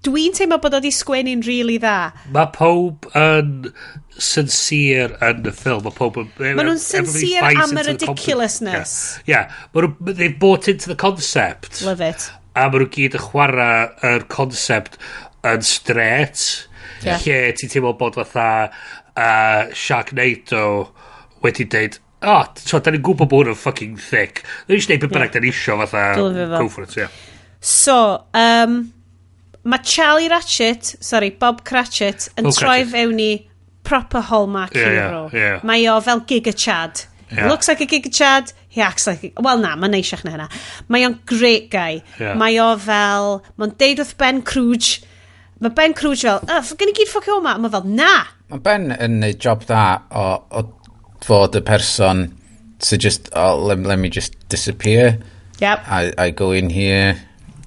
dwi'n teimlo bod o di sgwennu'n really dda. Mae pob yn sincere yn y ffilm. Mae pob yn... Mae nhw'n sincere am y ridiculousness. Yeah. They've bought into the concept. Love it. A maen nhw gyd yn chwarae yr concept yn straight. Yeah. Lle ti'n teimlo bod fatha Sharknado wedi deud, oh, so, da ni'n gwybod bod hwn yn fucking thick. Da ni'n eisiau beth bynnag da ni isio fatha go for it, yeah. So, mae Charlie Ratchet, sorry, Bob Cratchit, yn troi fewn i proper Hallmark hero. Yeah. Mae o fel Giga Chad. Yeah. Looks like a Giga Chad, he acts like a... Well, na, mae'n neisiach na hynna. Mae o'n great guy. Yeah. Mae o fel... Mae'n deud wrth Ben Crooge. Mae Ben Crooge fel, oh, gen i gyd ffocio yma. Mae fel, na! Mae Ben yn neud job da o fod y person to just, oh, let me just disappear. Yep. I go in here.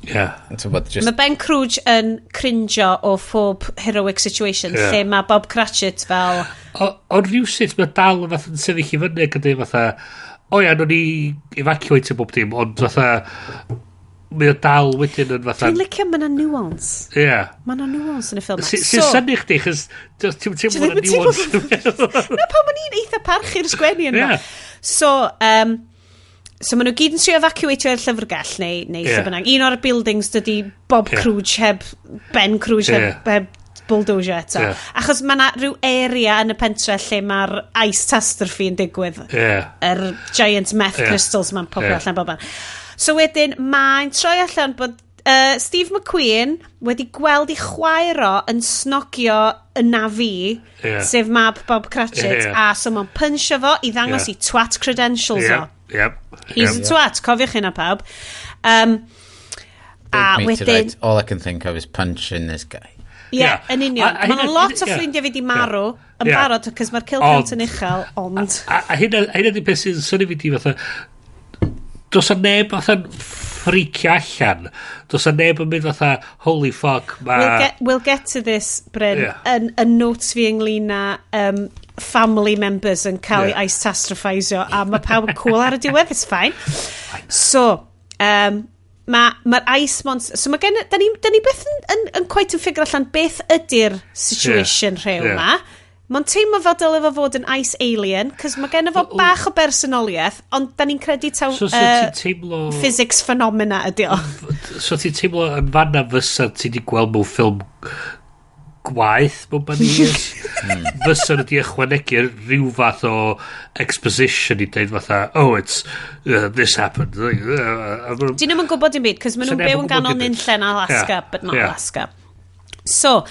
Yeah. Just... Mae Ben Crooge yn cringio o phob heroic situation, yeah. Lle mae Bob Cratchit fel... Ond rhywsut, mae dal yn fath yn sefyll i fyny ac yn dweud fatha, o ia, nhw'n i evacuate bob dim, ond fatha, mae o dal wedyn yn fatha... Dwi'n licio, mae yna nuance. Ie. Yeah. Mae yna nuance yn y ffilm. Sy'n synnu chdi, chos ti'n teimlo yna nuance. Na, pan o'n i'n eitha parchu'r sgwennu yna. Yeah. So, so maen nhw gyd yn trio evacuatio i'r llyfrgell neu lle bynnag. Un o'r buildings dydy Bob Crooge heb Ben Crooge heb bulldozer eto. Yeah. Achos mae yna rhyw area yn y pentre lle mae'r ice tastrophe yn digwydd. Yeah. Yr giant meth crystals ma'n popio allan bob man. So wedyn mae'n troi allan bod Steve McQueen wedi gweld ei chwaer o yn snogio y nafi, sef mab Bob Cratchit, a so mae'n punchio fo i ddangos i twat credentials o. Yep. He's a twat, cofiwch hynna pawb. A wedyn... All I can think of is punching this guy. Ie, yn union. Mae'n lot o ffrindiau fi di marw yn barod, cos mae'r kill count yn uchel, ond... A hynna di peth sy'n synnu fi di fatha... Does a neb fatha'n ffricio allan. Does a neb yn mynd fatha, holy fuck, ma... We'll get to this, Bryn, yn notes fi ynglyn â family members yn cael ei ice tastrophisio, a mae pawb yn cool ar y diwedd, it's fine. So, mae'r ice monster... So mae gen... Da ni byth yn quite yn figure allan beth ydy'r situation rhew ma. Mae'n teimlo fel dyle fo fod yn ice alien, cos mae gen fo bach o bersonoliaeth, ond da ni'n credu taw so teimlo... physics phenomena ydi o. So ti'n teimlo yn fanna fysa ti di gweld mewn ffilm gwaith mewn many years? Fysa nhw di ychwanegu rhyw fath o exposition i dweud fatha, oh, it's, this happened. Dyn nhw'n gwybod dim byd, cos maen nhw'n byw yn ganol nunlle yn Alaska, but not Alaska. So,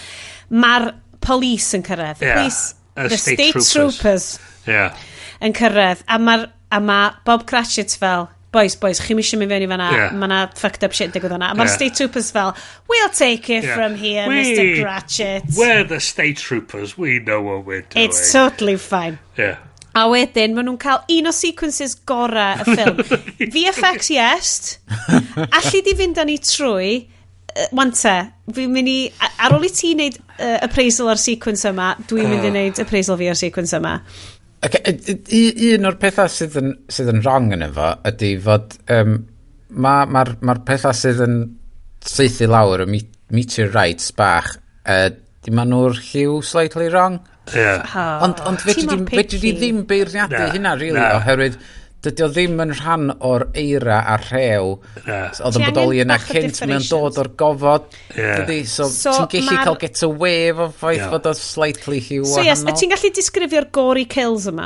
mae'r police yn cyrraedd. Police, the state troopers yn cyrraedd. A mae Bob Cratchit fel, boys, chi'm eisiau mynd fewn i fanna, mae na fucked up shit digwydd fanna. A mae'r state troopers fel, we'll take it from here, Mr Cratchit. We're the state troopers, we know what we're doing. It's totally fine. Yeah. A wedyn, maen nhw'n cael un o sequences gorau y ffilm. VFX, yes. Alli di fynd â ni trwy... Wante, fi'n mynd i... Ar ôl i ti wneud appraisal o'r sequence yma, dwi'n mynd i wneud appraisal fi o'r sequence yma. Okay, un o'r pethau sydd yn wrong yn efo ydy fod mae'r pethau sydd yn saethu lawr, y meteorites bach, di ma nhw'r lliw slightly wrong. Yeah. Ond fedri di ddim beirniadu hynna, really, oherwydd dydy o ddim yn rhan o'r eira a'r rhew oedd yn bodoli yna cynt, mae'n dod o'r gofod, dydy, so ti'n gallu cael get away efo ffaith fod o slightly lliw wahanol. So yes, a ti'n gallu disgrifio'r gory kills yma?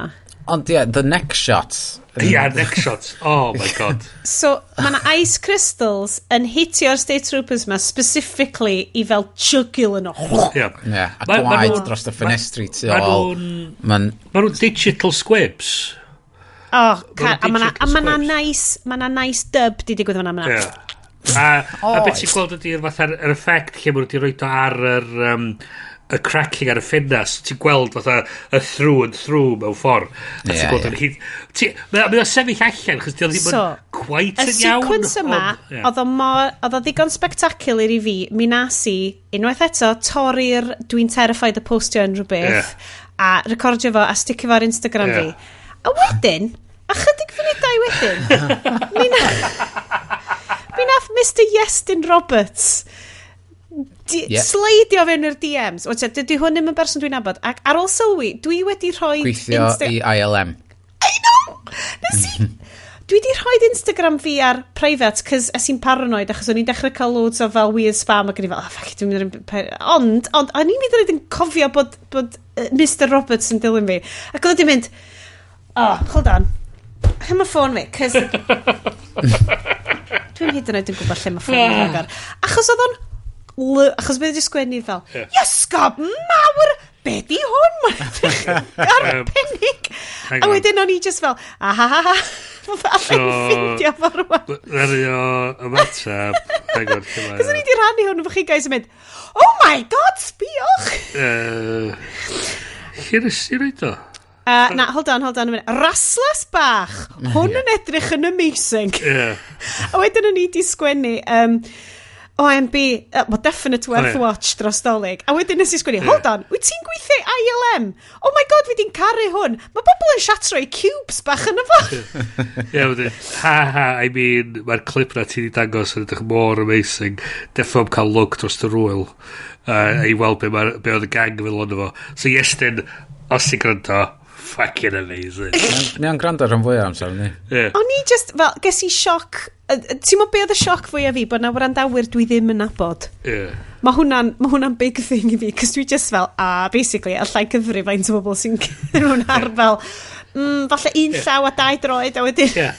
Ond ie, the neck shots. Yeah, neck shots. Oh my god. So, mae yna ice crystals yn hitio'r state troopers ma specifically i fel jugular nhw. Yeah. Yeah, a gwaed dros y ffenestri tu ôl. Mae nhw'n digital squibs. Oh, a mae na nice, ma na nice dub di digwydd fan'na. Yeah. A beth ti'n gweld ydy'r fatha'r yr effect lle maen nhw wedi rhoid o ar yr, y crackling ar y ffenast. Ti'n gweld fatha y through and through mewn ffordd. A ti'n gweld yn hyd. Mae o'n sefyll allan, chos di o ddim yn So, quite y yn iawn. sequence yma, ond- ie. oedd o ddigon spectacular i fi, mi nas i, unwaith eto, torri'r dwi'n terrified o postio unrhyw beth, a recordio fo a sticio fo ar Instagram fi. A wedyn, ychydig funudau wedyn, mi nath Mr Iestyn Roberts sleidio fewn i'r DMs. O, te, dydy hwn ddim yn berson dwi'n nabod. Ac ar ôl sylwi, dwi wedi rhoi Gweithio i ILM. I know! Nes i... Dwi wedi rhoi Instagram fi ar private, cos es i'n paranoid, achos o'n i'n dechrau cael loads o fel weird spam, ac o'n i fel, oh, fuck it, dwi'n mynd i'r... Ond, o'n i'n mynd yn cofio bod Mr Roberts yn dilyn fi. Ac oedd o'n mynd, oh, hold on, lle mae ffôn fi, cos dwi'n hyd yn oed yn gwybod lle mae ffôn fi'n agor. Achos oedd o'n achos mae wedi sgwennu fel, "Iesgob mawr, be di hwn?" Mae'n edrych arbennig. Hang A on. wedyn o'n i just fel, aha ha ha, allai ffeindio fo rwan. Ddaru o ymateb. Hang on, lle mae Cos o'n o? i wedi rhannu hwn efo chi guys yn mynd, "Oh my God, sbiwch!" Lle nes i roid o? Na, hold on, hold on a minute. Raslas bach, hwn yn edrych yn amazing. A wedyn o'n i di sgwennu, OMB, well, definite worth watch dros Dolig. A wedyn nes i sgwennu, "Hold on, wyt ti'n gweithio i ILM? Oh my God, fi di'n caru hwn. Mae bobl yn shatro i cubes bach yn y fo." Ie, wedyn, ha ha, I mean, mae'r clip na ti wedi dangos yn edrych mor amazing. Defo am cael look dros yr wyl. I weld be oedd y gang yn feddwl ono fo. So Iestyn, os ti'n gwrando, fucking amazing. Mae o'n gwrando rhan fwy o amser, ni. Yeah. O'n i just, fel, ges i sioc. Ti'n meddwl be oedd y sioc fwyaf fi? Bod na wrandawyr dwi ddim yn nabod. Mae hwnna'n big thing i fi, cos dwi just fel, a basically, allai cyfri faint o bobl sy'n hwn ar fel, falle un llaw a dau droed, a wedyn Ie.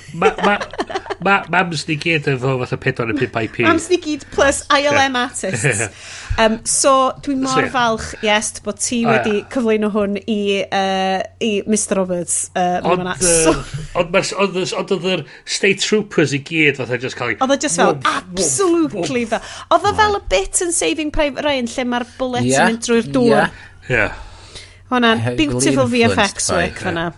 Ma mams ni gyd efo fatha 4 neu 5 IP. Mams ni gyd plus ILM artists. So, dwi'n mor So, ie. falch, yes, bod ti O, ie. wedi cyflwyno hwn i Mr Roberts. Ond, Ond, so, ond, ond oedd yr state troopers i gyd fatha just cael ei Oedd o just fel, wwmp, wwmp, absolutely wwmp. fel. Oedd o fel y bit yn Saving Private Ryan lle mae'r bullets yn mynd drwy'r dŵr. Hwnna'n Heavily beautiful influenced VFX by- work fyna.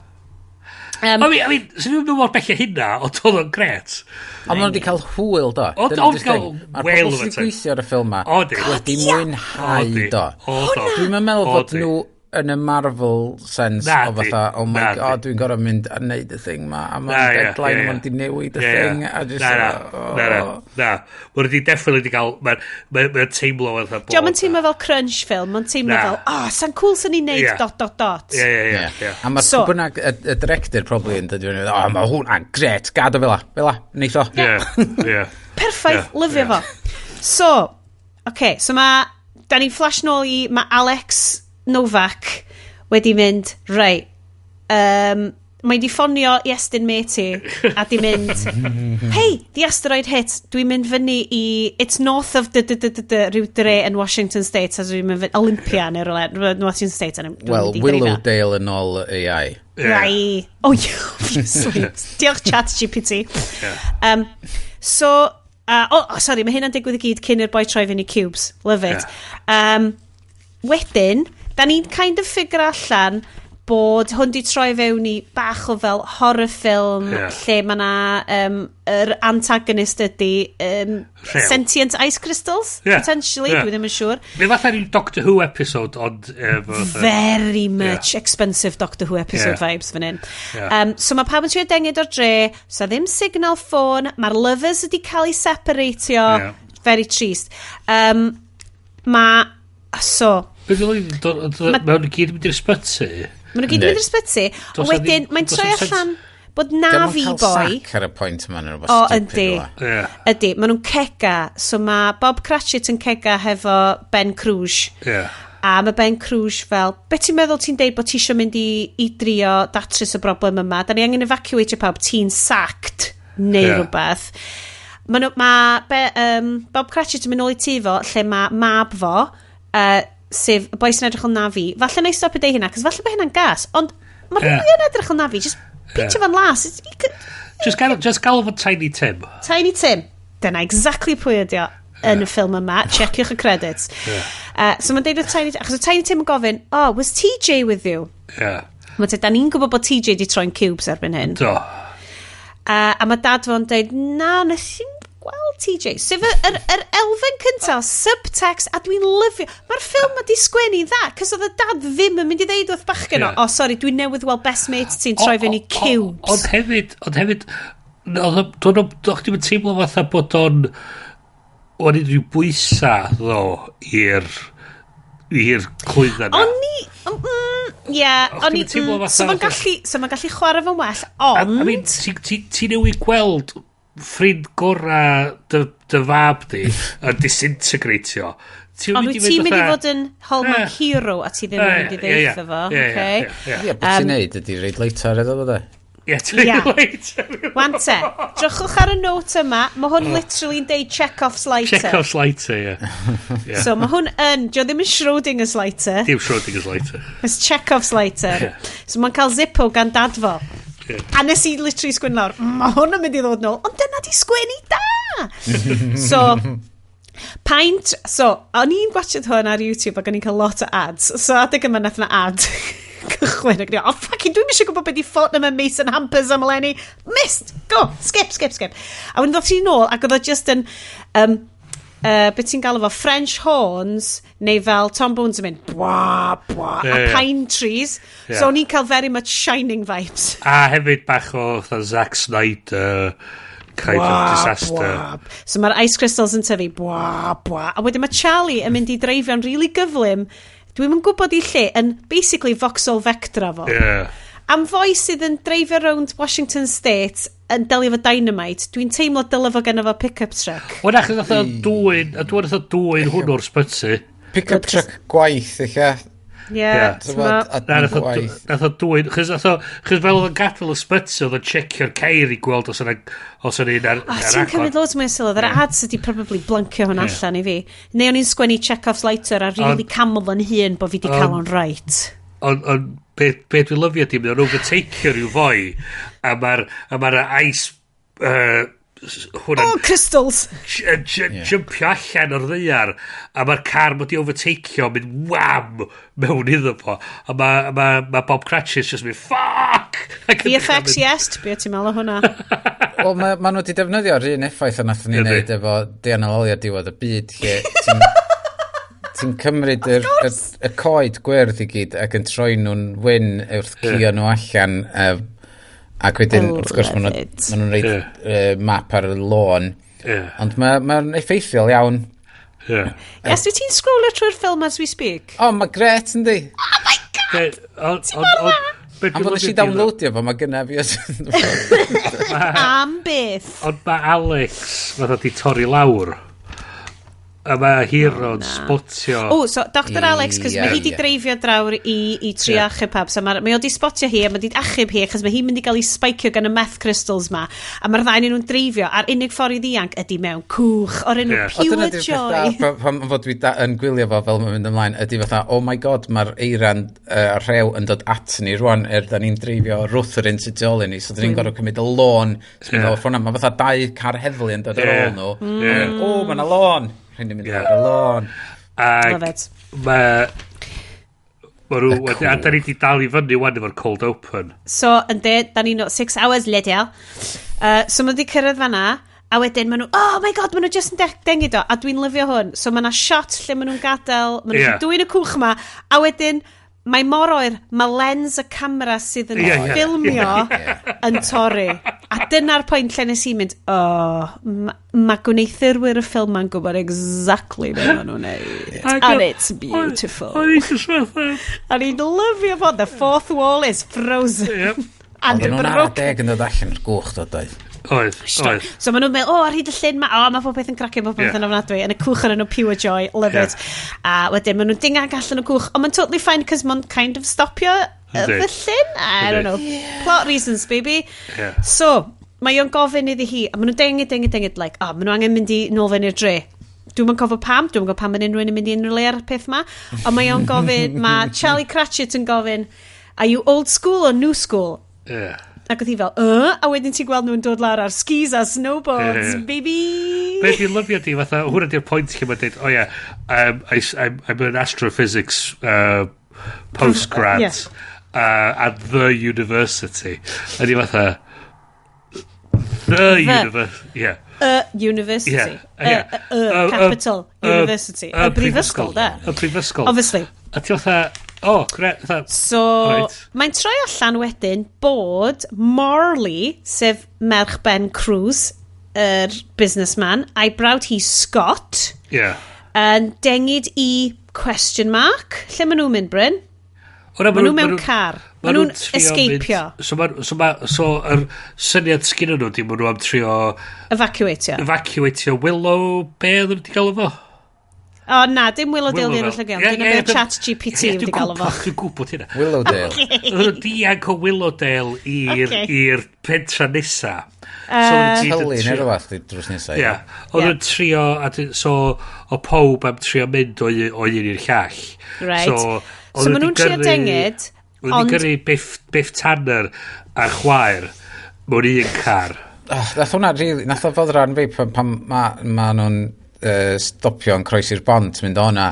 I mean, swn i'n mynd mor bell â hynna, ond oedd o'n gret. Ond maen nhw wedi cael hwyl, do. Ond- Dyna ond di'r cael thing. Mae'r whale pobl of a sydd wedi time. gweithio ar y ffilm ma O, di. wedi mwynhau, O, di. do. O, do. Dwi'n meddwl O, bod di. nhw yn y Marvel sense Na, o di. fatha, "Oh my Na, di. God, dwi'n gorfod mynd a neud y thing ma, a Na, mae'n deadline, a ma'n di newid y Ie, ie. thing," a just, Na, na, oh. na, na, na. Mae wedi definitely wedi cael, mae'n ma teimlo fatha bod. Dio'm yn teimlo fel crunch film, mae'n teimlo Na. fel, "Oh, sa'n cool sy'n ni'n neud dot dot dot." Ie. A mae'r So- so, bynnag, y director probably yn dod i fyny, "Oh, mae hwnna'n gret, gad o fel la, neith o." Ie, ie. Perffaith, lyfio fo. So, okay, so mae, da ni'n flash nôl i, mae Alex Novak wedi mynd, right, mae di ffonio Iestyn matey a di mynd, "Hey, the asteroid hit, dwi'n mynd fyny i, it's north of d, d, d, d, d, rhyw dre yn Washington State," a dwi'n mynd fyny, Olympia neu rhywle, yn Washington State, a dwi'n Wel, mynd i dreifio. Willowdale yn ôl AI. Right. Oh, yeah, obviously. Diolch Chat GPT. So, oh, sorry, mae hynna'n digwydd i gyd cyn i'r boi troi fyny cubes. Love it. Wedyn, da ni'n kind of figure allan bod hwn di troi fewn i bach o fel horror film lle mae na yr antagonist ydy Rhew. sentient ice crystals, potentially, dwi ddim yn siŵr. Mae fatha rhyw Doctor Who episode, ond efo fatha Very much expensive Doctor Who episode vibes fan hyn. So mae pawb yn trio dengid o'r dre, so ddim signal ffôn, mae'r lovers wedi cael eu separatio, very trist. Mae, so, Beth yw'n Mae nhw gyd yn mynd i'r sbyty. Maen nhw gyd yn mynd i'r ysbyty, a Does 'na wedyn mae'n does troi na'm sense- allan bod Dio'm yn Navi cael boy sac ar y pwynt yma neu rhywbeth O, stupid yndi. fel 'a. Ydy, maen nhw'n cega. So mae Bob Cratchit yn cega hefo Ben Cruz. A mae Ben Cruz fel, "Be ti'n meddwl ti'n deud bod ti eisiau mynd i drio datrys y broblem yma? Da ni angen evacuate pawb, ti'n sacked neu rhywbeth." Ma nhw, ma Bob Cratchit yn mynd nôl i tŷ fo, lle mae mab fo, sef y boi sy'n edrych fel Navi. Falle na i stopio deud hynna, cos falle bod hynna'n gas, ond mae rhywun yn edrych fel Navi, just peintio fo'n las. Just gael fo Tiny Tim. Tiny Tim. Dyna exactly pwy ydi o yn y ffilm yma. Checiwch y credits. So mae'n deud wrth Tiny... Achos o Tiny Tim yn gofyn, "Oh, was TJ with you?" Mae'n dweud, da ni'n gwybod bod TJ di troi'n cubes erbyn hyn. Do. A mae dad fo'n deud, "Na, nes i'n gweld TJ." Sef yr elfen cyntaf, subtext, a dwi'n lyfio. Mae'r ffilm wedi sgwennu dda, cos oedd y dad ddim yn mynd i ddeud wrth bachgen o, "Oh, sorry, dwi'n newydd weld best mate ti'n troi fewn i cubes." Ond hefyd, oedd chdi'm yn teimlo fatha bod o'n unrhyw bwysa, ddo, i'r clwydda na. O'n i, ie, O'ch o'n i, chdi'm yn teimlo so fatha- ma'n gallu, so ma'n gallu chwarae fo'n well, ond, I mean, ti newydd gweld ffrind gora dy fab di yn disintegratio. Ti'n Ond wyt ti'n mynd i fod yn Hallmark hero a ti ddim yn mynd i ddeutha fo, okay? Ie, beth ti'n neud ydi reid lighter iddo fo de. Ie, ti'n lighter. Wan te, drychwch ar y note yma, mae hwn literally'n deud Chekhov's lighter. Chekhov's lighter, ie. Yeah. So mae hwn yn, dio ddim yn Schrodinger's lighter. Dim Schrodinger's lighter. It's Chekhov's lighter. So mae'n cael Zippo gan dad fo. A nes i literally sgwennu lawr, "Mae hwn yn mynd i ddod nôl," ond dyna di sgwennu da! So, paint, so, o'n i'n gwachod hwn ar YouTube ac o'n i'n cael lot o ads. So adeg yma nath na ad cychwyn ac o'n i, "Oh fucking, dwi'n eisiau gwybod beth di Fortnum and Mason hampers am eleni. Missed! Go! Skip, skip, skip." A wedyn ddoth i nôl ac oedd o just yn, beth ti'n galw fo, French horns, neu fel trombones yn mynd, bwa, bwa, a pine trees. So o'n i'n cael very much Shining vibes. A hefyd bach o fatha Zack Snyder kind of Bwa, disaster. bwa. So mae'r ice crystals yn tyfu, bwa, bwa. A wedyn mae Charlie yn mynd i dreifio'n really gyflym, dwi'n yn gwybod i lle, yn basically Vauxhall Vectra fo. Am foi sydd yn dreifio rownd Washington State yn delio efo dynamite, dwi'n teimlo dyle fo genno fo pick-up truck. Wel, achos nath o dwyn, a dwi'n nath o dwyn hwn o'r sbyty. Pick-up truck gwaith, eich. Ie, t'mo'? Na, nath o dwyn, chos fel oedd yn gadael y sbyty, oedd o'n checio'r ceir i gweld os yna un ar, Oh, ar ti'n agor. cymryd loads mwy o sylw. Yr ads ydi probably blancio hwn allan i fi. Neu o'n i'n sgwennu Chekhov's lighter a really camel yn hun bod fi di cael o'n right. Ond be dwi'n lyfio di, mae'n overtakeio rhyw foi, a mae'r ice, hwnna'n Oh, crystals! Jumpio allan o'r ddaear a mae'r car mod i overtakeio mynd wham mewn iddo fo a mae ma, ma Bob Cratchit just mynd "Fuck!" Ac yn dechrau VFX, yes, be ti'n meddwl o hwnna? Wel, ma nhw wedi defnyddio'r un effaith a nathon ni Yndi. wneud efo Deian a Loli Diwedd y Byd, lle ti'n cymryd y coed gwyrdd i gyd ac yn troi nhw'n wyn wrth cio nhw allan, ac wedyn, I wrth gwrs, maen love it. nhw'n rhoid map ar y lôn. Ond mae'n ma effeithiol iawn. Yes, wyt ti'n scrollio trwy'r ffilm as we speak? O, mae gret, yndi? Oh my God! Be Am dwi'n fod nes i lyfio 'di- downloadio fo, mae gynna fi. Am beth? Ond mae Alex fatha di torri lawr a mae Hero'n spotio. O, so Dr Alex, cos mae hi di dreifio drawr i trio achub pawb. So mae o di spotio hi a mae di achub hi, achos mae hi'n mynd i gael ei spicio gan y meth crystals ma. A mae'r ddau nhw'n dreifio, a'r unig ffordd i ddianc ydy mewn cwch o'r enw O, dyna Pure di'r peth Joy. da, pan fod dwi yn gwylio fo fel mae'n mynd ymlaen, ydy fatha, "Oh my God, mae'r eiran rhew yn dod at ni rwan, er da ni'n dreifio wrth yr un sydd tu ôl i ni, so da ni'n gorfod cymryd y lôn sy'n mynd off hwnna." Mae fatha dau car heddlu yn dod ar ôl nhw. O, mae yna lôn. Rhaid ni mynd ar y lôn. Ac Love it. Mae nhw, a da ni di dal i fyny wan efo'r cold open. So, yn de, da ni'n 6 hours later. So, maen nhw wedi cyrraedd fanna, a wedyn maen nhw, "Oh my God," maen nhw just yn dengid o, a dwi'n lyfio hwn. So, mae yna shot lle maen nhw'n gadael, maen nhw'n dwyn y cwch ma, a wedyn, mae mor oer, mae lens y camera sydd yn Ie, ie. ffilmio yn torri. A dyna'r pwynt lle nes i mynd, "Oh, mae ma gwneuthurwyr y ffilm ma'n gwybod exactly be maen nhw'n neud." And it's beautiful. O'n i just fatha. A ni'n lyfio fod the fourth wall is frozen. And Oedden nhw'n ara broken. deg yn dod allan o'r gwch dod oedd. Oedd. So maen nhw'n meddwl, "Oh, ar hyd y llyn ma, oh, mae pob peth yn cracio, pob peth yn ofnadwy," yn y cwch ar enw Pure Joy, love it. A wedyn maen nhw'n dingag allan o cwch, ond mae'n totally fine, cos mae'n kind of stopio y llyn. I don't know. Plot reasons, baby. So, mae o'n gofyn iddi hi, a maen nhw'n dengid, dengid, dengid, like, "Oh, maen nhw angen mynd i nôl fewn i'r dre." Dwi'n yn cofio pam, dwi'n gwybod pam yn unrhyw un yn mynd i unrhyw le ar y peth ma. Ond mae o'n gofyn, mae Charlie Cratchit yn gofyn, "Are you old school or new school?" Ac oedd hi fel, a wedyn ti'n gweld nhw'n dod lawr ar skis a snowboards, Ie. baby! Be dwi'n lyfio di, fatha, hwnna di'r pwynt lle mae'n dweud, oh yeah, I'm an astrophysics postgrad at the university. A di fatha, the university, yeah. Y university. Yeah, Y, y, capital university. Y brifysgol, da. Y brifysgol. Obviously. A ti fatha, oh, gre, fatha, So, Right. mae'n troi allan wedyn bod Morley, sef merch Ben Cruz, yr businessman, a'i brawd hi Scott, yn dengid i question mark. Lle maen nhw'n mynd, Bryn? O na, Maen nhw mewn car. Maen nhw'n trio escapio. So, so yr syniad sgyn nhw di, maen nhw am trio Evacuatio. evacuatio Willow, be oedden nhw wedi gael fo? O na, dim Willowdale ddi'n Willowdale. llygio. Ie, Dyna ie, be chat GPT Ie, wedi dwi'n gael fo. Dwi'n gwybod hynna. Willowdale. Oedden nhw dianc o Willowdale i'r i'r pentra nesa. So oedden nhw gyd yn Tully neu trio- rhywbeth di drws nesaf. Ie. Oedden nhw'n trio, so o pob am trio mynd o un i'r llall. Right. So, So oedden maen nhw'n nhw 'di trio dengid, Oedden nhw ond 'di gyrru Biff Tanner a'r chwaer mewn un car. Oh, nath hwnna really, nath o fod rhan fi pan ma nhw'n stopio yn croesi'r bont mynd o hwnna.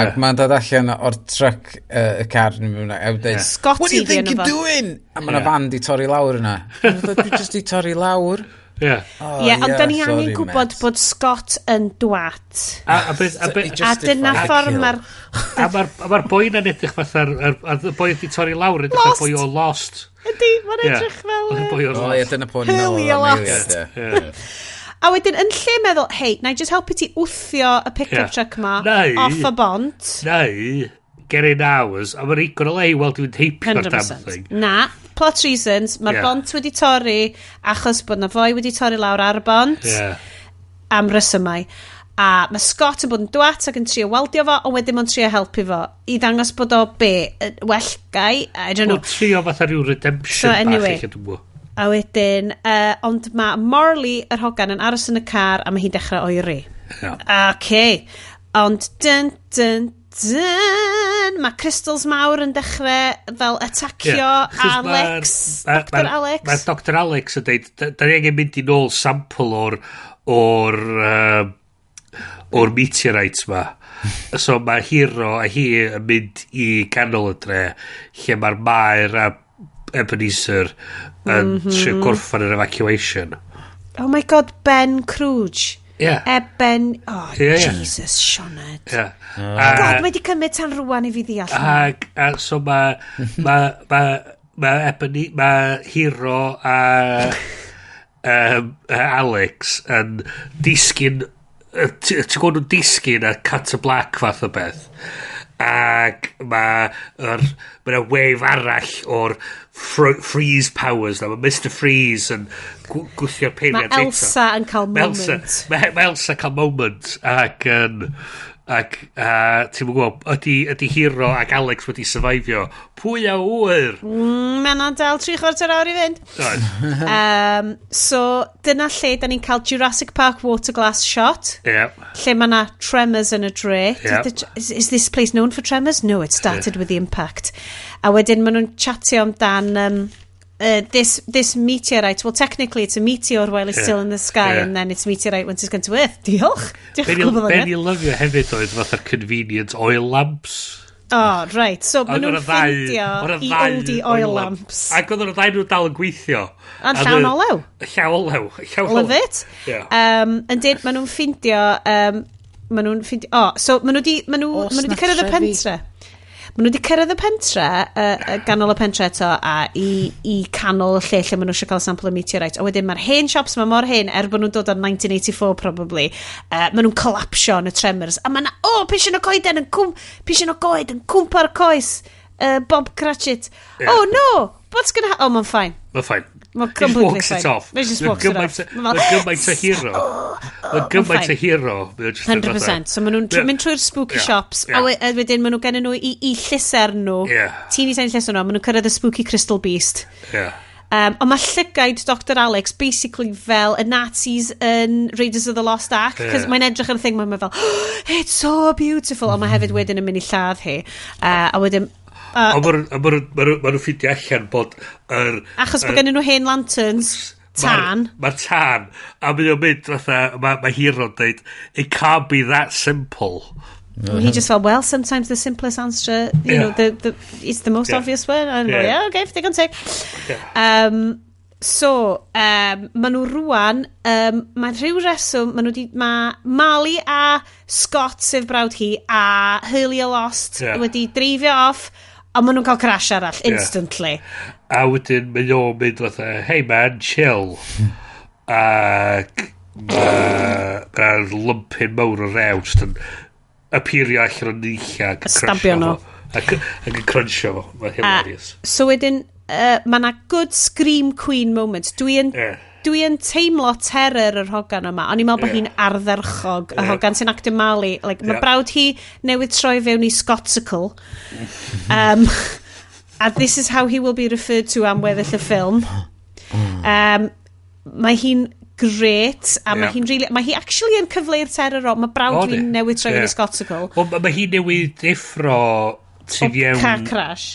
Ac mae'n dod allan o'r truck y car yn mynd a dweud, Scotty "What do you 'di think enw you're fo. doing?" A mae 'na Ie. fan di torri lawr yna. Dwi just di torri lawr. Ie. Oh, Ie, ond da ni sorry, angen gwybod mate. bod Scott yn dwat. A A dyna ffordd mae'r... A mae'r boi na'n edrych fatha'r... Y boi wedi torri lawr edrych Lost. fatha'r boi o Lost. Ydy, mae'n Ie. edrych fel... Oedd y boi o'r O ie, Lost. dyna pwy ni'n meddwl Hurley o am Lost. eiliad, ie. A wedyn, yn lle meddwl, hei, na i just helpu ti wthio y pick-up truck ma off y bont. Neu, get in hours, a mae'n igon o le i weld dwi'n heipio'r damn 100%. thing. Na, plot reasons, mae'r bont wedi torri achos bod na foi wedi torri lawr ar y bont am resymau. A mae Scott yn bod yn dwat ac yn trio waldio fo, ond wedyn mae'n trio helpu fo i ddangos bod o be, well guy, I don't know. Mae'n trio fatha rhyw redemption So, anyway. bach eich dwi'n gwybod. A wedyn, ond mae Morley, yr hogan, yn aros yn y car a mae hi'n dechrau oeri. Okay. Ond dyn, dyn, dyn, mae crystals mawr yn dechrau fel atacio Achos Alex, Dr Alex. Mae Dr Alex yn deud, da ni angen mynd i nôl sample o'r meteorites ma. So mae Hero a hi yn mynd i ganol y dre, lle mae'r maer a Ebenezer yn trio gorffan yr evacuation. Oh my god, Ben Cruz. Ie. Eben... Oh, Ie, ie. Jesus, Sioned. Ie. God, mae di cymryd tan rwan i fi ddeall. Ac a, so mae ma Ebony, ma Hero a Alex yn disgyn ti'n gweld nhw'n disgyn a cut to black fath o beth ac mae ma wave arall o'r freeze powers na, mae Mr Freeze yn gwthio'r peiriant Mae eto. Elsa yn cael Mae Elsa, moment. mae Elsa cael moment ac yn ac ti'n gwybod ydy Hero ac Alex wedi survivio, pwy a ŵyr? Mae yna dal 3/4 awr i fynd. Oes. So, dyna lle da ni'n cael Jurassic Park water glass shot. Lle mae yna tremors yn y dre. Ie. Is this place known for tremors? No, it started with the impact. A wedyn maen nhw'n chatio amdan this meteorite. Well, technically it's a meteor while it's still in the sky and then it's meteorite once it's gone to Earth. Diolch. Diolch Be yn gwybod ni hynny. lyfio hefyd oedd fatha'r convenient oil lamps. Oh, right. So, maen Oedd nhw'n yna ddau- ffindio oedd yna i ddau oldie oil lamps. Ac oedd yna ddau nhw dal yn gweithio. A'n llawn olew. Llawn olew. Llawn Love it. Ie. Yndyn, maen nhw'n ffindio... Maen nhw'n ffindio... Oh, so maen nhw di, maen nhw, Oes maen nhw na di cyrraedd y trefi? pentre. Maen nhw di cyrraedd y pentre, ganol y pentre eto, a i canol y lle lle maen nhw eisiau cael sample o meteorite. A wedyn mae'r hen shops ma mor hen, er bod nhw'n dod o'r 1984 probably, maen nhw'n collapsio yn y tremors. A maen oh, pishin o coeden yn cwm, pishin o goed yn cwmpa'r coes, Bob Cratchit. Ie. Oh no, what's gonna happen? Oh, mae'n fine. Mae'n fine. Mae'n He just completely walks fine. it off. He just Mae'n walks it gymaint off. o- Mae'n Mae'n gymaint o hero. Mae'n gymaint fine. o hero. Mae o jyst yn fatha- 100%. So maen nhw'n mynd trwy'r spooky shops, a wedyn maen nhw gennyn nhw i llusern nhw, teeny tiny llusern nhw, a maen nhw'n cyrraedd y spooky crystal beast. Ond mae llygaid Dr Alex basically fel y Nazis yn Raiders of the Lost Ark, cos mae'n edrych ar y thing, mae'n fel, oh, it's so beautiful, ond mae hefyd wedyn yn mynd i lladd hi. A wedyn, Ond ma' nhw'n ffeindio allan bod yr... Achos bod gen nhw hen lanterns, tân. Mae'r tân, a mae o'n mynd fatha, mae Hero'n dweud, "It can't be that simple." He just felt, "Well, sometimes the simplest answer, you know, it's the most obvious one." And yeah, okay, digon teg. So, maen nhw rwan, mae'n rhyw reswm, maen nhw di, mae Marley a Scott, sef brawd hi, a Hurley a Lost wedi dreifio off, a maen nhw'n cael crash arall, instantly. A wedyn mae o'n mynd fatha, "Hey man, chill." Ac mae'r lumpyn mawr o rew just yn appeario allan o'n nunlla ac yn Stabio crunchio nhw. fo. Ac yn crunchio fo. Mae'n hilarious. So wedyn, mae na good scream queen moment. Dwi yn, dwi yn teimlo terror yr hogan yma. O'n i'n meddwl bod hi'n ardderchog. Y hogan sy'n actio Marley. Like, mae brawd hi newydd troi fewn i Scotsicle. A this is how he will be referred to am weddill y ffilm. Mae hi'n great a mae hi'n really, mae hi actually yn cyfleu'r terror o mae brawd O, di. fi'n newydd troi fewn i Scotsicle. Wel, mae hi newydd deffro tu fewn... Car crash.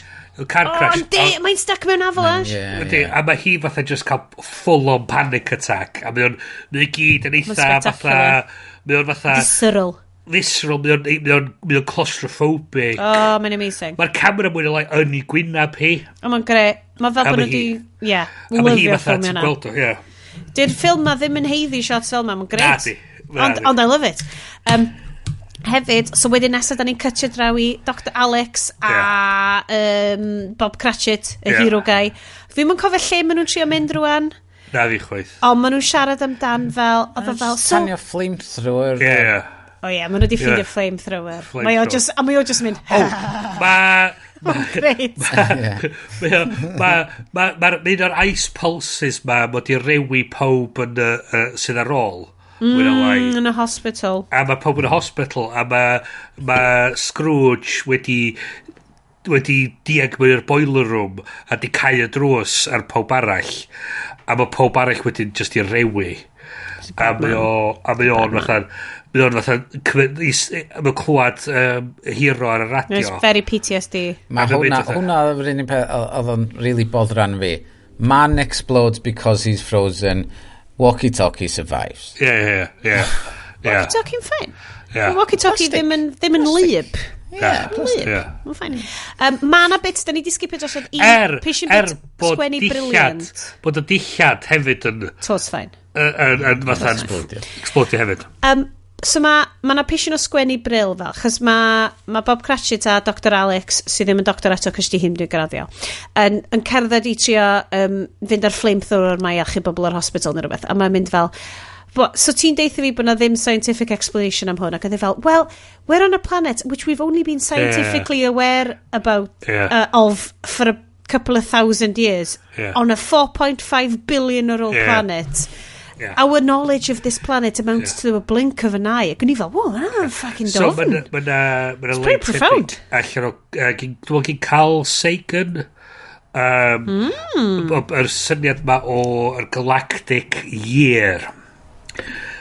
Car O, crash. yndi, mae'n stuck mewn avalanche. Yndi, a mae hi fatha just cael full on panic attack. A mae o'n gyd yn eitha fatha... spectacular. Mae o'n fatha Visceral. Visceral, mae o'n claustrophobic. Oh, mae'n amazing. Mae'r camera mwy neu lai yn ei gwynab hi. O, mae'n gre. Mae fel A bod ma' nhw di... hi- Yeah, A mae hi lyfio fatha, ffilmio ti'n na. gweld o, ie. Di'r ffilm ma ddim yn haeddu shots fel ma, mae'n gret. Na di, na Ond, di. ond I love it. Hefyd, so wedyn nesaf da ni'n cytio draw i Dr Alex a Bob Cratchit, y hero guy. Fi'n mynd cofio lle maen nhw'n trio mynd rwan, Na fi chwaith. ond maen nhw'n siarad amdan fel, oedd o fel, so... Tanio flamethrower. Ie, ie. O ie, maen nhw wedi ffeindio flamethrower. Mae o Flamethrower. just, a mae o just mynd, O, mae... Great. Mae ma, un o'r ice pulses ma mod i rewi pob yn sydd ar ôl. Mwy neu lai. Yn y hospital. A mae pob yn y hospital a mae ma Scrooge wedi diag mewn i'r boiler room a di cau y drws ar pob arall a mae pob arall wedyn just i rewi a mae o'n fatha mae o'n clywed Hero ar y radio. It's very PTSD. Mae A mae'n hwnna, mynd fatha- hwnna oedd yr unig peth oedd o'n really boddran fi. Man explodes because he's frozen. Walkie-talkie survives. Ie. Walkie-talkie'n fine. Ie. Walkie-talkie ddim yn lyb. Ie. Lyb. Ie. Mae'n fine. Ma na bit, da ni di skipio drosodd i pishyn er bit bod sgwennu dillad brilliant. bod y dillad hefyd yn Tos fine. yn fatha Explodio. explodio hefyd. So mae ma na pishyn o sgwennu bril fel, chos mae ma Bob Cratchit a Dr Alex, sydd ddim yn doctor eto cos di hyn dwi'n graddio, yn cerdded i trio fynd ar flamethrower mae i achub bobl o'r hospital neu rhywbeth, a mae'n mynd fel, "So ti'n deutha fi bod na ddim scientific explanation am hwn?" Ac oedd e fel, "Well, we're on a planet which we've only been scientifically aware about of for a couple of thousand years on a 4.5 billion year old planet. Our knowledge of this planet amounts to a blink of an eye." Ac o'n i fel, "Whoa, that's fucking So dofn." mae na It's pretty profound. allan o dwi'n meddwl gyn Carl Sagan yr syniad ma o yr Galactic Year.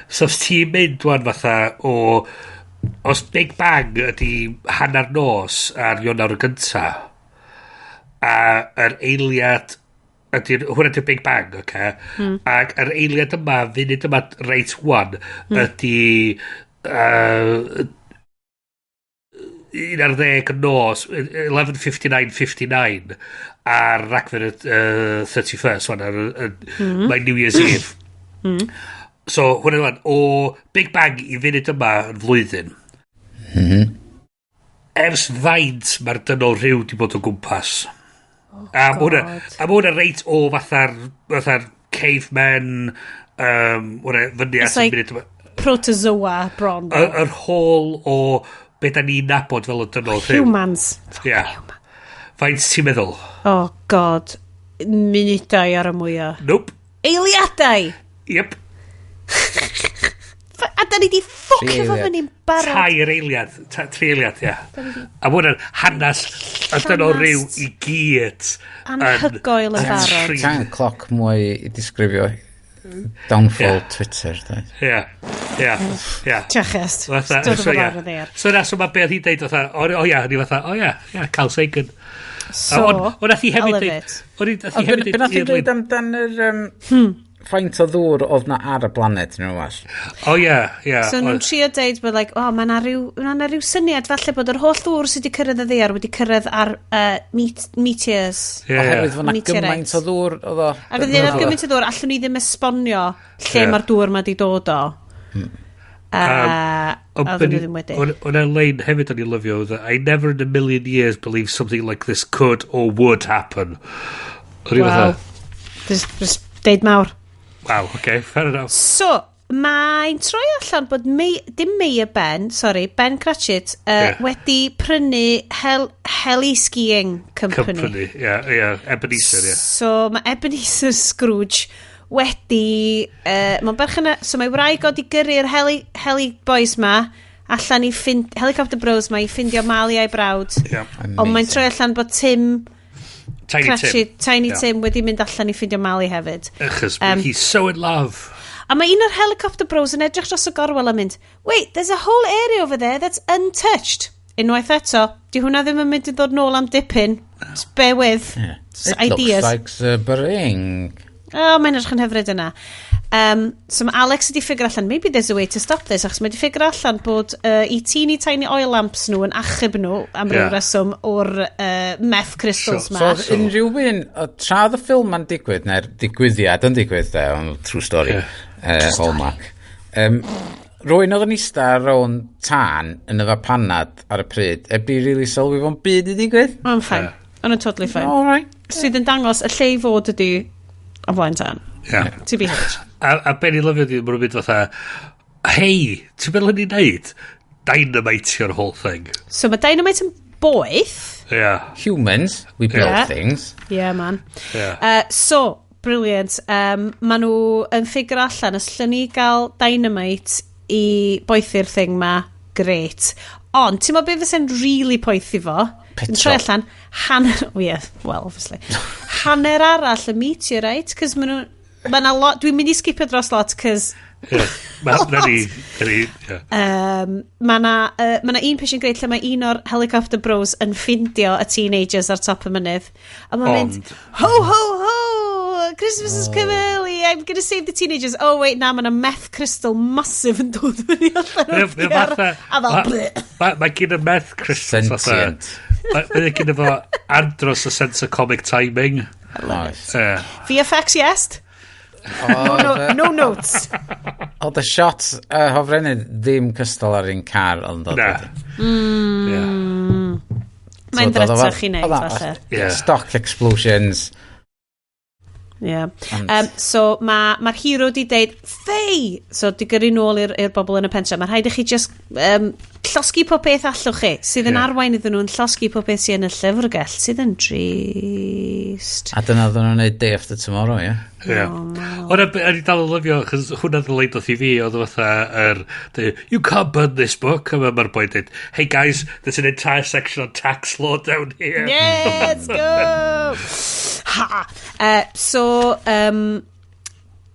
So os ti'n mynd wan fatha o os Big Bang ydy hanner nos ar Ionawr y gynta a yr eiliad ydy'r hwnna ydy'r Big Bang, oce? Ac yr eiliad yma, funud yma reit wan, ydy 11 y nos, 11:59:59 ar Ragfyr y 31st, wan, ar, mae New Year's Eve. So, hwnna wan, o Big Bang i funud yma yn flwyddyn. Ers faint mae'r dynol rhyw di bod o gwmpas? A ma' hwnna, God. a ma' hwnna reit o fatha'r cavemen, hwnna fyny It's at y like munud yma. protozoa bron. Yr whole o be da ni'n nabod fel y dynol rhyw. Humans. Ie. Faint ti'n meddwl? Oh God. Munudau ar y mwyaf. Nope. Eiliadau! Yep. A da ni di ffwcio Tri fo eiliad. fyny'n barod. Tair eiliad. Tri eiliad, ia. A ma' hwnna'n hanes y dynol rhyw i gyd. Anhygoel yn barod. Tan cloc mwy i disgrifio downfall Ie. Twitter. Doedd. Ie. Ia, ia. Tiachest. Fatha, Dod o so, fo ia. lawr o ddaear. So na, so mae beth hi'n deud fatha, o ia, ni fatha, o ia, ia, Carl Sagan. So, Ond nath hi I hefyd love deud... it. Ond nath hi Ond hefyd be nath hi deud... dweud amdan yr faint o ddŵr oedd na ar y planet neu rhywbeth? O ia, ia. So nhw'n trio deud bod like, oh, mae 'na ryw syniad falle bod yr holl ddŵr sydd wedi cyrraedd y ddaear wedi cyrraedd ar meteors. Ie, ie. Oherwydd fod na Meteorites. gymaint o ddŵr oedd o. Ac oedd yna gymaint o ddŵr, allwn ni ddim esbonio lle Ie. mae'r dŵr ma di dod o. A oedden nhw ddim wedi. O'n lein hefyd o'n i lyfio, oedd, "I never in a million years believed something like this could or would happen." O'n i Wow. fatha, Just deud mawr. Wow, okay, fair enough. So, mae'n troi allan bod May, dim Mayor Ben, sorry, Ben Cratchit, wedi prynu heli skiing company. Company, yeah, yeah, Ebenezer, yeah. So mae Ebenezer Scrooge wedi... mae'n berchen... So mae wraig o di gyrru'r heli boys ma allan i ffind, helicopter bros ma i ffindio Mali a'i brawd. Yeah. Ond mae'n troi allan bod Tim Tiny Cratchit, Tim. Tiny Yeah. Tim wedi mynd allan i ffindio Mali hefyd. Achos he's so in love. A mae un o'r helicopter bros yn edrych dros y gorwel a mynd, "Wait, there's a whole area over there that's untouched." Unwaith eto, di hwnna ddim yn mynd i ddod nôl am dipyn. Just bear with. Yeah. Just It ideas. looks like the spring. Oh, mae'n edrych yn hyfryd yna. So mae Alex wedi figure allan, maybe there's a way to stop this, achos mae wedi figure allan bod i teeny tiny oil lamps nhw yn achub nhw am ryw reswm o'r meth crystals ma. So oedd unrhyw un, tra oedd y ffilm ma'n digwydd, neu'r digwyddiad yn digwydd, de, ond true story, Hallmark. Rwy'n oedd yn eista rownd tân yn yfa panad ar y pryd, heb di really sylwi fo'n byd i digwydd. Mae'n fine. Ond yn totally fine. All right. Sydd yn dangos y lle i fod ydi o flaen tân. Yeah. TBH. A be ni'n lyfio di, maen nhw'n mynd fatha, "Hei, ti'n meddwl ni'n neud? Dynamiteio'r whole thing." So mae dynamite yn boeth. Yeah. Humans, we build things. Yeah, man. Yeah. So, brilliant. Maen nhw yn figure allan, os llwn ni gael dynamite i boethi'r thing ma, great. Ond, ti'n meddwl beth fysa'n really poethi fo? Yn troi Petrol. allan, hanner... Oh yeah, well, obviously. Hanner arall y meteorite, cos maen nhw... Mae 'na lot... Dwi'n mynd i skipio dros lot, cos Yeah. Na ni, yeah. Mae na, ma na un pishin greit lle mae un o'r helicopter bros yn ffindio y teenagers ar top y mynydd. A mae'n mynd, "Ho, ho, ho, Christmas is coming early, I'm gonna save the teenagers." Oh, wait, na, mae na meth crystal massive yn dod fyny allan o'r Mae o ddaear. fatha... A fel, bleh. Mae gen y meth crystals fatha... Sentient. Mae gen fo andros o sense of comic timing. Nice. Yeah. VFX, yes? No, no, no notes. Oedd y shot hofrennydd ddim cystal ar un car ond dod Na. wedyn. Yeah. Mae'n So, oedd o ddrytach i wneud, oedd o- falle. Yeah. Stock explosions. Yeah. Ond- So mae'r ma hero di deud, "Fei!" So di gyrru nôl i'r bobl yn y pentre. Mae rhaid i chi just llosgi pob beth allwch chi, sydd yn arwain iddyn nhw'n llosgi pob beth sydd yn y llyfrgell, sydd yn drist. A dyna oedden nhw'n neud Day After Tomorrow, ie? Yeah. Ond o'n i dal yn lyfio, chos hwnna oedd y lein ddoth i fi, oedd o fatha, "You can't burn this book." A mae'r boi'n dweud, "Hey guys, there's an entire section on tax law down here." Yeah, let's go! Ha! So, mae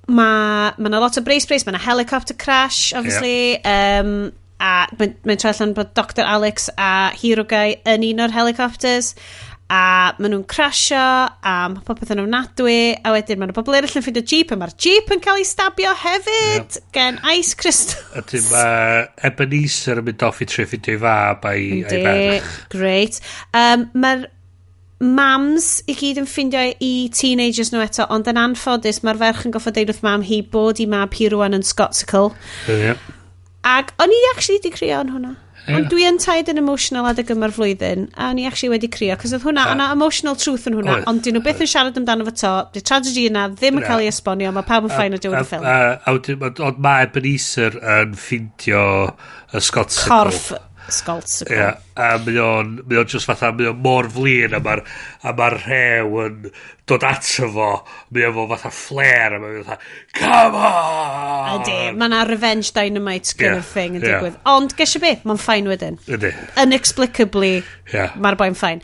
ma 'na lot o brace brace, mae 'na helicopter crash, obviously. Yeah. A mae'n ma troi allan bod Dr Alex a Hero Guy yn un o'r helicopters a maen nhw'n crasio a mae popeth yn ofnadwy a wedyn mae yna bobl eraill yn ffeindio jeep a mae'r jeep yn cael ei stabio hefyd gen ice crystal. A dyn mae Ebenezer yn mynd off i trio ffindio ei fab a'i Yndi, ferch. great. Mae'r mams i gyd yn ffindio i teenagers nhw eto, ond yn anffodus mae'r ferch yn goffo deud wrth mam hi bod i mab hi rwan yn Scotsicle. Ie. Ac o'n i actually di crio yn hwnna. Ond dwi yn tied yn emotional adeg yma'r flwyddyn, a o'n i actually wedi crio, cos oedd hwnna, o'na emotional truth yn hwnna, Oedd. ond dyn nhw byth yn siarad amdano fo to, di tragedy yna ddim yn Na. cael ei esbonio, mae pawb yn fine o diwedd y ffilm. A wedyn, ond mae Ebenezer yn ffindio y Scotsicle. Corff Scotsicle. Ie, a mae o'n just fatha, mae o'n mor flin a ma rhew yn dod ato fo, mae o'n fatha flare, a mae o'n fatha, "Come on!" Ydy, mae yna revenge dynamite kind of thing yn digwydd. Ond, gesio be, mae'n fine wedyn. Ydy. Inexplicably, Ie. mae'r boi'n fine.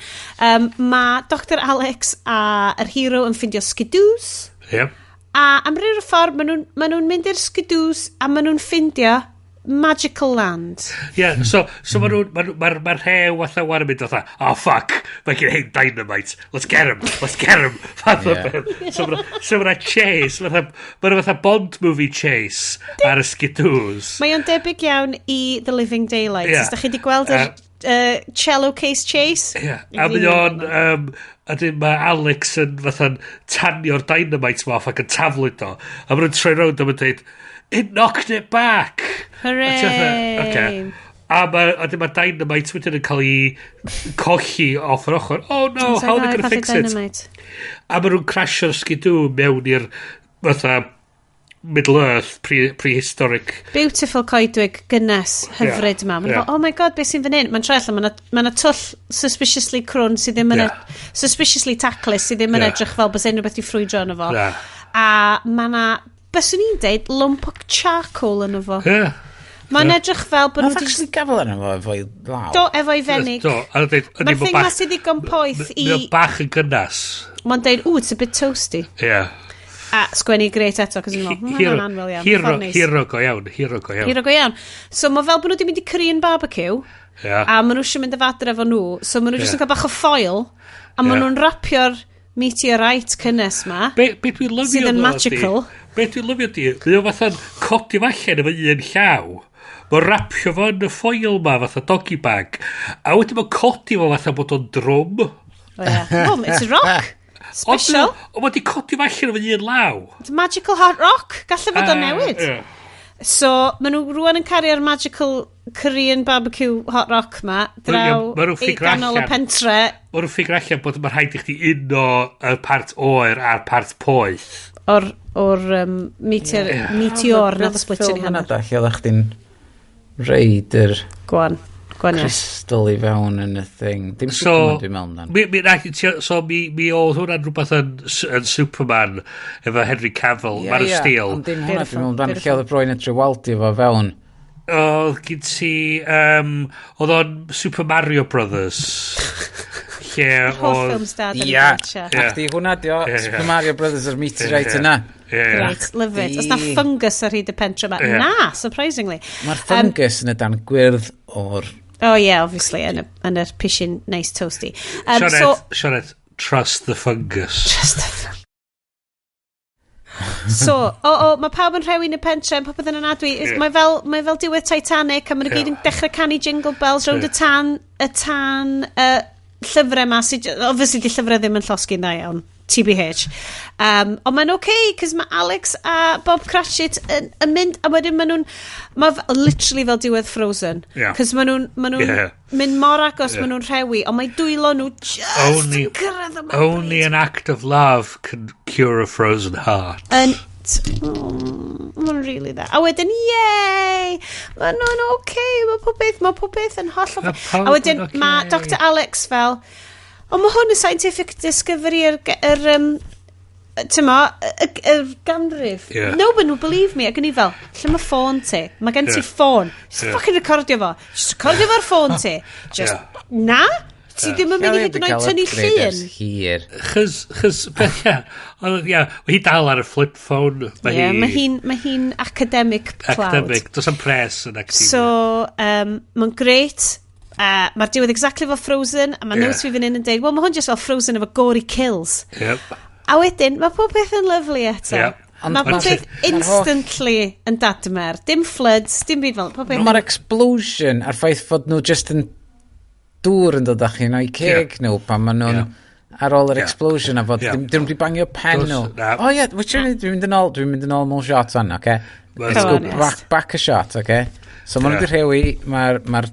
Mae Dr Alex a yr hero yn ffindio skidoos. Ie. A am ryw ffordd, maen nhw'n mynd i'r skidoos a maen nhw'n ffindio magical land. Yeah, so ma' nhw'n, ma rhew fatha wan yn mynd fatha, "Oh fuck, mae gen hyn dynamite, let's get him, let's get him," fath o beth. So ma' chase, fatha Bond movie chase ar y skidoos. Mae o'n debyg iawn i The Living Daylights. Os da chi wedi gweld yr cello case chase? Yeah. A mae o'n, a dyn mae Alex yn fatha'n tanio'r dynamite ma off ac yn taflu do. A maen nhw'n troi rownd a ma'n dweud, "It knocked it back." Hooray! A ti fatha, "Okay." A dyn mae dynamite wedyn yn cael ei colli off yr ochr. "Oh no, how are they going to fix it?" Dynamite. A maen nhw'n crashio'r skidoo mewn i'r fatha Middle Earth prehistoric. Beautiful coedwig gynnes hyfryd yma. Mae'n fel, "Oh my God, beth sy'n fan hyn?" Mae'n troi allan, ma twll suspiciously crwn sydd ddim yn suspiciously taclus sydd ddim yn edrych fel bys unrhyw beth i ffrwydro yno fo. A mae na, byswn i'n deud, lump o charcoal yno fo. Mae'n edrych fel bod Nath nhw wedi actually gafel arno fo efo'i law. Do, efo'i fenig. Do, a dweud, ydy, Mae'r ma' thing ma bach- sydd ddigon poeth i Mae o bach yn gynnas. Mae'n deud, "Ooh, it's a bit toasty." A sgwennu gret eto, cos i'n meddwl, Hero, mae'n anwyl iawn. hero, Ffordd neis. hero go iawn, hero go iawn. Hero go iawn. So mae fel bod nhw wedi mynd i Korean barbecue, a maen nhw eisiau mynd â efo nhw, so maen nhw jyst yn cael bach o foil, a maen nhw'n rapio'r meteorite cynnes ma. Be dwi'n lyfio Sydd yn ddo magical. Be dwi'n lyfio di, mae o fatha'n codi fo allan efo un llaw. Mae'n rapio fo yn y foil ma fatha doggy bag. A wedyn mae'n codi fo fatha bod o'n drwm. Oh, yeah. Oh, it's a rock. Special. Ond mae di codi fo allan efo un law. It's a magical hot rock. Galle fod o'n newid. So, maen nhw rwan yn cario'r magical Korean barbecue hot rock ma draw Ma' nhw'n i ffigur ganol y allan. pentre. Mae nhw'n ffigur allan bod mae'n rhaid i chdi uno y part oer a'r part poeth. O'r meteor, meteor nath splitio ni Ffilm yna hanner. da, lle oeddech chdi'n reid yr Go on. Go on, yes. crystal i fewn yn y thing. Dim So, Superman dwi'n meddwl amdan. Mi, so mi oedd hwnna'n rhywbeth yn Superman efo Henry Cavill, Man of Steel. Ond dim hwnna dwi'n Beautiful, meddwl amdan, lle beautiful. oedd y broen yn trywaldio fo fewn. Oedd gyd ti, oedd o'n Super Mario Brothers. Lle Hoff oedd ffilms dad yn Ia, y gotcha. Ie. Ac di hwnna di o, Ie, ie. Super Mario Brothers a'r meteorite Ie, ie. yna. Ie, ie. Great, love it. Os na Di. fungus ar hyd y pentre yma. Ie. Na, surprisingly. Mae'r fungus yn y dan gwyrdd o'r Oh yeah, obviously, yn y pishin nice toasty. Sioned, So, Sioned, trust the fungus. Trust the fungus. So, o, mae pawb yn rhewi yn y pentre, popeth yn anadwy. Ie. Mae fel diwedd Titanic, a maen nhw gyd Ie. yn dechrau canu jingle bells rownd y tan llyfrau ma, sydd, obviously, di llyfrau ddim yn llosgi'n dda iawn. TBH. Ond mae'n okay, cos mae Alex a Bob Cratchit yn mynd, a wedyn maen nhw'n, mae literally fel diwedd Frozen. Cos maen nhw'n mynd mor agos, maen nhw'n rhewi, ond mae dwylo nhw just yn cyrraedd yma. Only an act of love can cure a frozen heart. Yn... Mae'n really dda. A wedyn, yay! Mae nhw'n okay, mae pob beth yn hollol. Ma' pawb A wedyn, yn ocê. mae Dr Alex fel, o, mae hwn yn scientific discovery yr, y ganrif. No one will believe me. Ac o'n i fel, "Lle mae ffôn ti? Mae gen ti ffôn. Just fucking recordio fo. Just recordio fo'r ffôn ti." Just, na? Ti ddim yn mynd i hyd yn oed tynnu llun. Hir. Chys, beth, ia, ond, ia, mae hi dal ar y flip phone. Mae Ie, mae hi'n academic cloud. Academic, does am pres yn academia. So, mae'n great. Mae'r diwedd exactly fel Frozen, a mae notes fi fan hyn yn deud, "Wel, mae hwn just fel Frozen efo gory kills." A wedyn, mae pob beth yn lovely eto. Ond Mae pob beth instantly yn dadmer. Dim floods, dim byd fel. Pob beth. Mae'r explosion a'r ffaith fod nhw just yn dŵr yn dod allan o'i ceg nhw pan maen nhw'n ar ôl yr explosion a fod dim wedi bangio pen nhw. Na. Oh yeah, which one, dwi'n mynd yn ôl mewn shot on, okay? Let's Come go on, yes. back a shot, okay? So maen nhw wedi rhewi, mae'r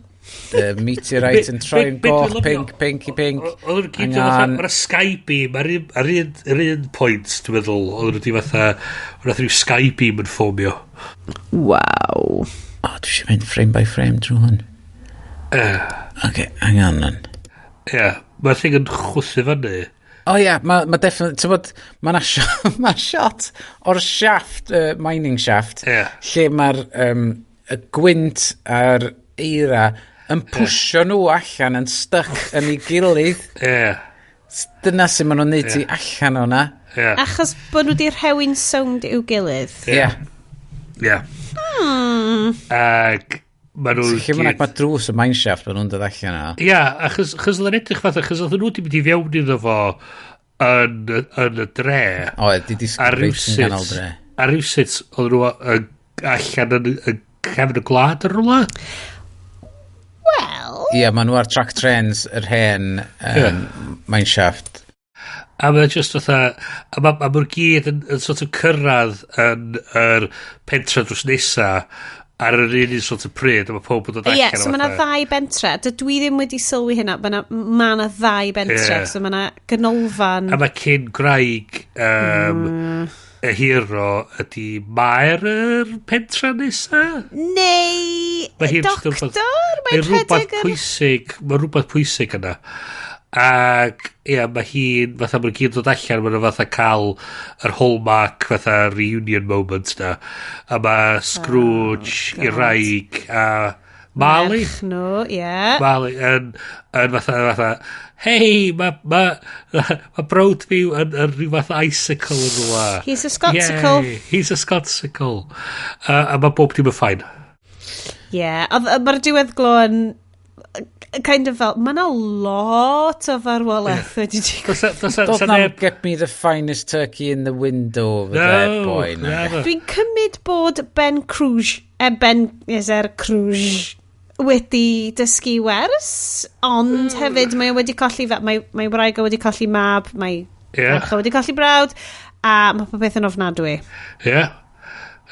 meteorite yn troi'n Be dwi'n goch, lyfio- pink, pinky, pink. Oedd nhw gyd Hang fatha, on. mae'r skybeam, ar un pwynt, dwi'n meddwl, oedd nhw wedi fatha, oedd rhyw skybeam yn ffomio. Waw. Oh, dwi eisiau mynd frame by frame drwy hwn. Okay, hang on then. Ie, mae'r thing yn chwthu fyny. O oh, ie, yeah, mae ma definitely, ti'n bod, mae na shot, ma shot o'r shaft, mining shaft, lle mae'r y gwynt a'r eira yn pwsio nhw allan yn stuck yn ei gilydd. Ie. Dyna sy'n maen nhw'n neud ti allan o'na. Yeah. Achos bod nhw wedi rhewi'n sownd i'w gilydd. Ie. Ie. Ac ma nhw... Lle bynnag mae drws y mineshaft, maen nhw'n dod allan yna. Ia, achos, achos oedd yn edrych fatha, achos oedd nhw wedi mynd i fewn iddo fo yn y dre. Oedd, di disgwyl reit yn ganol dre. A rhywsut oedd nhw allan yn cefn y gwlad yn rhywle. Wel... Ie, maen nhw ar track trains yr hen mineshaft. A mae'n just fatha, a mae ma nhw'n gyd yn sort of cyrraedd yn yr pentre drws nesa ar yr un sort of pryd, a mae pob yn dod allan. Ie, so mae yna ddau bentre. Dydw i ddim wedi sylwi hynna, mae yna ddau bentre, so mae yna ganolfan. A mae cyn graig y hero ydy maer yr pentre nesa? Neu doctor? Mae'n rhywbeth pwysig, mae rhywbeth pwysig yna. Ac ia, mae hi'n fatha mae'n gyd dod allan, mae'n fatha cael yr hallmark fatha reunion moment na. A mae Scrooge, oh, Iraig a Marley. Merch nhw, ie. Yeah. Marley yn fatha, hei, mae ma brawd fi yn rhyw fath icicle yn rhywle. He's a Scotsicle. Yay, he's a Scotsicle. A mae bob dim yn fine. Ie, yeah, mae'r diweddglo yn kind of fel, mae yna lot o farwolaeth wedi digwydd. Does na'm get me the finest turkey in the window over there, boy. No. Dwi'n cymryd bod Ben Cruz, Ben Ezer Cruz, wedi dysgu wers, ond hefyd mae o wedi colli, mae wraig o wedi colli mab, mae merch o wedi colli brawd, a mae popeth yn ofnadwy. Ie,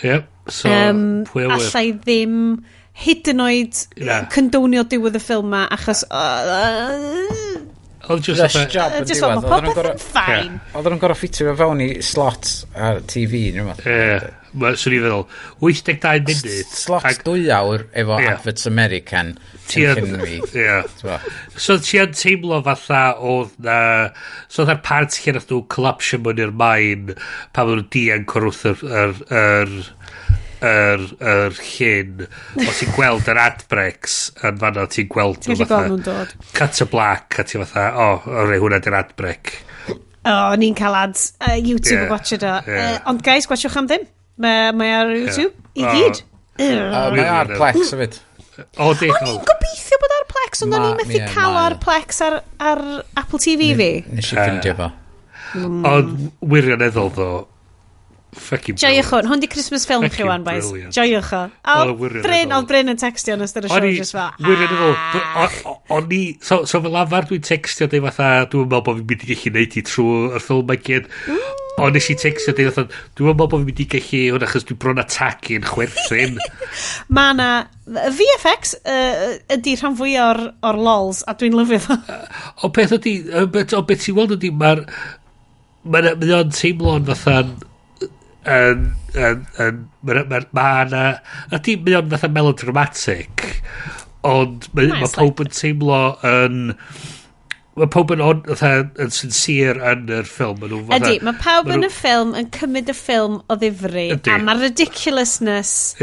ie. So, pwy a wyr. Allai ddim hyd yn oed condonio diwedd y ffilm ma, achos... Oedd just Rush job yn just diwedd. fel, mae popeth yn fine. Oedden nhw'n gorfod ffitio fo fewn i slot ar TV, neu rhywbeth. Ie, swn i'n feddwl, 82 munud. Slot 2 awr efo Adverts American yn llenwi. Ie. So ti yn teimlo fatha oedd na... So oedd ar part lle nath nhw collapsio mewn i'r main pan maen nhw'n dianc o'r wrth yr llyn, os ti'n gweld yr ad breaks yn fanna, ti'n gweld nhw fatha nhw'n dod. Cut to black, a ti fatha, o, rei, hwnna di'r ad break. O, ni'n cael ads, YouTube yeah, watch it o. Ond guys, gwatchwch am ddim. Mae ar YouTube i gyd. Mae ar Plex hefyd. O, di. O'n i'n gobeithio bod ar Plex, ond o'n i'n methu cael ar Plex ar Apple TV fi. Nes i ffindio fo. Ond wirioneddol ddo, fucking brilliant. Joiwch hwn. Hwn di Christmas film chi wan, boys. Joiwch o. Oedd Bryn yn textio yn ystod y show just fel. Wirioneddol. O'n i... So fel arfer dwi'n textio deu fatha, dwi'n meddwl bod fi'n mynd i gallu neud i trwy y ffilm i gyd. Ond nes i textio deu fatha, dwi'n meddwl bod fi'n mynd i gallu hwn achos dwi'n bron atagu'n chwerthin. Ma' na... VFX ydy rhan fwyaf o'r lols, a dwi'n lyfio fo. O beth ydy... O beth ti'n weld ydy, mae'r... Mae o'n teimlo'n fatha... Mae na ydy mae o'n fatha melodramatic, ond mae pob yn teimlo yn mae pob yn yn sincere yn yr ffilm. Ydy, mae pawb yn y ffilm yn cymryd y ffilm o ddifri, a mae'r ridiculousness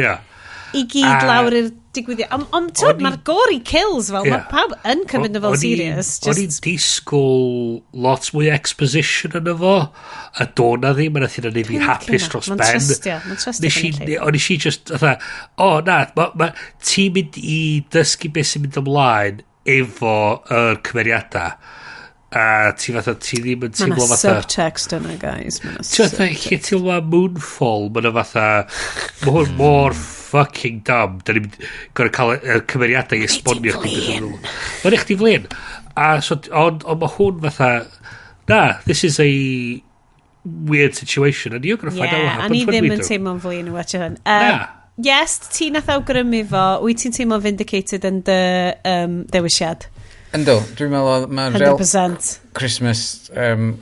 i gyd lawr i'r digwyddiad. Ond twyd, mae'r gory kills fel, mae pawb yn cymryd nhw fel serious. O'n i'n disgwyl lot mwy exposition yno fo, a do na ddim, a nath hynna neud fi hapus dros ben. Mae'n trystio. O'n i just, fatha, o na, ti'n mynd i dysgu beth sy'n mynd ymlaen efo yr cymeriadau. A ti fatha, ti ddim yn teimlo fatha... Mae 'na subtext yna, guys. Mae 'na subtext. Ti'n fatha, lle ti'n teimlo Moonfall, mae 'na fatha, mae hwn mor fucking dumb. Da ni'n gorau cael y cymeriadau i esbonio chdi beth yn nhw. Mae'n eich di flin. A so, ond mae hwn fatha, na, this is a weird situation, and you're going to find out what happens when we do. A ni ddim yn teimlo'n flin i watch hwn. Na. Yes, ti nath awgrymu fo, wyt ti'n teimlo'n vindicated yn dy dewisiad? Ynddo, dwi'n meddwl mae'n real Christmas,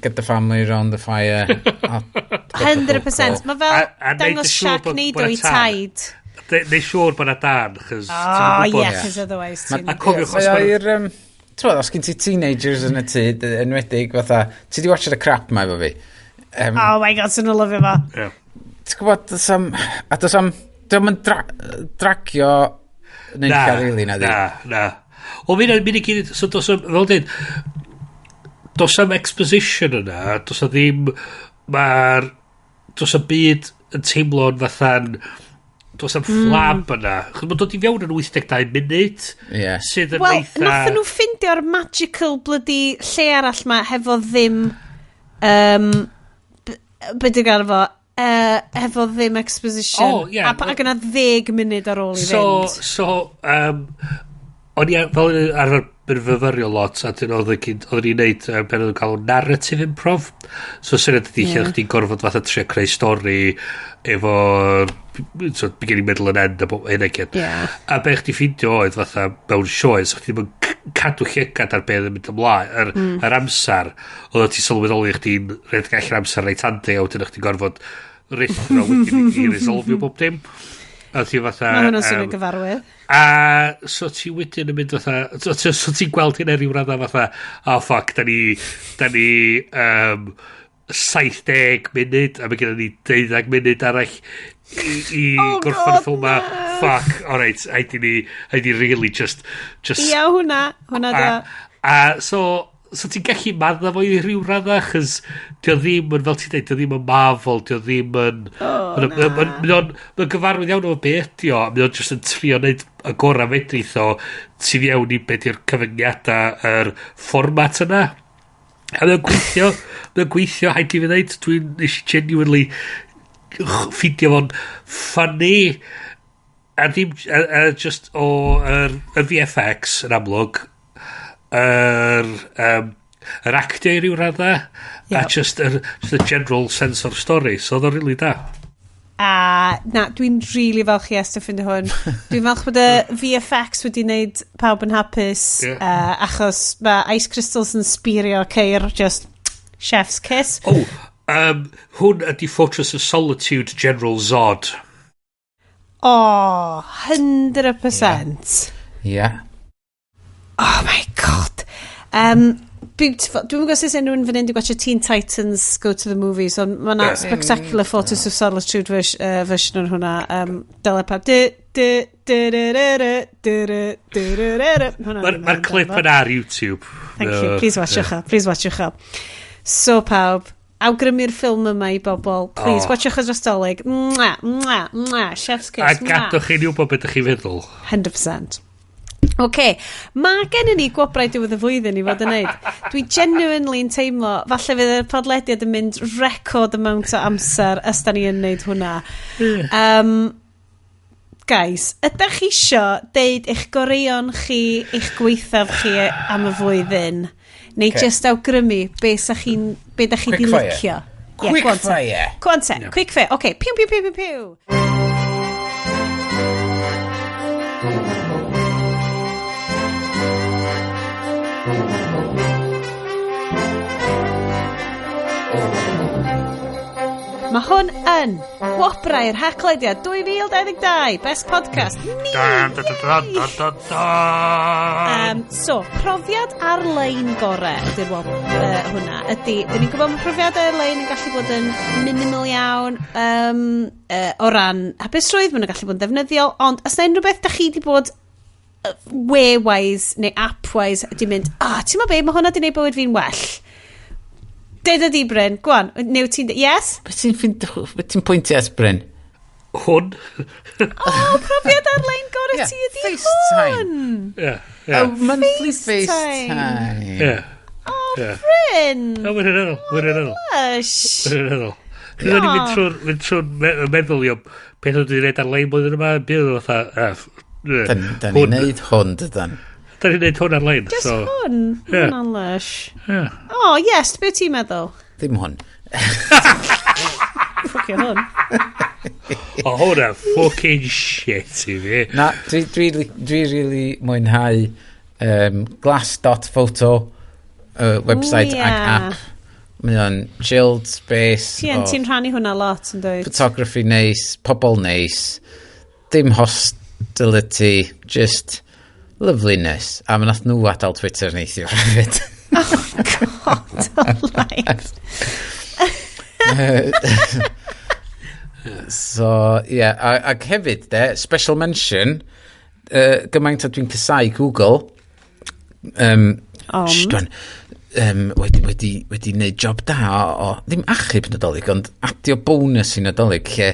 get the family round the fire. 100%. Mae fel dangos Sharknado i taid. Neu siŵr bod na dan, chos... Oh, yeah, chos otherwise ti'n... A cofiwch os mae'r... Ti'n os gen ti teenagers yn y tŷ, enwedig, fatha, ti di watch the crap ma efo fi. Oh my god, sy'n nhw'n lyfio fo. Ti'n gwybod, does am... A does am... Dwi'n mynd dragio... Neu'n cael rili, na di. Na, na. O, mi'n i gyd, so dos am, fel dweud, dos am exposition yna, dos am ddim Mae'r... Does y byd yn teimlo'n fatha'n... Does am flab yna. Chos mae'n dod i fewn yn 82 munud. Ie. Sydd yn Wel, eitha... nathon nhw ffindio'r magical bloody lle arall ma hefo ddim... Be dwi'n gael fo? Hefo ddim exposition. O, ie. A, ac yna 10 munud ar ôl i So, fynd. so, o'n i fel o'n i arfer byrfyfyrio lot, a dyn oedd oedden ni'n neud beth oedd yn cael narrative improv. So syniad ydy lle o'ch chdi'n gorfod fatha trio creu stori efo, so, beginning, middle and end a bob hyn ac hyn. A be chdi ffindio oedd fatha mewn sioe, so chdi ddim yn cadw llygad ar beth yn mynd ymlaen, yr amser, oedd ti sylweddoli chdi'n rhedeg allan amser reit handi, a wedyn o'ch chdi'n gorfod rithro wedyn i resolfio bob dim. A ti fatha... Mae hwnna'n swnio'n gyfarwydd. A so ti wedyn yn mynd fatha... So ti'n gweld hynna ryw radda fatha, oh fuck, da ni 70 munud, a mae gennym ni 12 munud arall i Oh gorffen y God, ffilm ma. na. Fuck, alright, haid i really just Ia, hwnna. Hwnna da. A so ti'n gallu madda fo i ryw radda, chos dio ddim yn, fel ti'n dweud, dio ddim yn Marvel, dio ddim yn... Oh, Mae'n na. ma gyfarwydd iawn o be ydi o, a mae o'n just yn trio neud y gorau fedrith o tu fewn i be di'r cyfyngiadau yr fformat yna. A mae o'n gweithio, mae o'n gweithio, haid i fi ddeud, dwi'n nes i genuinely ffeindio fo'n funny, a ddim, a just o yr VFX yn amlwg, yr actio i ryw radda, a just the general sense o'r story, so oedd o'n really da. A na, dwi'n really falch i Esther ffindio hwn. Dwi'n falch bod y VFX wedi wneud pawb yn hapus, achos mae Ice Crystals yn speario ceir just chef's kiss. Oh, hwn ydy Fortress of Solitude General Zod. Oh, 100%. Ie. Oh my God. Beautiful. Dwi'n gwybod sut unrhyw un fan hyn 'di watch Teen Titans Go to the Movies, ond mae yna spectacular Fortress of Solitude version o'n hwnna. Dyle pawb... Du, du, du, du, du, du, du, du, du, du, du, du. Hwnna'n Mae'r ma clip yna ar YouTube. Thank you. Please watchwch o. Please watchwch o. So pawb, awgrymu'r ffilm yma i bobl. Please, Oh. watchwch o dros Dolig. Mwah, mwah, mwah. Chef's kiss. A Mwah. gadwch chi ni wybod beth ydych chi'n feddwl. 100%. Oce, mae gen ni gwobrau diwedd y flwyddyn i fod yn neud. Dwi genuinely yn teimlo, falle fydd y podlediad yn mynd record amount o amser os da ni yn neud hwnna. Guys, ydych chi isio deud eich goreuon chi, eich gweithaf chi am y flwyddyn? Neu Ocê. just awgrymu be, sa chi'n, be da chi Quick di fire. licio? Ie, Quick go on te. fire. Go on te, quick fire. Oce, piw, piw, piw, piw, piw. Mae hwn yn Gwobrau'r Haclediad 2022 Best Podcast. Ni! Dun, dun, dun, dun, dun, dun, dun. So, profiad ar-lein gore ydy'r hwnna. Ydy, dyn ni'n gwybod mae profiadau ar-lein yn gallu bod yn minimal iawn o ran hapusrwydd, maen nhw'n gallu bod yn ddefnyddiol, ond os na unrhyw beth da chi wedi bod we-wise neu app-wise ydy mynd, ah, ti'n meddwl be, mae hwnna di gwneud bywyd fi'n well. Deuda di, Bryn, go on, neu ti'n... Yes? Be ti'n ffind- be ti'n pwyntio at, Bryn? Hwn. Oh, profiad ar-lein gore Ie, ti ydi FaceTime. hwn! Ie. Oh, monthly FaceTime. FaceTime. Ie. Oh, Ie. Bryn! O, wirioneddol, wirioneddol. Lush! Wirioneddol. Chos o'n i'n mynd trwy'r mynd trwy'r meddwl i o beth o'n i'n neud ar-lein blwyddyn yma, bydd o'n fatha, ah, Da ni'n hwn. neud hwn, dydan. Da ni'n neud hwn ar-lein. Just so, hwn. Ie. Hwnna'n lush. Ie. Oh, yes, be ti'n meddwl? Ddim hwn. Ffwcio hwn. O, hwnna fucking shit i fi. Na, dwi really mwynhau glass.photo website Ooh, ac ie. app. Mae o'n chilled space Ti'n o ti rhannu hwnna lot yn dweud? photography neis, pobl neis, dim hostility, just loveliness. A mae nath nhw adael Twitter neithiwr hefyd. God alive. So, ie, yeah, ac hefyd, de, special mention, gymaint a dwi'n casau Google, Ond? Shh, dwan. wedi wneud job da o ddim achub Nadolig, ond adio bonus i Nadolig, lle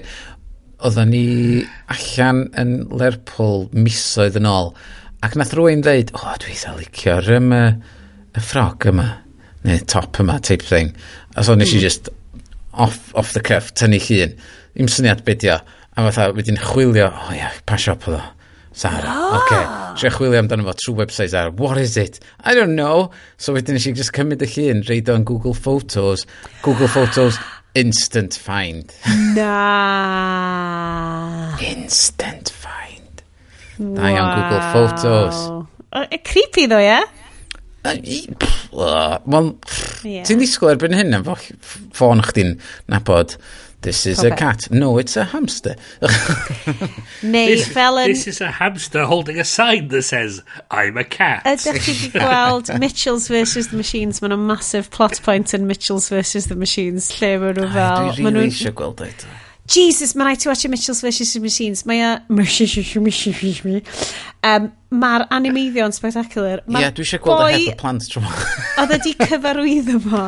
oedden ni allan yn Lerpwl misoedd yn ôl, ac nath rhywun ddeud, "O, oh, dwi eitha licio'r y ffrog yma, neu top yma," type thing. A so nes i just off the cuff, tynnu llun. Ddim syniad be dio. A fatha, wedyn chwilio, "O oh, ia, pa siop oedd o?" Zara, oh. Oce. Okay. Trio chwilio amdano fo trwy website Zara. "What is it?" "I don't know." So wedyn nes i just cymryd y llun, rhoid o yn Google Photos. Google Photos, instant find. Na. Instant find. Da iawn Google Photos. Creepy though, yeah? Wel, ti'n disgwyl erbyn hyn efo ffôn chdi'n nabod "This is a Popeth. cat." "No, it's a hamster." Neu fel yn This is a hamster holding a sign that says, "I'm a cat." Ydych chi wedi gweld Mitchells vs the Machines? Mae'n massive plot point in Mitchells vs the Machines lle maen nhw fel Dwi ma' really nhw'n eisiau gweld eto. Jesus, mae'n rhaid ti watch Mitchells vs the Machines. Mae o mae'r animeiddio yn spectacular. Ie, yeah, dwi eisiau gweld o heb y plant tro 'ma. Oedd wedi cyfarwyddo fo.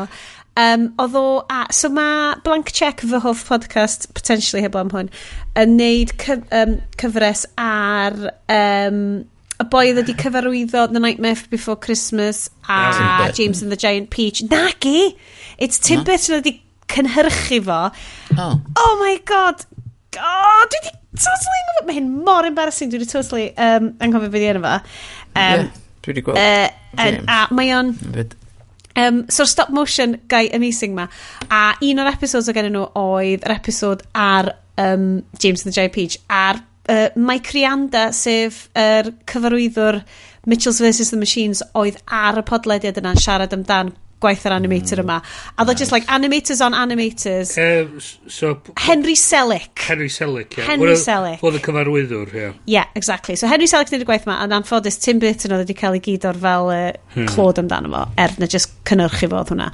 Oedd o, so mae Blank Check, fy hoff podcast, potentially heblaw am hwn, yn neud cyfres ar y boi oedd wedi cyfarwyddo The Nightmare Before Christmas a Tim Burton. James and the Giant Peach. Nagi! It's Tim Burton oedd wedi cynhyrchu fo. Oh. Oh my God! Oh, dwi wedi totally anghofio. Mae hyn mor embarrassing. Dwi wedi totally anghofio beth i enw fo. Yeah, dwi wedi gweld James. A mae o'n Fyd. So'r stop motion guy amazing ma. A un o'r episodes o gen nhw oedd yr episode ar James and the Giant Peach ar Mike Rianda, sef yr cyfarwyddwr Mitchells vs the Machines, oedd ar y podlediad yna'n siarad amdan gwaith yr animator yma. A oedd o just like animators on animators. So, Henry Selick. Henry Selick, ie. Henry Selick. Oedd y cyfarwyddwr, ie. Yeah, exactly. So Henry Selick wneud y gwaith yma, a'n anffodus Tim Burton oedd wedi cael ei gyd o'r fel clod amdano fo, er na just cynhyrchu fo oedd hwnna.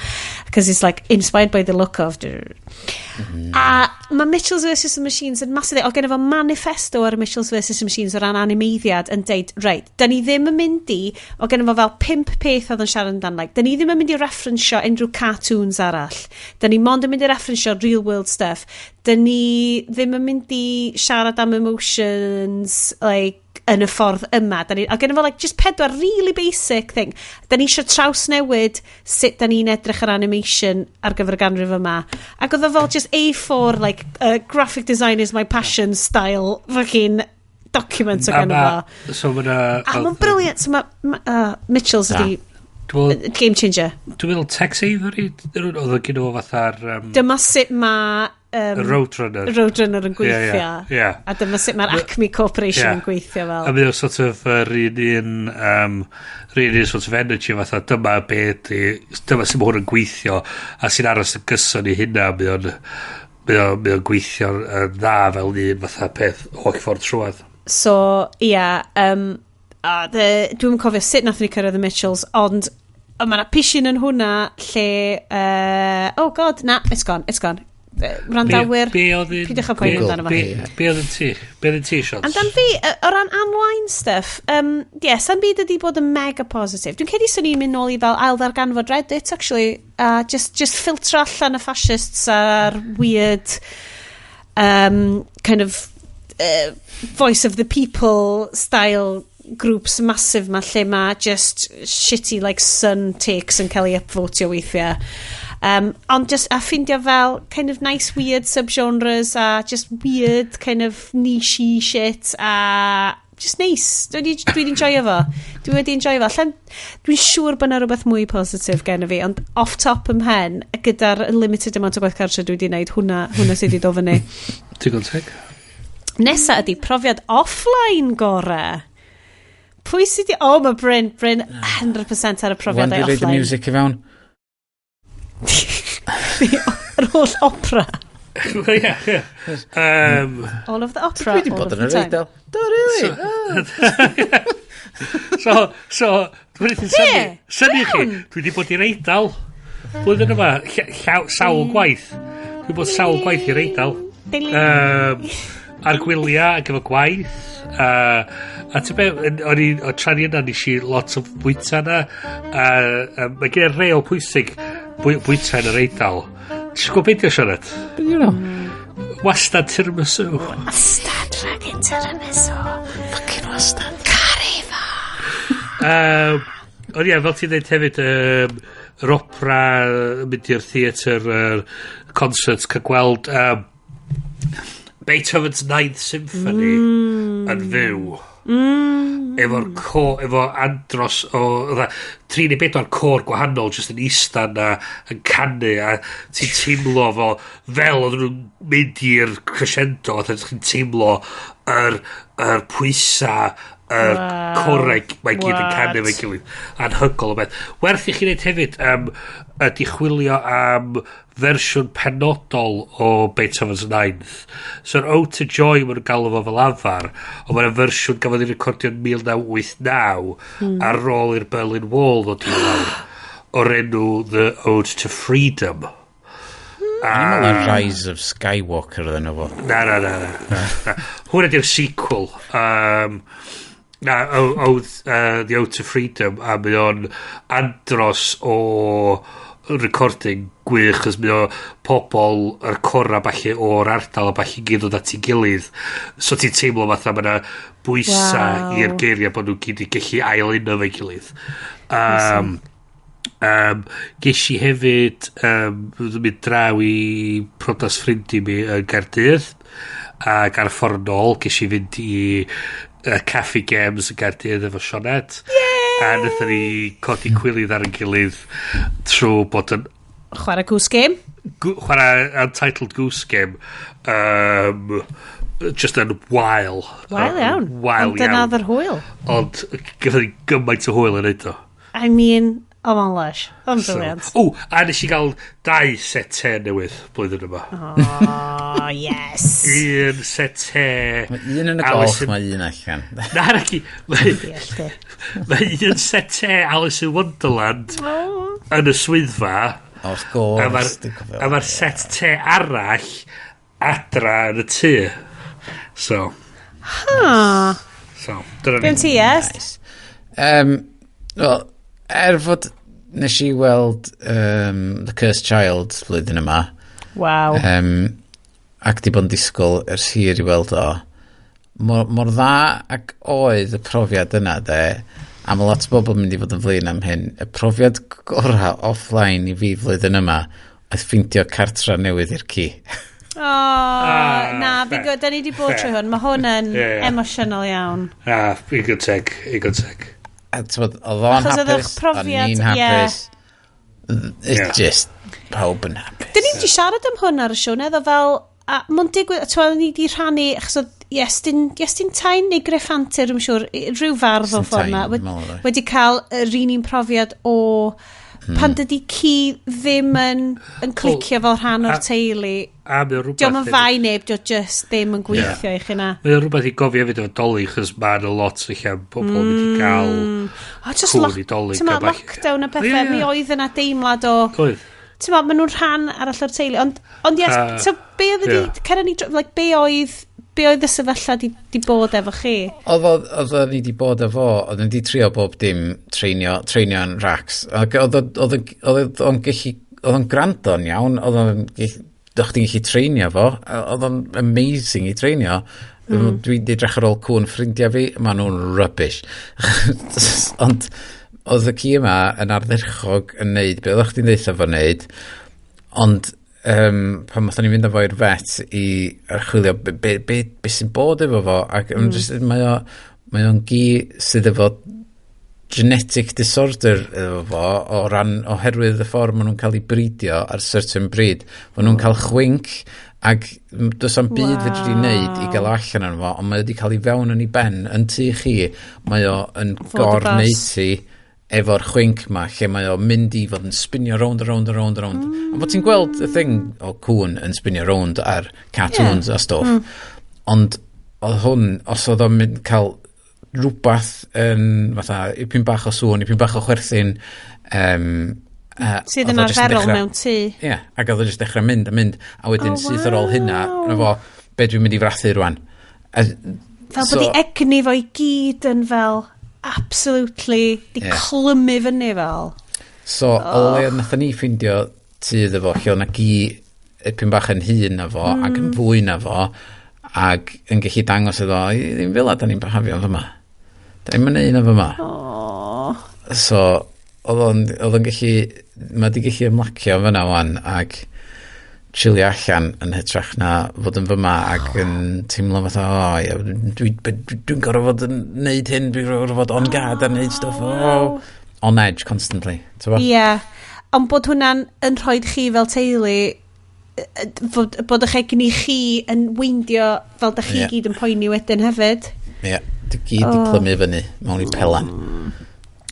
Because it's like inspired by the look of. A mae Mitchells vs the Machines yn massive. Oedd gen fo manifesto ar y Mitchells vs the Machines o ran animeiddiad yn deud, "Reit, da ni ddim yn mynd i," o gen fo fel pump peth oedd yn siarad amdan, like, "Da ni ddim yn mynd i referensio unrhyw cartoons arall. Da ni mond yn mynd i referensio real world stuff. Da ni ddim yn mynd i siarad am emotions, like, yn y ffordd yma. Da ni," a gen fo like, just pedwar really basic thing. "Da ni eisiau trawsnewid sut da ni'n edrych ar animation ar gyfer y ganrif yma." Ac oedd o fel just A4, like, "graphic design is my passion" style fucking document o A gen fo. So ma' na A mae'n brilliant. So mae Mitchells Da. ydi Dwi'n meddwl- game changer. dwi'n meddwl Tex Avery, oedd o gyda fo fatha'r Dyma sut mae Roadrunner. Roadrunner yn gweithio. Ie, ie. A dyma sut mae'r Acme Corporation yn gweithio fel. A mae o sort of yr un un sort of energy fatha dyma be di, dyma sy'n hwn yn gweithio a sy'n aros yn gyson i hynna, mae o'n gweithio yn dda fel un fatha peth holl ffordd trwadd. So, ia, dwi'n cofio sut nath ni cyrraedd y Mitchells, ond mae yna pishin yn hwnna lle, oh God, na, it's gone, it's gone. Wrandawyr, Be oedd yn peidiwch â poeni amdano fo. Be oedd yn ti? Be oedd yn ti, Sions? Amdan fi, o ran online stuff, yeah, sa'n byd ydi bod yn mega positive. Dwi'n credu swn i'n mynd nôl i fel ail ddarganfod Reddit, actually, just filtro allan y fascists a'r weird kind of voice of the people style groups massive ma lle ma just shitty like Sun takes yn cael ei upvotio weithiau. Ond just a ffindio fel kind of nice weird subgenres a just weird kind of niche shit a just nice. Dwi wedi enjoyo fo. Dwi wedi enjoyo fo. Allan, dwi'n siŵr bod yna rhywbeth mwy positif gen i fi, ond off top ym mhen, gyda'r limited amount o gwaith cartre dwi wedi gwneud, hwnna sydd wedi dod fyny. Digon teg. Nesa ydy profiad offline gore. Pwy sydd wedi... Oh, mae Bryn 100% ar y Wan profiadau di roid y offline. music i fewn. Yr holl opera. Ie, ie. All of the opera, Dwi wedi all bod of yn the yr time. Eidal. Do, really? So, dwi'n wedi synnu chi, dwi wedi bod i'r Eidal blwyddyn yma, sawl gwaith. Dwi wedi bod sawl gwaith i'r Eidal. Ar gwyliau ac efo gwaith. A ti'n be, o'n i, o tra ni yna, nes i lot o bwyta yna. A mae gen i reol pwysig bwyta yn yr Eidal. Ti'n gwybod beth yw, Sioned? Beth yw nhw? Wastad tiramisu. Wastad fucking tiramisu. Fucking wastad. Caru fo. Ond ie, fel ti'n dweud hefyd, yr opera, mynd i'r theatr, yr concerts, cael gweld Beethoven's Ninth Symphony yn fyw. Efo'r efo andros o fatha, 3 neu 4 cor gwahanol jyst yn ista na yn canu a ti'n teimlo fel oedden nhw'n mynd i'r crescendo, fatha ti'n teimlo yr pwysa yr coreg mae gyd yn canu efo'i gilydd. Anhygoel o beth. Werth i chi wneud hefyd ydy chwilio am fersiwn penodol o Beethoven's Ninth. So'r Ode to Joy maen nhw'n galw fo fel afar, ond mae'n fersiwn gafodd ei recordio yn 1989 ar ôl i'r Berlin Wall ddod i lawr o'r enw The Ode to Freedom. O'n i'n meddwl na Rise of Skywalker oedd enw fo. Na, na, na, na. Na. Hwna di'r sequel. Na, The Ode to Freedom, a mae o'n andros o recording gwych, chos mae o pobl yr cora falle o'r ardal a falle gyd dod at ei gilydd. So ti'n teimlo fatha mae yna bwysa i'r geiriau bod nhw gyd i gallu ail uno efo'i gilydd. Ges i hefyd mynd draw i priodas ffrindi mi yn Gaerdydd ac ar y ffordd nôl ges i fynd i Caffi Games yn Gaerdydd efo Sioned. A wnaethon ni codi cwilydd ar ein gilydd trwy bod yn Chwarae Goose Game. Chwarae Untitled Goose Game, just yn wael. Wael iawn. Wael Ond dyna iawn. oedd yr hwyl. Ond gafodd ni gymaint o hwyl yn neud o. I mean, oh mae'n lush. O'n brilliant. O, a nes i gael dau set te newydd blwyddyn yma. Oh, yes. Un set te. Mae un yn y Alice golch, mae un allan. Na, na ci. Mae Deall di. mae un set te Alice in Wonderland Oh. yn y swyddfa. Wrth A gwrs. mae'r Dwi'n cofio. a mae'r set te arall adra yn y tŷ. So, Huh. so, dyna Be am ni. ti, yes? Wel, er fod nes i weld The Cursed Child flwyddyn yma, ac di bod yn disgwyl ers hir i weld o, mor dda ac oedd y profiad yna, de, a mae lot o bobl yn mynd i fod yn flin am hyn, y profiad gorau offline i fi flwyddyn yma oedd ffeindio cartra newydd i'r ci. Oh, na, fi fair. gwybod, da ni di bod trwy hwn. Mae hwn yn Ie, ie. emosiynol iawn. Ah, digon teg, digon teg. A t'mod, oedd o'n Achos oedd hapus, o'ch profiad, o'n i'n hapus. It's just pawb yn hapus. Dyn ni'n di siarad am hwn ar y siow, neddo fel, a mae'n digwydd, ti'n ni di rhannu, achos oedd Iestyn Tyne neu Gruff Antur, dwi'n siŵr, rhyw fardd o Iestyn ffordd Tyne, na, dwi'n meddwl oedd e. wedi cael yr un profiad o pan dydy ci ddim yn clicio fel rhan o'r teulu. A mae o rhywbeth Diolch yn hefyd. fai neb, diolch just ddim yn gweithio i chi na. Mae o rhywbeth i gofio hefyd efo Dolig, chos mae yna lot o lle pobl yn mynd i gael O, just cŵn lock, i Dolig. ti'n a ma, ballu. lockdown a pethau, Ie, ie. mi oedd yna deimlad o, Oedd. ti'n ma, maen nhw'n rhan arall o'r teulu, ond yes, so be oedd ydi, cera ni, like, be oedd y sefyllfa di bod efo chi? Oedd o ni di bod efo, oedd ni di trio bob dim treinio'n racs. Ac oedd o'n gallu, oedd o'n gwrando'n iawn, oedd o'n gallu, o'ch chdi'n gallu treinio fo, a oedd o'n amazing i treinio. Dwi di edrych ar ôl cwn ffrindiau fi, maen nhw'n rubbish. Ond oedd y ci yma yn ardderchog yn neud be oedd chdi'n deutha fo neud, ond pan nathon ni fynd â fo i'r vet i archwilio be sy'n bod efo fo, ac just, mae o'n gi sydd efo genetic disorder efo fo o ran oherwydd y ffordd maen nhw'n cael eu bridio ar certain breed. Maen nhw'n cael chwink ac does am byd fedri di wneud i gael o allan arno fo, ond mae o wedi cael ei fewn yn ei ben yn tŷ chi. Mae o yn Fod y gor bos. neud ti efo'r chwink ma lle mae o'n mynd i fod yn spinio rownd a rownd a rownd a rownd. A bod ti'n gweld y thing o cwn yn spinio rownd ar cartoons a stwff. Ond oedd hwn, os oedd o'n mynd cael rhywbeth yn fatha, ipyn bach o sŵn, ipyn bach o chwerthin, Sydd oedd yn o jyst yn arferol dechrau- mewn tŷ. Ie, ac oedd o jyst dechrau mynd a mynd, a wedyn Oh, syth ar ôl hynna, wow. na fo, be dwi'n mynd i frathu rwan. A, Fel bod i egni fo i gyd yn fel absolutely di clymu fyny fel. So, o le nathon ni ffindio tŷ iddo fo, lle o'na gi ipyn bach yn hŷn na fo, ac yn fwy na fo, ac yn gallu dangos iddo, "Ddim fel 'a da ni'n behafio yn fyma. Da ni'n mynd yn fyma." Oh. So, oedd o'n gallu, mae di gallu ymlacio yn fyna wan, ac chillio allan yn hytrach na fod yn fyma ac yn teimlo fatha, "O, ie, dwi'n gorfod fod yn neud hyn, dwi'n gorfod fod on guard a neud stuff, oh, on edge constantly." Ti'n bo? Ie. Yeah. Ond bod hwnna'n yn rhoi chi fel teulu fod, bod eich egni chi yn weindio fel da chi gyd yn poeni wedyn hefyd. Ie, di gyd di clymu fyny mewn i pelan.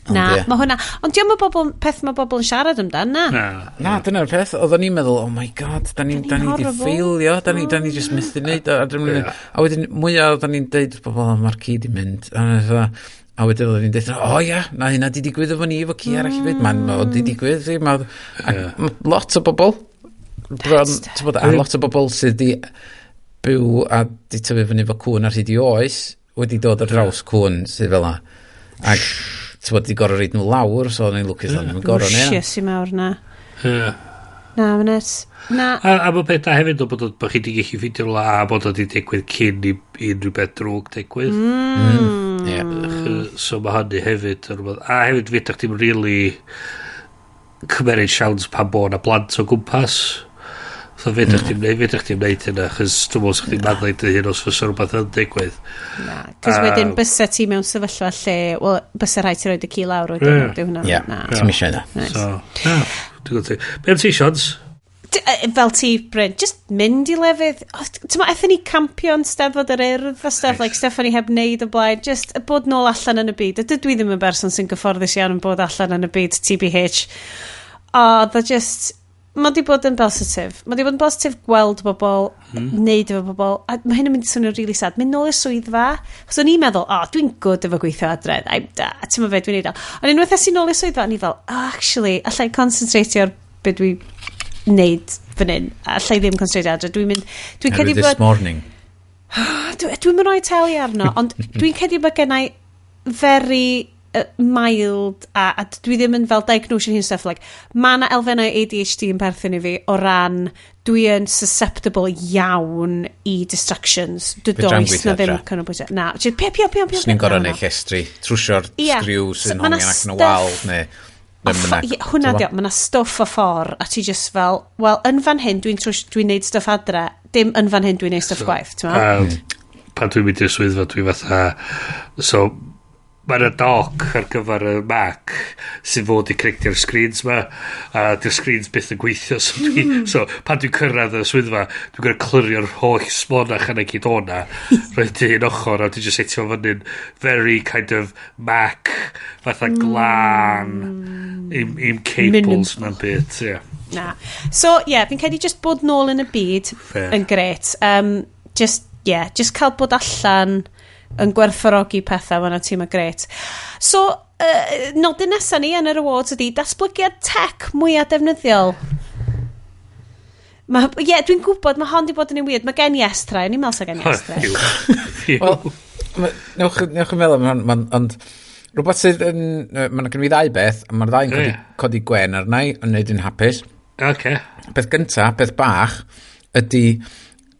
Ond Na, ie. mae hwnna. Ond diolch bobl, peth mae bobl yn siarad amdan, na. Na. Na, dyna'r peth. Oedden ni'n meddwl, "Oh my God, da ni di horrible. ffeilio, da ni just methu neud o." A wedyn, mwyaf oedden ni'n deud wrth bobl, "O, mae'r ci di mynd." A wedyn oedden ni'n deud, "O ia, na hynna di digwydd efo ni, efo ci arall hefyd. Mae'n ma, di digwydd, i, ma lot o bobl, bron, ti'n bod, a lot o bobl sydd di byw a di tyfu fyny efo cŵn ar hyd i oes, wedi dod ar draws cŵn sydd fel 'na. Ac, ti'n bod, di gorau reid nhw lawr, so o'n i'n lwcus o'n i'n gorau neud. Wsios i mawr na. Ie. Na, mae'n nuts. Na, A mae peth da hefyd o bod chi di gallu ffeindio rhywle a bod o di digwydd cyn i unrhyw beth drwg digwydd. Ie. So mae hynny hefyd yn rhywbeth. A hefyd fedrwch chi'm really cymeryd siawns pan bo na blant o gwmpas. So fedrwch chdi'm neud hynna, chos dwi'n meddwl chdi'n maddau dy hun os fysa rhywbeth yn digwydd. Na. Cos wedyn bysa ti mewn sefyllfa lle, wel, bysa rhaid ti roid y ci lawr wedyn. Ie. Dyw hwnna. Ie, Na. ti'n eisiau hynna. Nice. So, na, dwi'n gwybod ti. Be am ti, Sions? Fel ti, Bryn, just mynd i lefydd. Oh, ti'n ma, ethon ni campio yn Steddfod yr Urdd a stuff, like stuff o'n i heb wneud o blaen. Just bod nôl allan yn y byd. A dydw i ddim yn berson sy'n gyfforddus iawn yn bod allan yn y byd, TBH. O, the just... Mae di bod yn positif. Mae di bod yn positif gweld bobl, neud efo bobl. A mae hyn yn mynd i swnio really sad. Mynd nôl i'r swyddfa. Chos o'n i'n meddwl, "O, oh, dwi'n good efo gweithio adre. I'm da. Ti'n ma fe, dwi'n neud o." Ond unwaith es i nôl i'r swyddfa, o'n i fel, "Oh, actually, allai concentratio ar be dwi wneud fan hyn. Allai ddim concentratio adre." Dwi'n mynd... Dwi'n credu This bod morning. Dwi'n mynd rhoi teli arno, ond dwi'n credu bod gennau very mild a dwi ddim yn fel diagnosing hyn stuff, like mae yna elfennau ADHD yn perthyn i fi o ran dwi yn susceptible iawn i distractions. Dwi Fedrai'm does gweithio na ddim adre. canolbwyntio. Na, just pio, pio, pio, pio. Swn i'n gorau na, neud llestri, trwsio'r Ie. sgriw So, sy'n ma' 'na hongian allan o stuff- wal, neu O, be bynnag. ie, hwnna dio, mae yna stwff o ffordd a ti just fel, wel, yn fan hyn dwi'n dwi neud stwff adre, dim yn fan hyn dwi'n neud stwff gwaith, ti'n meddwl? Pan dwi'n mynd i'r swyddfa, dwi'n fatha... So, mae yna dock ar gyfer y Mac sy'n fod i connectio'r screens ma, a di'r screens byth yn gweithio, so pan dwi'n cyrraedd y swyddfa, dwi'n gorau clirio'r holl smonach yna gyd o'na, rhoid i un ochr, a dwi'n just setio fyny'n very kind of Mac fatha glân i'm cables na'n byd, ie. Na. So, ie, yeah, fi'n credu just bod nôl yn y byd Fair. yn gret. Just, yeah, just cael bod allan yn gwerthfawrogi pethau, mae'n teimlo gret. So, nodyn nesaf ni yn yr awards ydy datblygiad tech mwyaf defnyddiol. Ie, yeah, dwi'n gwybod, mae hon di bod yn un weird. Mae gen i estra, o'n i'n meddwl sa gen i estra. Wel, newch yn meddwl am hwn, ond rhywbeth sydd yn... Mae'n gen fi ddau beth, a mae'r ddau'n codi, codi gwen arna i, yn neud yn hapus. Peth gynta, peth bach, ydy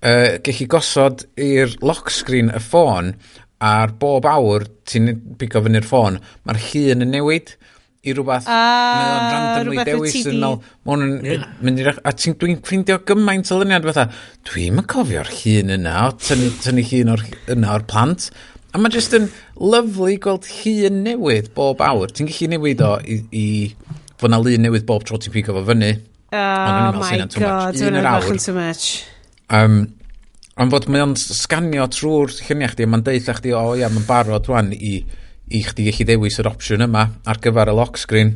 gallu gosod i'r lock screen y ffôn ar bob awr ti'n pigo fyny'r ffôn, mae'r llun yn newid i rhywbeth Ah, mae o'n randomly rhywbeth wyt dewis ti yn ôl, ma' hwn yn mynd i'r a ti'n dwi'n ffeindio gymaint o luniad fatha, dwi'n yn cofio'r llun yna o tynnu llun o'r yna o'r plant, a mae jyst yn lovely gweld llun newydd bob awr. Ti'n gallu newid o i fod na lun newydd bob tro ti'n pigo fo fyny. Oh Ond o'n i'n meddwl my sa hynna'n too much. God, Un yr hwnna'n bach awr. yn too much. Ond fod mae o'n sganio trwy'r lluniau chdi, a mae'n deud chdi, "O ia, mae'n barod rwan i chdi gallu dewis yr opsiwn yma ar gyfer y lock screen."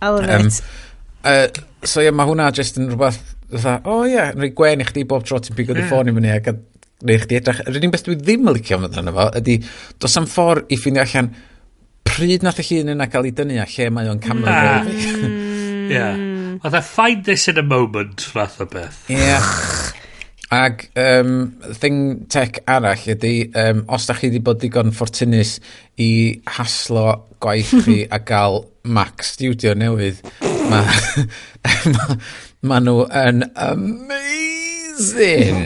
I love it. So ie, mae hwnna jyst yn rhywbeth, fatha, o ie, yn rhoi gwen i chdi bob tro ti'n pigo dy ffôn i fyny ac neu chdi edrych. Yr unig beth dwi ddim yn licio amdano fo ydy, does am ffordd i ffeindio allan pryd nath y llun yna cael ei dynnu a lle mae o'n camera roll fi. Ie. Fatha, find this in a moment, fath o beth. Ie. Ag thing tech arall ydy, os da chi wedi bod digon ffortunus i haslo gwaith chi a gael Mac Studio newydd, ma nhw yn amazing!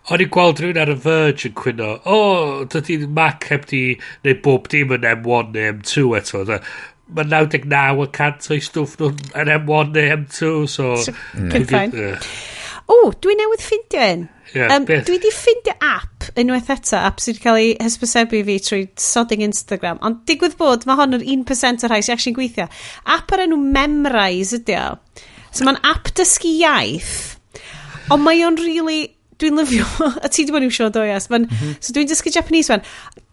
O'n i'n gweld rhywun ar y Verge yn cwyno, o, oh, dydy Mac heb di neud bob dim yn M1 neu M2 eto. Mae 99% o'i stwff nhw'n yn M1 neu M2, so... So, fine. O, dwi newydd ffindio un. Ie, beth? Dwi di ffindio app unwaith eto, app sydd wedi cael ei hysbysebu fi trwy sodding Instagram. Ond digwydd bod, mae hon yr 1% o'r rhai sy'n actually'n gweithio. App o'r enw Memrise ydi o. So mae'n app dysgu iaith, ond mae o'n really... Dwi'n lyfio fo. A ti di bod yn iwsio do, yes. So dwi'n dysgu Japanese fan.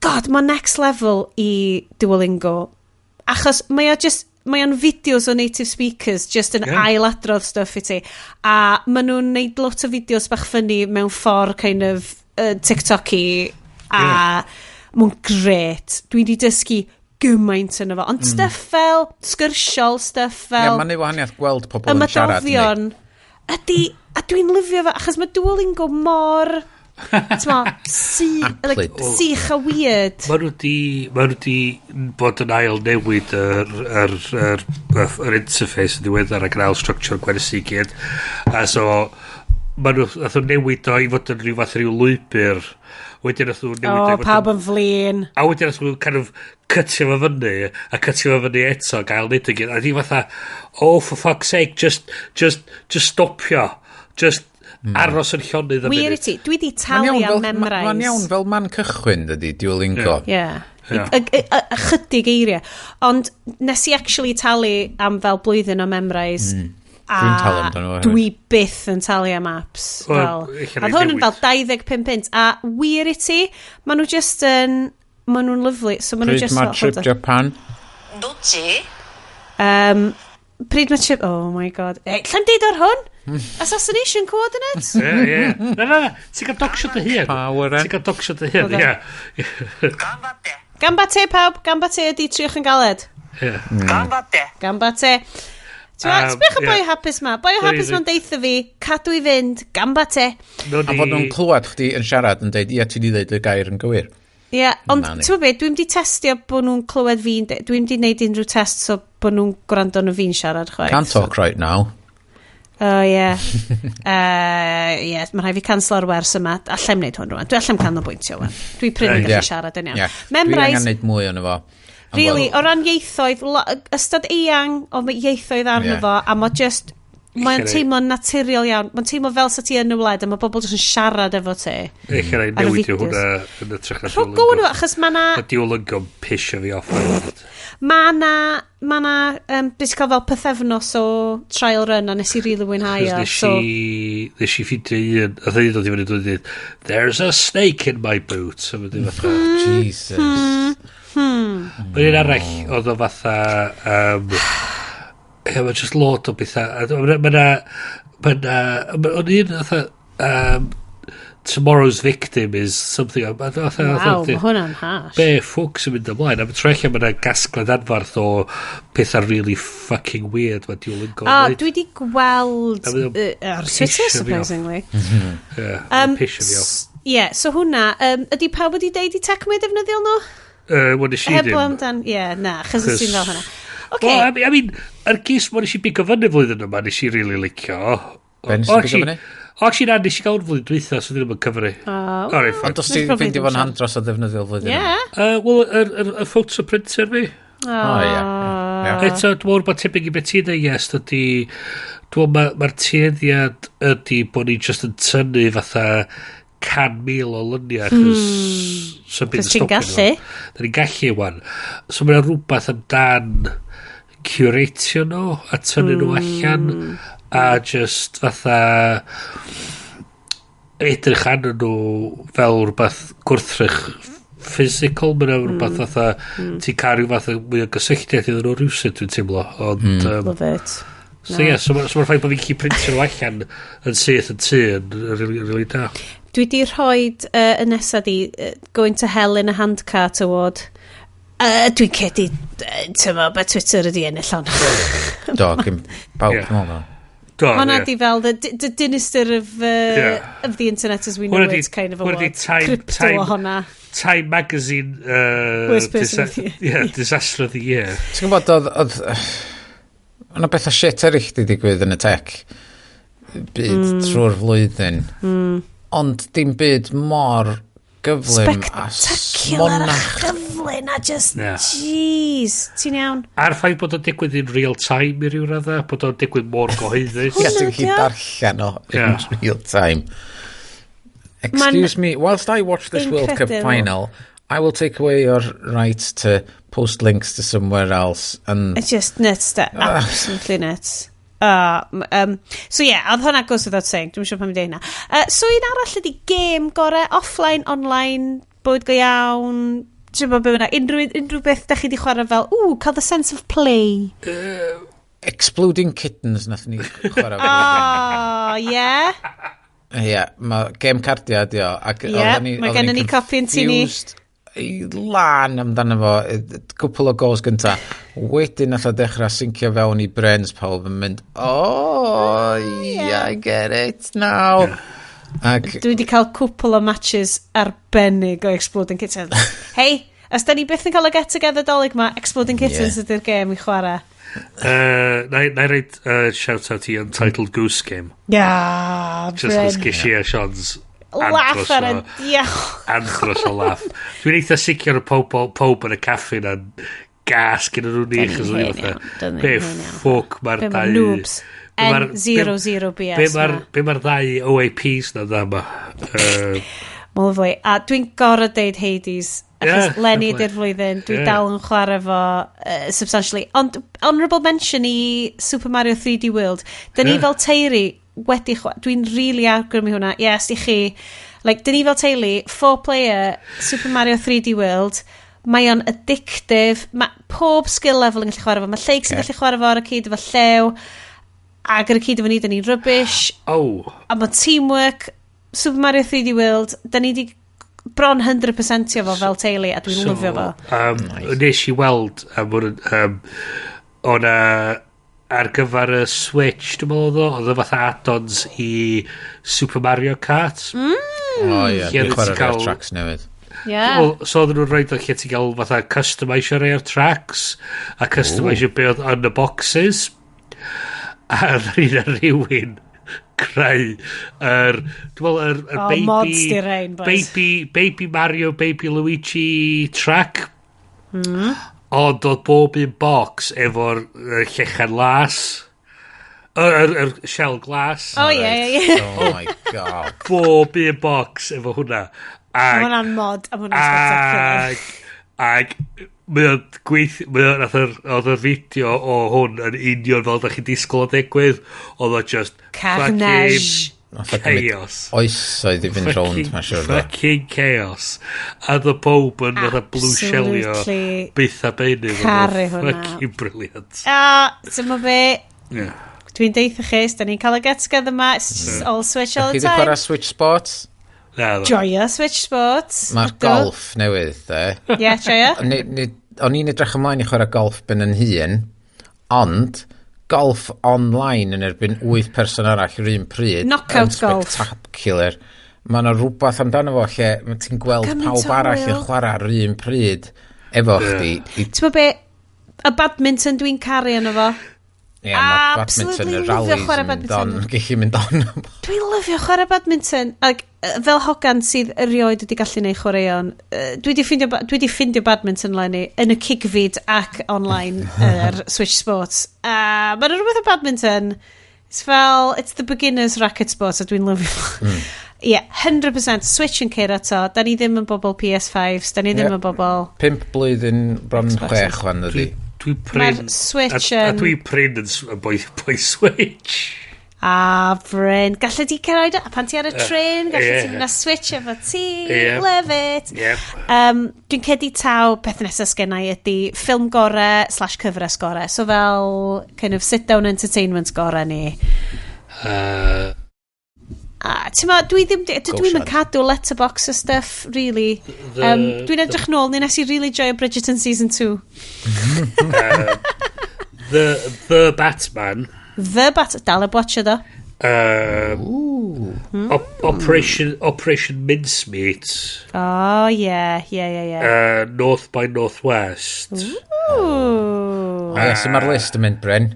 God, mae'n next level i Duolingo. Achos mae o just, mae o'n fideos o native speakers just yn ailadrodd stuff i ti. A maen nhw'n neud lot o fideos bach funny mewn ffordd kind of TikTok-y. A mae'n gret. Dwi wedi dysgu gymaint yno fo. Ond stuff fel sgyrsiol, stuff Ie, fel mae'n neud wahaniaeth gweld pobl yn siarad, yndi? ymadroddion. Ydy, a dwi'n lyfio fo, achos mae Duolingo mor, t'mo, like, Aplid. sych a weird. Mae nhw di bod yn ail newid yr interface yn ddiweddar ac yn ail structure gwersi i gyd. A so, mae nhw, nath nhw newid o i fod yn rhyw fath o ryw lwybr. Wedyn nath nhw newid O, o i fod pawb yn flin. A wedyn nath nhw kind of cytio fo fyny a cytio fo fyny eto gael neud o gyd. A di fatha, oh, for fuck's sake, just stopio. Just aros yn llonydd am Wir i munud. ti, dwi di Mae'n talu iawn am fel, Memrise. mae'n iawn fel man cychwyn, dydy, Duolingo. Ie. Ychydig eiriau. Ond nes i actually talu am fel blwyddyn o Memrise. A Dwi'n talu amdano fo hefyd. Dwi byth yn talu am apps. Wel, Fel, ella a rhaid hwn yn newid. fel 25 punt. A wir i ti, maen nhw just yn... Maen nhw'n lyfli. So maen nhw Pryd just mae fel, trip hold on. Japan? Pryd mae trip... Oh my God. E, lla'n deud ar hwn? Assassination coordinates? Ie, ie. Na, na, na. Ti'n cael docsio dy hun. Power, eh? Ti'n cael docsio dy hun, Hold on. ie. Gambate pawb, gambate ydi triwch yn galed. Ie. Gambate. Ti'n sbïwch y boi hapus ma. Boi hapus ma'n deitha fi, cadw i fynd, gambate. A fod nhw'n clywed chdi yn siarad yn deud, ia, ti di ddeud y gair yn gywir. Ie, yeah, ond Na ni. ti'n gwybod beth, dwi'n di testio bod nhw'n clywed fi'n... Dwi'n di wneud unrhyw test so bod nhw'n gwrando nhw fi'n siarad chwaith. Can't talk right now. Oh, ie. Ie, mae rhaid fi canslo'r wers yma. Allai'm wneud hwn rwan. Dwi allai'm canolbwyntio rwan. Dwi prin yn gallu siarad yn iawn. Ie. Dwi Memrise, angen neud mwy ono fo. Am really, fod- o ran ieithoedd, ystod eang o ieithoedd arno fo, a mae just, mae'n teimlo'n naturiol iawn. Mae'n teimlo fel sa ti yn y wlad, a mae bobl jyst yn siarad efo ti. Eich rhaid Ar y newid i fideos. hwnna yn ytrach na Rho go nhw, achos mae na, Mae Duolingo'n pisio fi off. mae na, beth ti'n cael fel pythefnos o trial run, a nes i really mwynhau o. Nes So, i ffeindio un, a un dod i fyny dod i dweud, "There's a snake in my boot." So mae'n fatha, Jesus. Mae'n un arall oedd o fatha, ie, mae'n just lot o bethau. Mae 'na un fatha, "Tomorrow's victim is something." Waw, mae hwnna'n harsh. Be ffwc sy'n mynd ymlaen? A troi allan mae yna gasgliad anfarth o pethau really fucking weird mae Duolingo. O, dwi di gweld A mae o'n ar Twitter, pisio fi off. surprisingly. Yeah, pisio fi off. Ie, so hwnna, ydy pawb wedi deud i tech mwy defnyddiol nhw? Wel, nes i Heblaw ddim. amdan, ie, na, chos Chos- ti'n fel hwnna. Oce, Well, I mean, yr gys mo nes i bigo fyny flwyddyn yma, nes i really licio. Be nes ti O, bigo actually- fyny? O, actually, na, nes i gael flwyddyn dwytha, so ddim yn cyfri. O, All right, fine. Ond os ti'n Nes probably ffeindio ddim fo'n siarad. andros o ddefnyddiol flwyddyn yma? Ie. Wel, y photo printer fi. O, ie. Ie. Eto, dwi'n meddwl bod tebyg i beth ti'n dweud, yes, ydy, dwi'n meddwl mae'r tueddiad ydy bod ni just yn tynnu fatha 100,000 o luniau, achos sy'n byd Cos ti'n yn stopio gallu. nhw. Da ni'n gallu wan. So mae'n rhywbeth amdan curatio nhw a tynnu nhw allan a just fatha edrych arnyn nhw fel rhywbeth gwrthrych physical, mae'n rhywbeth fatha ti'n cael rhyw fath o mwy o gysylltiad iddyn nhw rhywsut dwi'n teimlo, ond Love it. so ie, so ma- so mae'r ffaith bod fi'n gallu printio nhw allan yn syth yn tŷ yn really, really da. Dwi di rhoi y nesa di Going to Hell in a Handcart Award. Dwi'n credu, ti'n mo, bod Twitter ydi ennill hon. Do, gyn pawb, Ie. dwi'n meddwl. Do, Hwna ie. di fel the dinister of the internet as we know Hwnna di- it kind of hwnna award. di Time- Crypto Time- o hwnna. Time Magazine Worst person of the year. Yeah, disaster of the year. Ti'n gwybod, oedd yna bethau shit eraill di digwydd yn y tech byd trwy'r flwyddyn. Ond dim byd mor gyflym a Spectacular a smonach. chyflym a just, Ie. jeez, ti'n iawn? A'r ffaith bod o'n digwydd in real time i ryw radda, bod o'n digwydd mor gyhoeddus. Ie, ti'n Hwnna gallu 'di o. darllen o in Ie. real time. Excuse me, whilst I watch this World Cup Incredible. final, I will take away your right to post links to somewhere else. And It's just nuts, da. Absolutely nuts. So yeah, oedd hwnna goes without saying. Dwi'n siŵr pam i dweud hynna. So un arall ydi game gore, offline, online, bywyd go iawn, ti'n gwybod be bynnag, unrhyw beth da chi di chwarae fel, ooh, cael the sense of play. Exploding Kittens nath ni chwarae. Oh, yeah. Ie, mae game cardia ydi o. Ac Ie, oedden mae oedden gennon ni copi yn tŷ ni. confused i lan amdano fo, cwpl o gols gynta. Wedyn nath o dechrau sincio fewn i brains pawb yn mynd, "Oh, yeah, I get it now." Ac, Dwi wedi cael cwpl o matches arbennig o Exploding Kittens. Hei, os da ni byth yn cael y get together Dolig ma, Exploding Kittens ydy'r game i chwarae. Na i roid shout out i Untitled Goose Game. Yeah, Just cos Bryn. ges i a Sean's Laugh ar y diawl. andros o laugh. Dwi'n eitha sicr o pob yn y caffi na'n gas gyda nhw ni, Dyn ni'n achos o'n i hen fatha, iawn, dyn ni'n be hen iawn. ffwc mae'r Be ma' dau noobs. be ma'r- N00BS Be mae'r ma. be ma'r ddau OAPs na dda ma? Lovely. A dwi'n gorau deud Hades. Achos Ie, Lenny lovely. ydy'r flwyddyn. Dwi dal yn chwarae fo substantially. Ond honourable mention i Super Mario 3D World. Dyn ni fel teulu wedi chwarae. Dwi'n really awgrymu hwnna. Yes, i chi. Like, dyn ni fel teulu, 4-player Super Mario 3D World. Mae o'n addictive. Mae pob skill level yn gallu chwarae fo. Mae Lleig sy'n gallu chwarae fo ar y cyd efo Llew. Ac ar y cyd efo ni, dyn ni'n rubbish. Oh, A mae teamwork, Super Mario 3D World, da ni di bron 100% fo fel teulu a dwi'n lyfio fo. Nice. Nes i weld o'na ar gyfer y Switch, dwi'n meddwl oedd o fatha add-ons i Super Mario Kart. O ie, Lle dwi'n oedd ti'n chwarae cael ar tracks newydd. Yeah. Wel, so oedden nhw'n rhaid o lle ti'n gael fatha customisio rhai o'r tracks a customisio be oedd yn y boxes, a oedd un ar rhywun creu yr, dwi'n meddwl, yr Oh, baby mods di rhain, boys. Baby Mario, Baby Luigi track. Ond oedd bob un box efo'r llechan las, yr shell glas. Oh, ie. Oh my God. Bob un box efo hwnna. Mae Ac hwnna'n mod, a mae hwnna'n spectacular. Ac mae o'n gweith, mae o'n, nath oedd y fideo o hwn yn union fel da chi'n disgwyl o digwydd, oedd o just Carnage. Nath o fucking gymryd chaos. oesoedd i fynd rownd, Fucking, mae'n siŵr. Do. fucking chaos. A oedd y pob yn fatha blue shellio Absolutely byth a beunydd. caru hwnna. Fucking brilliant. A, ti'n be, dwi'n deitha chi, os da ni'n cael y get together ma, it's just all Switch all Chi the di time. chwarae Switch Sports? Na, ddo. Joio Switch Sports. Mae'r Ydw. golf newydd, de. Ie, joio. O'n i'n edrych ymlaen i chwarae golf ben yn hun, ond golf online yn erbyn 8 person arall yr un pryd. Knockout yn golf. Spectacular. Mae yna rhywbeth amdano fo lle ma' ti'n gweld Gymaint pawb o arall yn hwyl. chwarae ar yr un pryd efo chdi. Ti'n be, y badminton dwi'n caru yno fo. Ie, mae badminton, Absolutely y lyfio rallies chwarae yn mynd badminton. on, gallu mynd on. Dwi'n lyfio chwarae badminton. Ac fel hogan sydd erioed wedi gallu neud chwaraeon, dwi di ffindio badminton leni yn y cigfyd ac online ar Switch Sports. Mae'n rhywbeth o badminton. It's fel, it's the beginner's racket sport, a dwi'n lyfio fo. Ie, yeah, 100% Switch yn ceir ato. Da ni ddim yn bobl PS5s, da ni ddim Ie. yn bobl. 5 blwyddyn bron Xboxes. 6 wan ydi. Dwi'n prin Mae'r Switch A yn dwi'n prin yn boi Switch. A Bryn, gallu di cyrraedd a pan ti ar y tren, gallu ti fynd â Switch efo ti, love it. Dwi'n cedi taw peth nesaf sgennau ydy ffilm gore slash cyfres gore. So fel kind of sit-down entertainment gore ni. A ti'n ma, dwi ddim, dwi ddim yn Sian. cadw Letterboxd a stuff, really. Dwi'n edrych nôl, ni nes i really joio Bridgerton Season 2. The Batman. The Bat... Dal y watch o. Operation Mincemeat. Oh, yeah. North by Northwest. Ooh. O, ie, so mae'r list yn mynd, Bryn.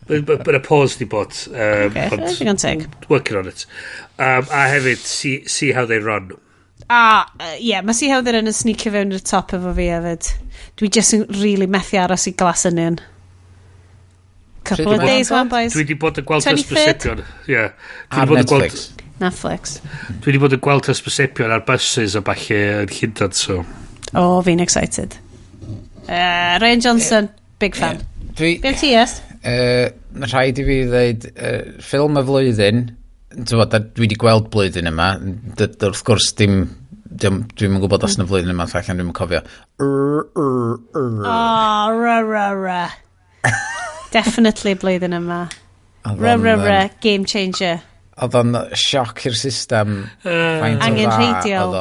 But a pause di bod. Okay, digon teg. Working on it. A hefyd, see How They Run. Ah, yeah, mae See How They Run yn sneakio fewn i'r top efo fi hefyd. Dwi just yn really methu aros i Glass Onion. Couple of days, one boys. Dwi wedi bod yn gweld 23rd? hysbysebion. Yeah. Ar Netflix. Netflix. Dwi wedi bod yn gweld hysbysebion ar buses a falle yn Llundain, so. Oh, fi'n excited. Ryan Johnson, big fan. Dwi... Be ti, Est? Mae rhaid i fi ddeud, ffilm y flwyddyn, t'wod, dwi wedi gweld blwyddyn yma, wrth gwrs dim, dwi'm yn gwybod os na flwyddyn yma, allan dwi'm yn cofio. Oh, ra, ra, ra. Definitely blwyddyn yma. Ra, ra, ra, game changer. Oedd o'n sioc i'r system. Faint o dda Angenrheidiol. oedd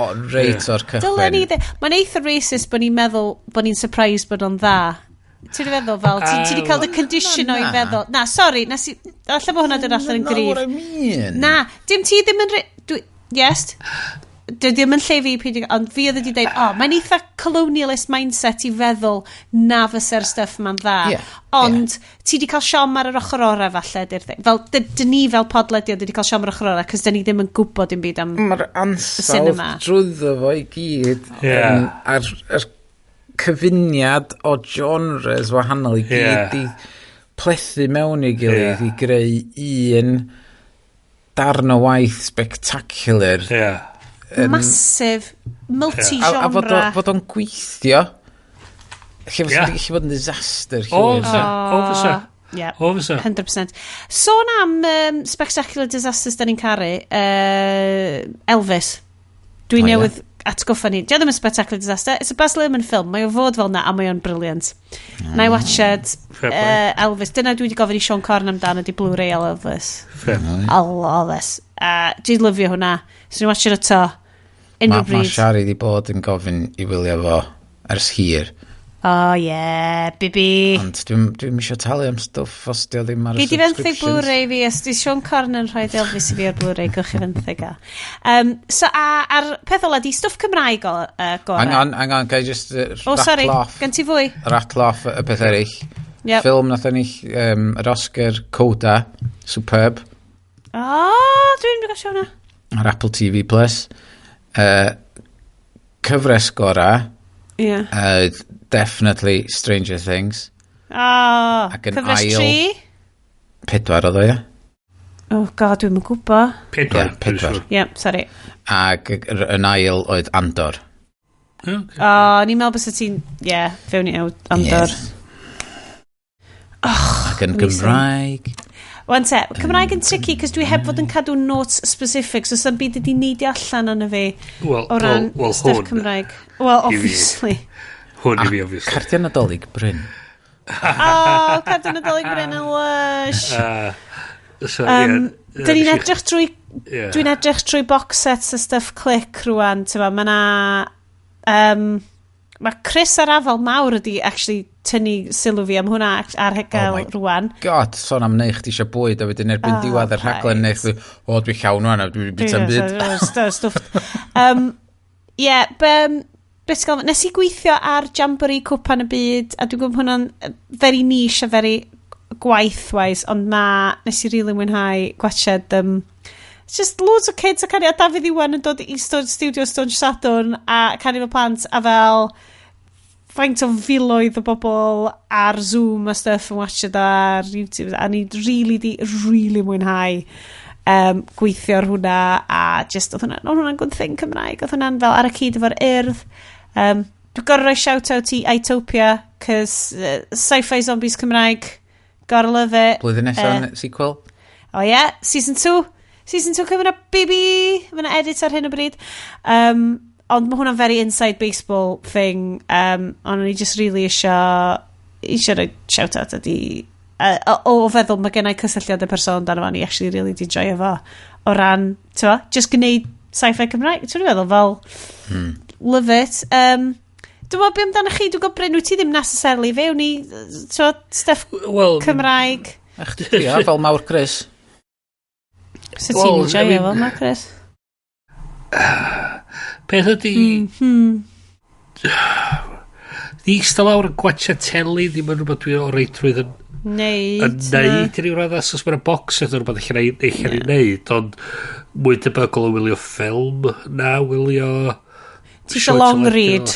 o reit o'r cychwyn. Dylen ni Mae'n eitha racist bod ni'n meddwl bod ni'n surprised bod o'n dda. Ti'n feddwl fel, ti wedi cael dy condition o'i feddwl. Na, sorry, nes i... Alla bod hwnna dod allan yn Not gryf. what I mean. Na, dim ti ddim yn... Yes, dwi ddim yn lle fi peidio, ond fi oedd wedi dweud, oh, mae'n eitha colonialist mindset i feddwl na fysa'r stuff ma'n dda. Ond ti wedi cael siom ar yr ochr orau falle, di'r thing. Fel, dyn ni fel podlediad wedi cael siom ar yr ochr orau, cos dyn ni ddim yn gwybod dim byd am Mae'r ansawdd cinema. drwyddo fo i gyd. A'r cyfuniad o genres wahanol i gyd i plethu mewn i gilydd i greu un darn o waith spectacular. Massive, multi-genre. A fod o'n gweithio. Lle fysa wedi gallu bod yn disaster. O, fysa. O, fysa. Yeah, O, fysa. 100%. Sôn am spectacular disasters da ni'n caru, Elvis. Dwi newydd atgoffa ni. Di o ddim yn spectacular disaster. It's a Baz Luhrmann film. Mae o fod fel na, a mae o'n brilliant. Na i watched Fair play. Elvis. Dyna dwi wedi gofyn i Sean Corn amdano, di Blu-ray Elvis. Fair. Elvis. Dwi'n lyfio hwnna. So ni'n watched eto. Unrhyw Mae bryd. Siari wedi bod yn gofyn i wylio fo ers hir. Oh yeah, bibi. Ond dwi'n dwi eisiau talu am stwff os di o ddim ar y Gei di fenthyg subscriptions. Blu-ray fi, os di Sean Corn yn rhoi Elvis i fi ar Blu-ray, gewch chi fenthyg o. So, a'r peth ola di, stwff Cymraeg o gorau. Hang on, hang on, gai just Oh, sorry, rattle off, gen ti fwy? rattle off y peth eraill. Yep. Ffilm nath ennill yr Oscar Coda, superb, Oh, dwi'n mynd i hwnna. ar Apple TV+. Plus. Cyfres gora, Ie. definitely Stranger Things. Oh, Ac yn cyfres ail- 3? 4 oedd o, ie? Oh god, dwi'n mynd gwybod. 4. Ie, 4. Yep, sorry. Ac yn ail oedd Andor. Okay. Oh, ni'n meddwl bysa ti'n... Yeah, fewn i Andor. Yes. Ac yn amazing. Gymraeg. Wan te, Cymraeg yn tricky, cos dwi heb fod yn cadw notes specific, so sa'n byd wedi neidio allan arno fi Wel, o ran wel, wel, stuff hwn. Cymraeg. Well, I fi. obviously. Hwn i fi, obviously. Cardiau Nadolig, Bryn. Oh, Cardiau Nadolig Bryn yn lush. So, ie. Dyn ni'n edrych trwy... Ie. Dwi'n edrych trwy box sets a stuff Click rwan, ti'n ma, na... Mae Chris ar afal mawr ydi actually tynnu sylw fi am hwnna ar hegel Oh my rwan. God, sôn am neu chdi eisiau bwyd a wedyn erbyn diwedd yr rhaglen neu chdi, o, dwi llawn rwan a dwi wedi bwyta'n byd. Stwff. Ie, beth ti'n gael, nes i gweithio ar Jamboree Cwpan y Byd, a dwi'n gwybod hwnna'n very niche a very gwaith-wise, ond ma, nes i really mwynhau gwachod, it's just loads o kids a canu, a Dafydd Iwan yn dod i studio Stone Sadwrn a canu efo plant, a fel faint o filoedd o bobl ar Zoom a stuff yn watchad ar YouTube, a ni really di really mwynhau gweithio ar hwnna, a just, oedd hwnna'n good thing Cymraeg, oedd hwnna'n fel ar y cyd efo'r Urdd. Dwi'n gorau rhoi shout-out i Itopia, cos sci-fi zombies Cymraeg, gotta love it. Blwyddyn nesaf sequel? Oh yeah, season 2. Season 2 coming up, baby! Mae yna edit ar hyn o bryd. Ond mae hwnna'n very inside baseball thing. Ond o'n i just really isio rhoi shout-out ydi... O feddwl mae gennau cysylltiad y person amdano fo, ni actually really di joio fo. O ran, ti'n fo, just gwneud sci-fi Cymraeg. Ti'n feddwl fel, love it. Dwi'n meddwl be amdano chi, dwi'n gwybod Bryn, wyt ti ddim necessarily fewn i, so, stuff Wel, Cymraeg. A chdi drio, fel mawr Chris. So Wel, ti'n I enjoyo mean- fo, ma, Chris? Peth ydi... Di eistedd lawr yn gwatcha teli ddim yn rhywbeth dwi o reidrwydd yn Neud. yn neud i ryw radd os mae'n box set yn rhywbeth allan i allan i neud ond mwy debygol o wylio ffilm na wylio Ti eisiau sioe long teledu. read.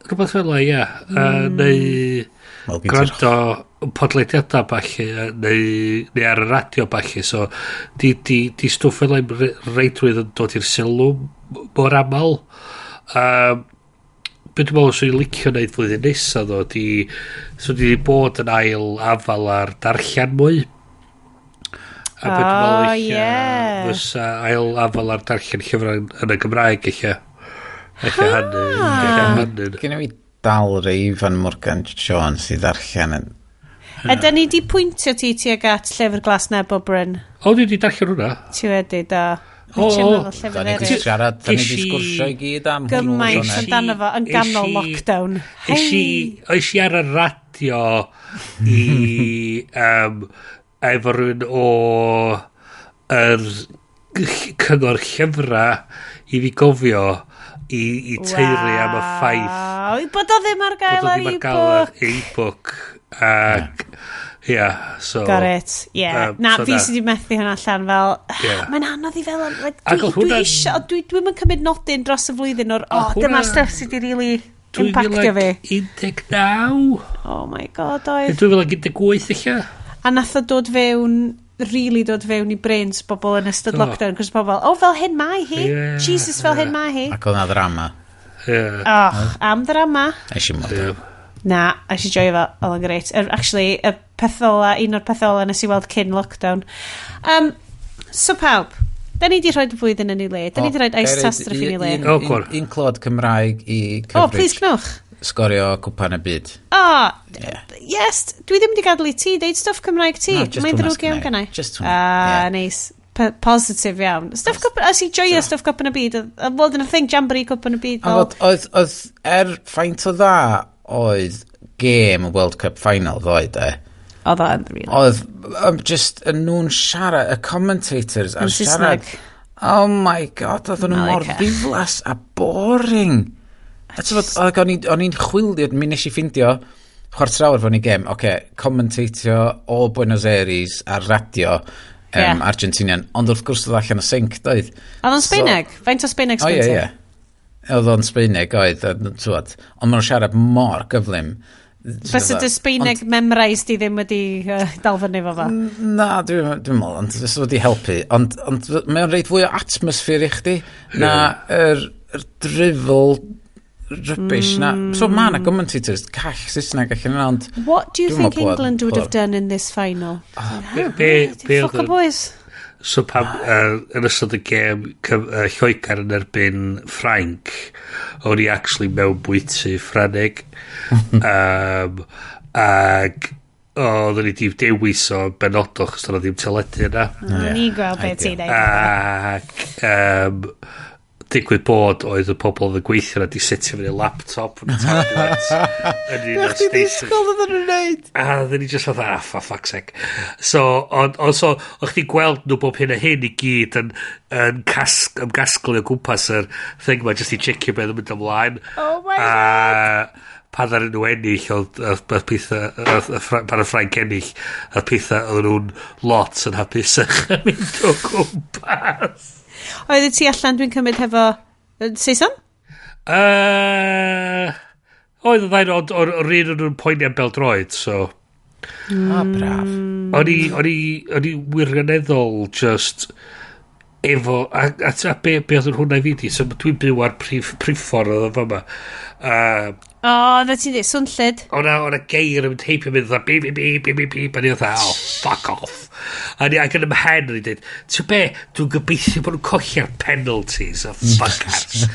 Rhywbeth fel 'na, ie. Neu Wel, gen ti'r gwrando podlediadau ballu, neu ar y radio ballu, so di stwff fel 'na reidrwydd yn dod i'r sylw mor aml. Be dwi'n meddwl swn i'n licio wneud flwyddyn nesaf ddo, di, so di bod yn ail afal ar darllen mwy. A be dwi'n meddwl Oh, ella ie. fysa ail afal ar darllen llyfrau yn y Gymraeg ella. Ella hynny. Ella hynny. Gen i fi dal rei Ifan Morgan Jones i ddarllen yn... Ydy ni di pwyntio ti tuag at Llyfr Glas Nebo, Bryn? O, dwi wedi darllen hwnna. Ti wedi, da. O, Ti'n o. meddwl llefydd Da ni wedi eraill. siarad, da ni Ges wedi i- sgwrsio i gyd am hwnnw. Gymaint Sioned. amdano fo yn ganol Es i- lockdown. Es i, Hei! es i ar y radio i efo rhywun o yr cyngor llyfrau i fi gofio i teiri am y ffaith Waw, bod o ddim ar bod gael o ar ddim ar gael ar e-book. e-book ac ia so Got it, yeah. Na, So fi na. sydd wedi methu hwnna allan fel, Ie. mae'n anodd i fel, like, Ac dwi, oedd dwi hwnna'n- isio, dwi'n mynd cymryd nodyn dros y flwyddyn o'r, oh, hwnna- dyma'r stuff sydd wedi really impactio fi. 2019 Oh my god, oedd. 2018 ella. A nath o dod fewn, really dod fewn i brains bobl yn ystod Do. lockdown, cos pobl, oh, fel hyn mae hi. Ie, Jesus, fel ie. hyn mae hi. Ac oedd na ddrama. Ie. Och, am ddrama. Nes i mod. Ie. Na, a si joio fo, oedd o'n greit. Actually, y peth ola, un o'r peth ola nes i weld cyn lockdown. So pawb, da ni di rhoi y flwyddyn yn ei le. Da ni di rhoi Ice Tastrophe yn ei le. O, gwr. Un clod Cymraeg i Oh, please coverage. gnwch. Sgorio cwpan y byd. Oh, Ie. yes, dwi ddim wedi gadael i ti deud stwff Cymraeg ti. No, just Mae'n hwnna ddrwg iawn sgynna i. gennau. Just hwnna, Ah, ie. neis. Positif iawn. Stwff cwpan, as i joio stwff cwpan y byd. Wel, dyna'r thing, Jamboree cwpan y byd. A Fel, fod, oedd, faint o dda oedd gêm y World Cup Final ddoe, de. Oedd o'n really. Oedd, just, yn nhw'n siarad, y commentators ar Yn siarad. Saesneg. Oh my god, oedden nhw mor Malika. ddiflas a boring. A ti'n fod, oedd o'n i'n chwilio, mi nes i ffindio, chwarter awr fo'n i gêm, oce, okay, commentatio o Buenos Aires ar radio, Ie. Argentinian, ond wrth gwrs oedd allan o sync, doedd? Oedd o'n Sbeineg? Faint o Sbeineg O sgyn ie, ti? ie. Oedd o'n Sbeineg, oedd, t'wod, ond maen nhw'n siarad mor gyflym. Fysa dy Sbeineg memorised i ddim wedi dal fyny fo fo. Na, dwi'n dwi meddwl, ond fysa wedi helpu. Ond mae o'n reid fwy o atmosffer i chdi na yr drivel rubbish na. So ma' na commentators call Saesneg allan yna, ond... What do you Dwi'm yn think meddwl bod- England would have bod- done in this final? Be Fuck oedd o boys. So pam, yn ystod y gêm Lloegr yn erbyn Ffrainc, o'n i actually mewn bwyty Ffrangeg. Ag oedden ni di dewis o benodol, chos doedd 'na ddim teledu yna. O'n i'n gweld beth ti'n neud. Ac digwydd bod oedd y pobl oedd yn gweithio yna di setio fyny laptop yn y tablet yn un o'r stations. oedden nhw'n neud? A oedden ni just fatha, ah, for fuck's sake. So, ond so, o'ch chdi gweld nhw bob hyn a hyn i gyd yn ymgasglu o gwmpas yr thing ma, just i checio beth yn mynd ymlaen. Oh my A pan ddaru nhw ennill, oedd pethau, pan y Ffrainc ennill, oedd pethau, oedd nhw'n lot yn hapusach yn mynd o gwmpas. Oedd y ti allan dwi'n cymryd hefo Saeson? Oedd y ddau, ond o'r un o'n nhw'n poeni am bêl-droed, so... O, braf. O'n i wirioneddol just efo, a be oedd yn hwnna i fi di, so dwi'n byw ar priffordd oedd o fama. O, oedd ti'n dweud, swnllyd. O'na geir yn mynd heibio mynd fatha bip, bip, bip, bip, bip, bip, a ni fatha, oh, fuck off. A ni, ac yn ymhen, o'n i dweud, ti'n be, dwi'n gobeithio bod nhw'n colli'r penalties, a fuckers.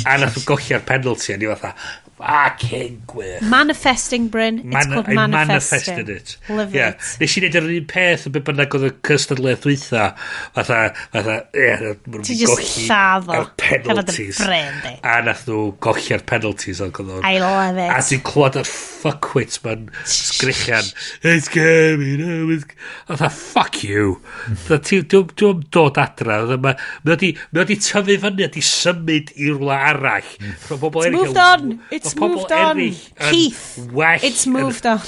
A nath nhw golli'r penalty, a ni fatha, Fucking gwych. Manifesting, Bryn. It's called I manifesting. manifested it. Love yeah. it. Nes i wneud yr un peth yn be bynnag oedd y cystadleuaeth dwytha. Fatha, fatha, ie, ma' nhw'n Ti just golli lladd o. ar penalties. Hefo dy brên di. A nath nhw golli ar penalties. Oedd o'n- I love it. A ti'n clywed yr fuckwits ma'n sgrichian. It's coming home. It's... Fatha, fuck you. Fatha, Dwi'n dod adra. Fatha, Mae o di tyfu fyny a di symud i rwla arall. Ma' pobl It's eraill moved on. It's ma' pobl moved on. eraill yn Keith, well it's moved on.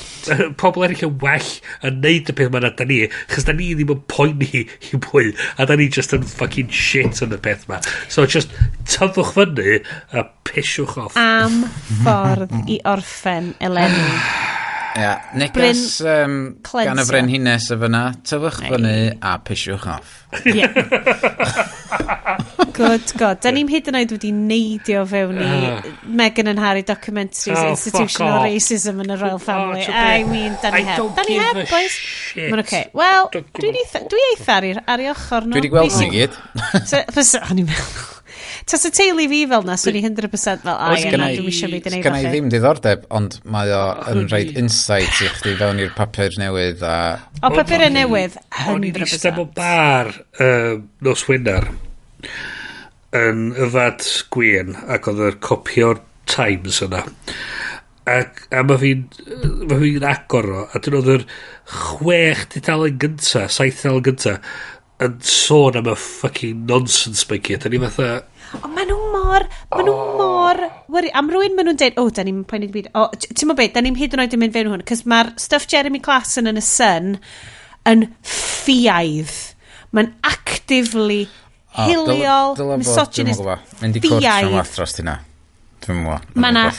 Pobl eraill yn well yn neud y peth yma na da ni, chos da ni ddim yn poeni i pwy, a da ni just yn fucking shit yn y peth ma. So just tyfwch fyny a pisiwch off. Am ffordd i orffen eleni. Ia, neges gan y cleansio. frenhines y fyna, tyfwch fyny a pisiwch off. Yeah. Good God. Da ni'n hyd yn oed wedi neidio fewn i Meghan and Harry documentaries, Oh, institutional fuck off. racism yn y royal family. Oh, I mean, da ni I heb. don't Da ni give heb, a boys. shit. Mae'n oce. Wel, Don't give dwi'n eitha, dwi eitha ar ei ochr nhw. Dwi wedi gweld nhw i gyd. O'n i'n meddwl. Tas y teulu fi fel na, swn i 100% fel, a ie, na, dwi'm eisiau byd yn ei Sgynna i ddim diddordeb, ond mae o yn rhaid insight i chdi fewn i'r papur newydd a... O, papurau newydd, O'n i'n eistedd 100%. mewn bar nos Wener yn yfad gwyn ac oedd yr copi o'r Times yna. Ac, a mae fi'n agor o, a dyn oedd yr 6 tudalen gynta, 7 tudalen gynta, yn sôn am y fucking nonsense mae gyd. A ni fatha, Ond maen nhw mor, worry. Am rwy'n maen nhw'n deud, o, da ni'n poeni dim byd. O, ti'n mo beth, da ni'n hyd yn oed yn mynd fewn i hwn, cos mae'r stuff Jeremy Clarkson yn y Sun yn ffiaidd. Mae'n actively O, hiliol, dyla fod, misogynist, dwi'm yn gwbod. Mynd i cwrt ffiaidd. mewn wath dros hynna. Dwi'm yn gwbod. Ma' 'na-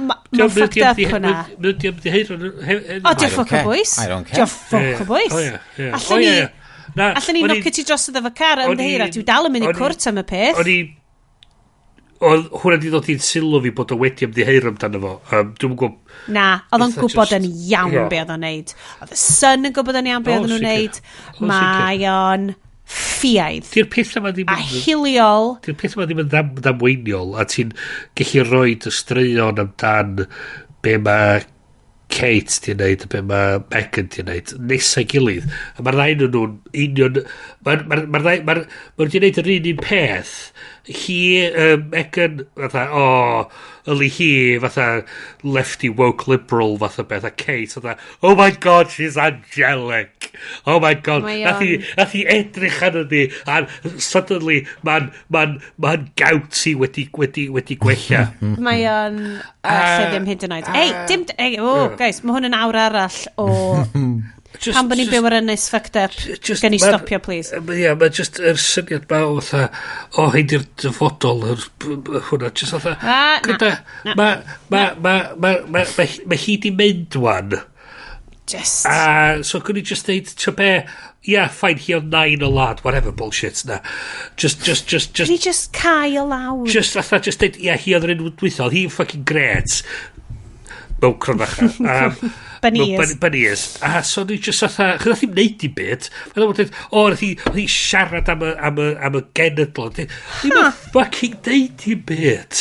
Mae'n fucked up hwnna. Mae'n di ymddiheuro. O, diolch I don't ffwc o care. bwys. I don't care. Diolch ffwc o bwys. O, ie, ie. Allan O, ni, ie, ie. Na, allan ni o'n i- nocio ti drosodd efo car o'n ymddiheuro. i- Dwi dal yn mynd i o'n i- cwrt am y peth. O'n i... Oedd hwnna di ddod i'n sylw fi bod o wedi ymddiheuro amdano fo. Dwi'm yn gwybod... Na, oedd o'n Eitha gwybod just- yn iawn ie. be oedd o'n neud. Oedd y Sun yn gwybod yn iawn be O, oedd nhw'n sicr. neud. O, sicr. Mae o'n ffiaidd. Di'r peth yma ddim A yn... hiliol. Di'r peth yma ddim yn ddamweiniol a ti'n gallu rhoi y straeon amdan be mae Kate di wneud a be mae Meghan di wneud nesau gilydd. A mae'r ddau ohonyn nhw'n union... Mae'r ma, ma, ma, ma, ma wedi wneud yr un peth. Hi, Meghan, fatha, o, yli hi, fatha lefty woke liberal fatha beth, a Kate, fatha, oh my god, she's angelic. Oh my god. Mae Nath hi, nath hi edrych arno ni, a suddenly, mae'n ma ma gout hi wedi gwella. Mae o'n... Alla ddim hyd yn oed. Ei, dim... Ei, oh, guys, mae hwn yn awr arall o... Just- Pam bod ni'n byw ar ynys fucked up. Gen i stopio, please. Ie, mae just yr syniad ma o fatha, o, hyn di'r dyfodol, yr hwnna, just fatha, Ah, na, gyda, na, ma, ma, ma, ma, ma, ma, ma hi di mynd wan, Just... a so gwni just deud, ti'n be, yeah, fine, hi oedd nain o lad, whatever bullshit, na. Just, Ni just cael lawr. just fatha, just deud, ie, hi oedd yr un dwytha, oedd hi'n fucking great, mewn cromfacha. Bunny mewn ears. Bunny ears. A so ni just fatha, chyd nath hi'm neud i byd. Mae'n dweud, o, nath hi siarad am y genedl. Ddim yn fucking deud i byd.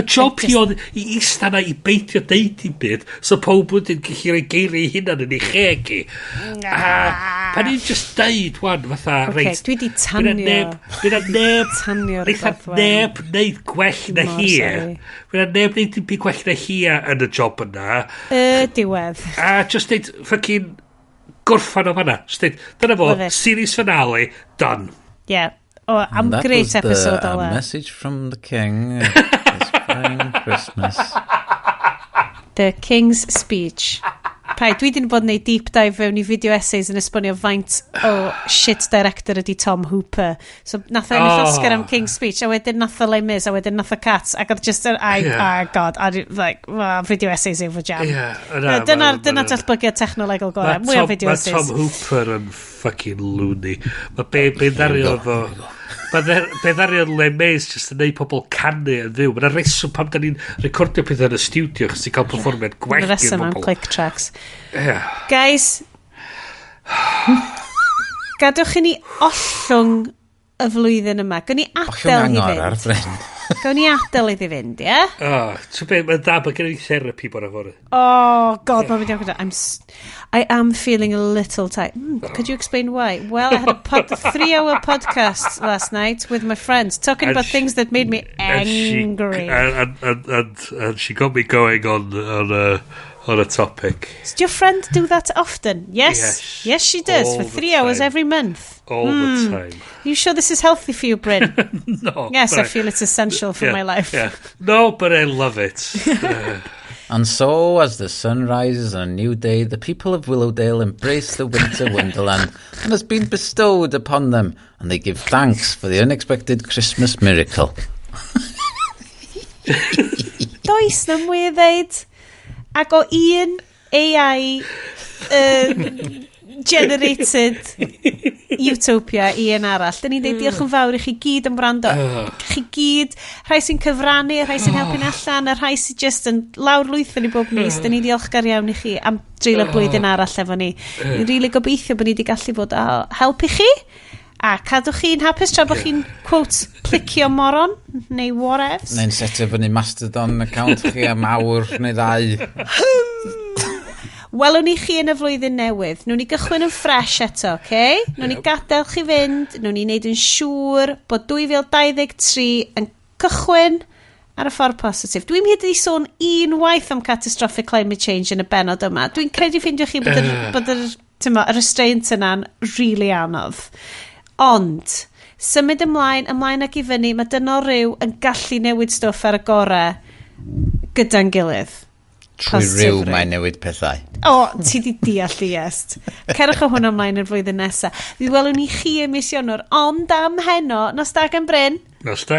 Y job hi oedd i ista na i beidio deud i byd, so pob wedyn gallu rhoi geiriau ei hunan yn ei cheg i. A pan i'n just deud, wan, fatha, Ocê, reit. dwi 'di tanio. Bydd na neb, Tanio Neitha rhywbeth wan. neb neud gwell na Mor hi. sorry. Bydd na neb neud dim byd gwell na hi yn y job yna. Y diwedd. A just deud, fucking gorffan o fanna. Just deud, dyna fo, Love it. series finale, done. Yeah. Oh, am That great was the, episode ola. message from the king. This fine Christmas. The King's Speech. Pai, dwi wedi bod yn neud deep dive fewn i video essays yn esbonio faint o shit director ydi Tom Hooper. So nath o ennill Oh. Oscar am King's Speech, a wedyn nath o Les Mis, a wedyn nath o Cats, ac oedd just yr, I, Yeah. oh god, I, like, well, video essays yw fy jam. Yeah, Na, dyna'r datblygiad technolegol gorau. Mwy o video Mae essays. Tom Hooper yn fucking loony. Mae be ddario fo... Mae be ddario Les Mis just yn neud pobl canu yn fyw. Mae'n reswm pam da ni'n recordio pethau yn y studio chos ti'n cael perfformiad gwell Mae'r i'r reswm am bobl. click tracks. Yeah. Guys, gadwch i ni ollwng y flwyddyn yma. Gwni Ollwng adael hi angor ar fynd. Bryn. Gawn ni adael iddi fynd, ie? Yeah? Oh, ti'n beth, mae'n dda bod gen i therapy bore fory. Oh, God, mae'n mynd iawn gyda. I am feeling a little tight. Could you explain why? Well, I had a 3-hour podcast last night with my friends talking And about things that made me angry. And she got me going on a topic. Does your friend do that often? Yes. Yes. Yes, she does. All for the 3 hours time. every month. All the time. You sure this is healthy for you, Bryn? No. Yes, but I feel it's essential for my life. Yeah. No, but I love it. And so, as the sun rises on a new day, the people of Willowdale embrace the winter wonderland and has been bestowed upon them, and they give thanks for the unexpected Christmas miracle. Does na mwy i ddeud. Ac o un AI generated utopia i un arall. Dyn ni'n deud diolch yn fawr i chi gyd am wrando. Chi gyd, rhai sy'n cyfrannu, rhai sy'n helpu'n allan, a rhai sy'n just yn lawr lwython i bob mis. Dyn ni'n diolchgar iawn i chi am dreulio blwyddyn arall efo ni. Ni'n rili gobeithio bod ni wedi gallu bod o help i chi. A cadw chi'n hapus tra bod chi'n, quote, plicio moron, neu whatevs. Neu'n setio fyny Mastodon account chi am awr neu ddau. Welwn ni chi yn y flwyddyn newydd. Nw'n ni gychwyn yn ffres eto, okay? Nw'n ni gadael chi fynd, nw'n ni wneud yn siŵr bod 2023 yn cychwyn ar y ffordd positif. Dwi'n hyd i sôn un waith am catastrophic climate change yn y benod yma. Dwi'n credu ffeindio chi bod yr, tymo, y restraint yna'n really anodd. Ond, symud ymlaen, ymlaen ac i fyny, mae dynol rhyw yn gallu newid stwff ar y gorau gyda'n gilydd. Trwy rhyw Positifrwydd. mae newid pethau. O, ti di deall i est. Cerwch o hwnna ymlaen yr flwyddyn nesaf. Mi welwn ni chi ym mis Ionawr, ond am heno, nos da gan Bryn. Nos da.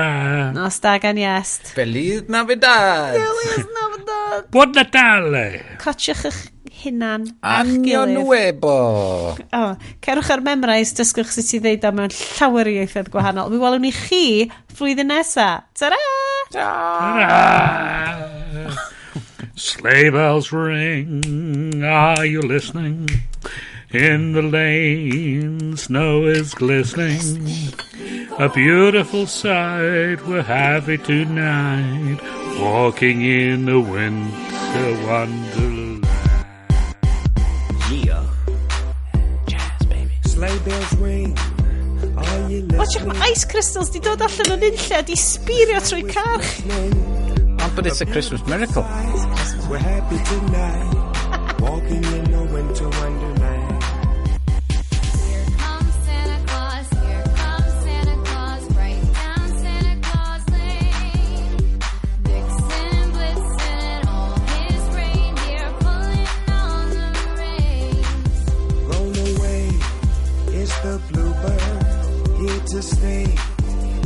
Nos da gan Iest. Feliz Navidad! Feliz Navidad! Buon Natale! Cotsiwch eich hunan a'ch Año gilydd. Nuevo! O, cerwch ar Memrise, dysgwch sut i ddeud o mewn llawer o ieithoedd gwahanol. Mi welwn ni chi flwyddyn nesa. Ta-ra! Ta-ra! Sleigh bells ring, are you listening? In the lane, snow is glistening. A beautiful sight we're happy tonight, walking in the winter wonderland. Yeah. Jazz, baby. Sleigh bells ring. Are you Watch, mae ice crystals di dod allan o'n unlle a di sbirio trwy car. Oh, but it's a Christmas miracle. We're happy tonight, walking in the winter wonderland. Here comes Santa Claus, here comes Santa Claus, right down Santa Claus Lane. Vixen and Blitzen and all his reindeer pulling on the reins. Blown away is the bluebird. Here to stay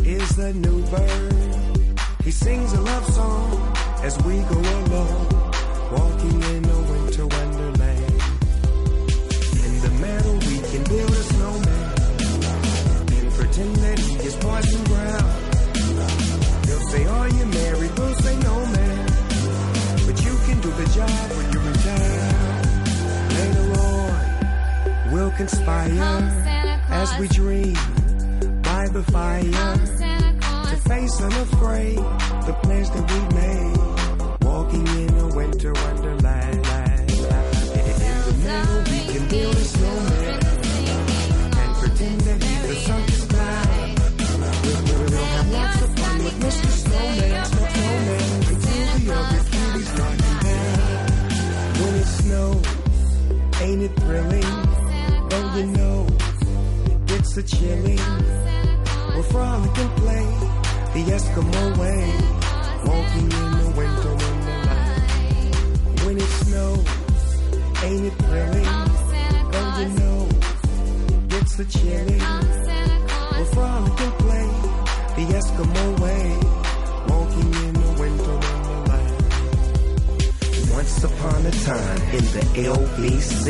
is the new bird. He sings a love song as we go along, walking in a winter wonderland. In the meadow we can build a snowman and pretend that he is Parson Brown. They'll say, are you married? We'll say, no, man. But you can do the job when you're in town. Later on, we'll conspire as we dream by the fire to face unafraid the plans that we made, walking in a winter wonderland. In the middle, we can build a snowman and pretend that he's the circus clown. We'll have lots of fun with Mr. Snowman, Snowman, until the other cuties knock him down. When it snows, ain't it thrilling? Though your nose gets a chilling. We'll frolic and play the Eskimo way, walking in the winter wonderland. When it snows, ain't it thrilling? Though your nose gets a chilling. We'll frolic and play the Eskimo way, walking in the winter wonderland. Once upon a time in the LBC,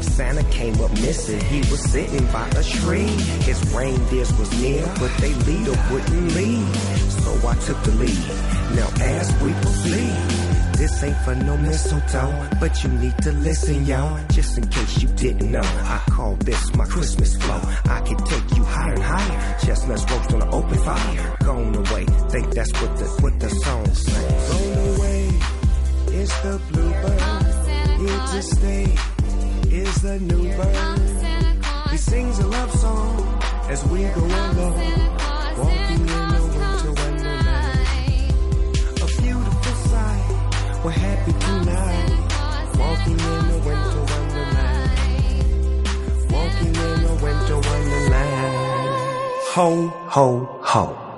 Santa came up missing. He was sitting by a tree. His reindeers was near, but they leader wouldn't leave. So I took the lead. Now as we proceed, this ain't for no mistletoe, but you need to listen, y'all. Just in case you didn't know, I call this my Christmas flow. I can take you higher and higher. Chestnuts roast on an open fire. Gone away, thank That's what the song say. Blown away is the bluebird. Here to stay is the new bird. He sings a love song as we go along, walking in a winter wonderland. A beautiful sight. We're happy tonight, walking in a winter wonderland. Walking in a winter wonderland. Ho, ho, ho.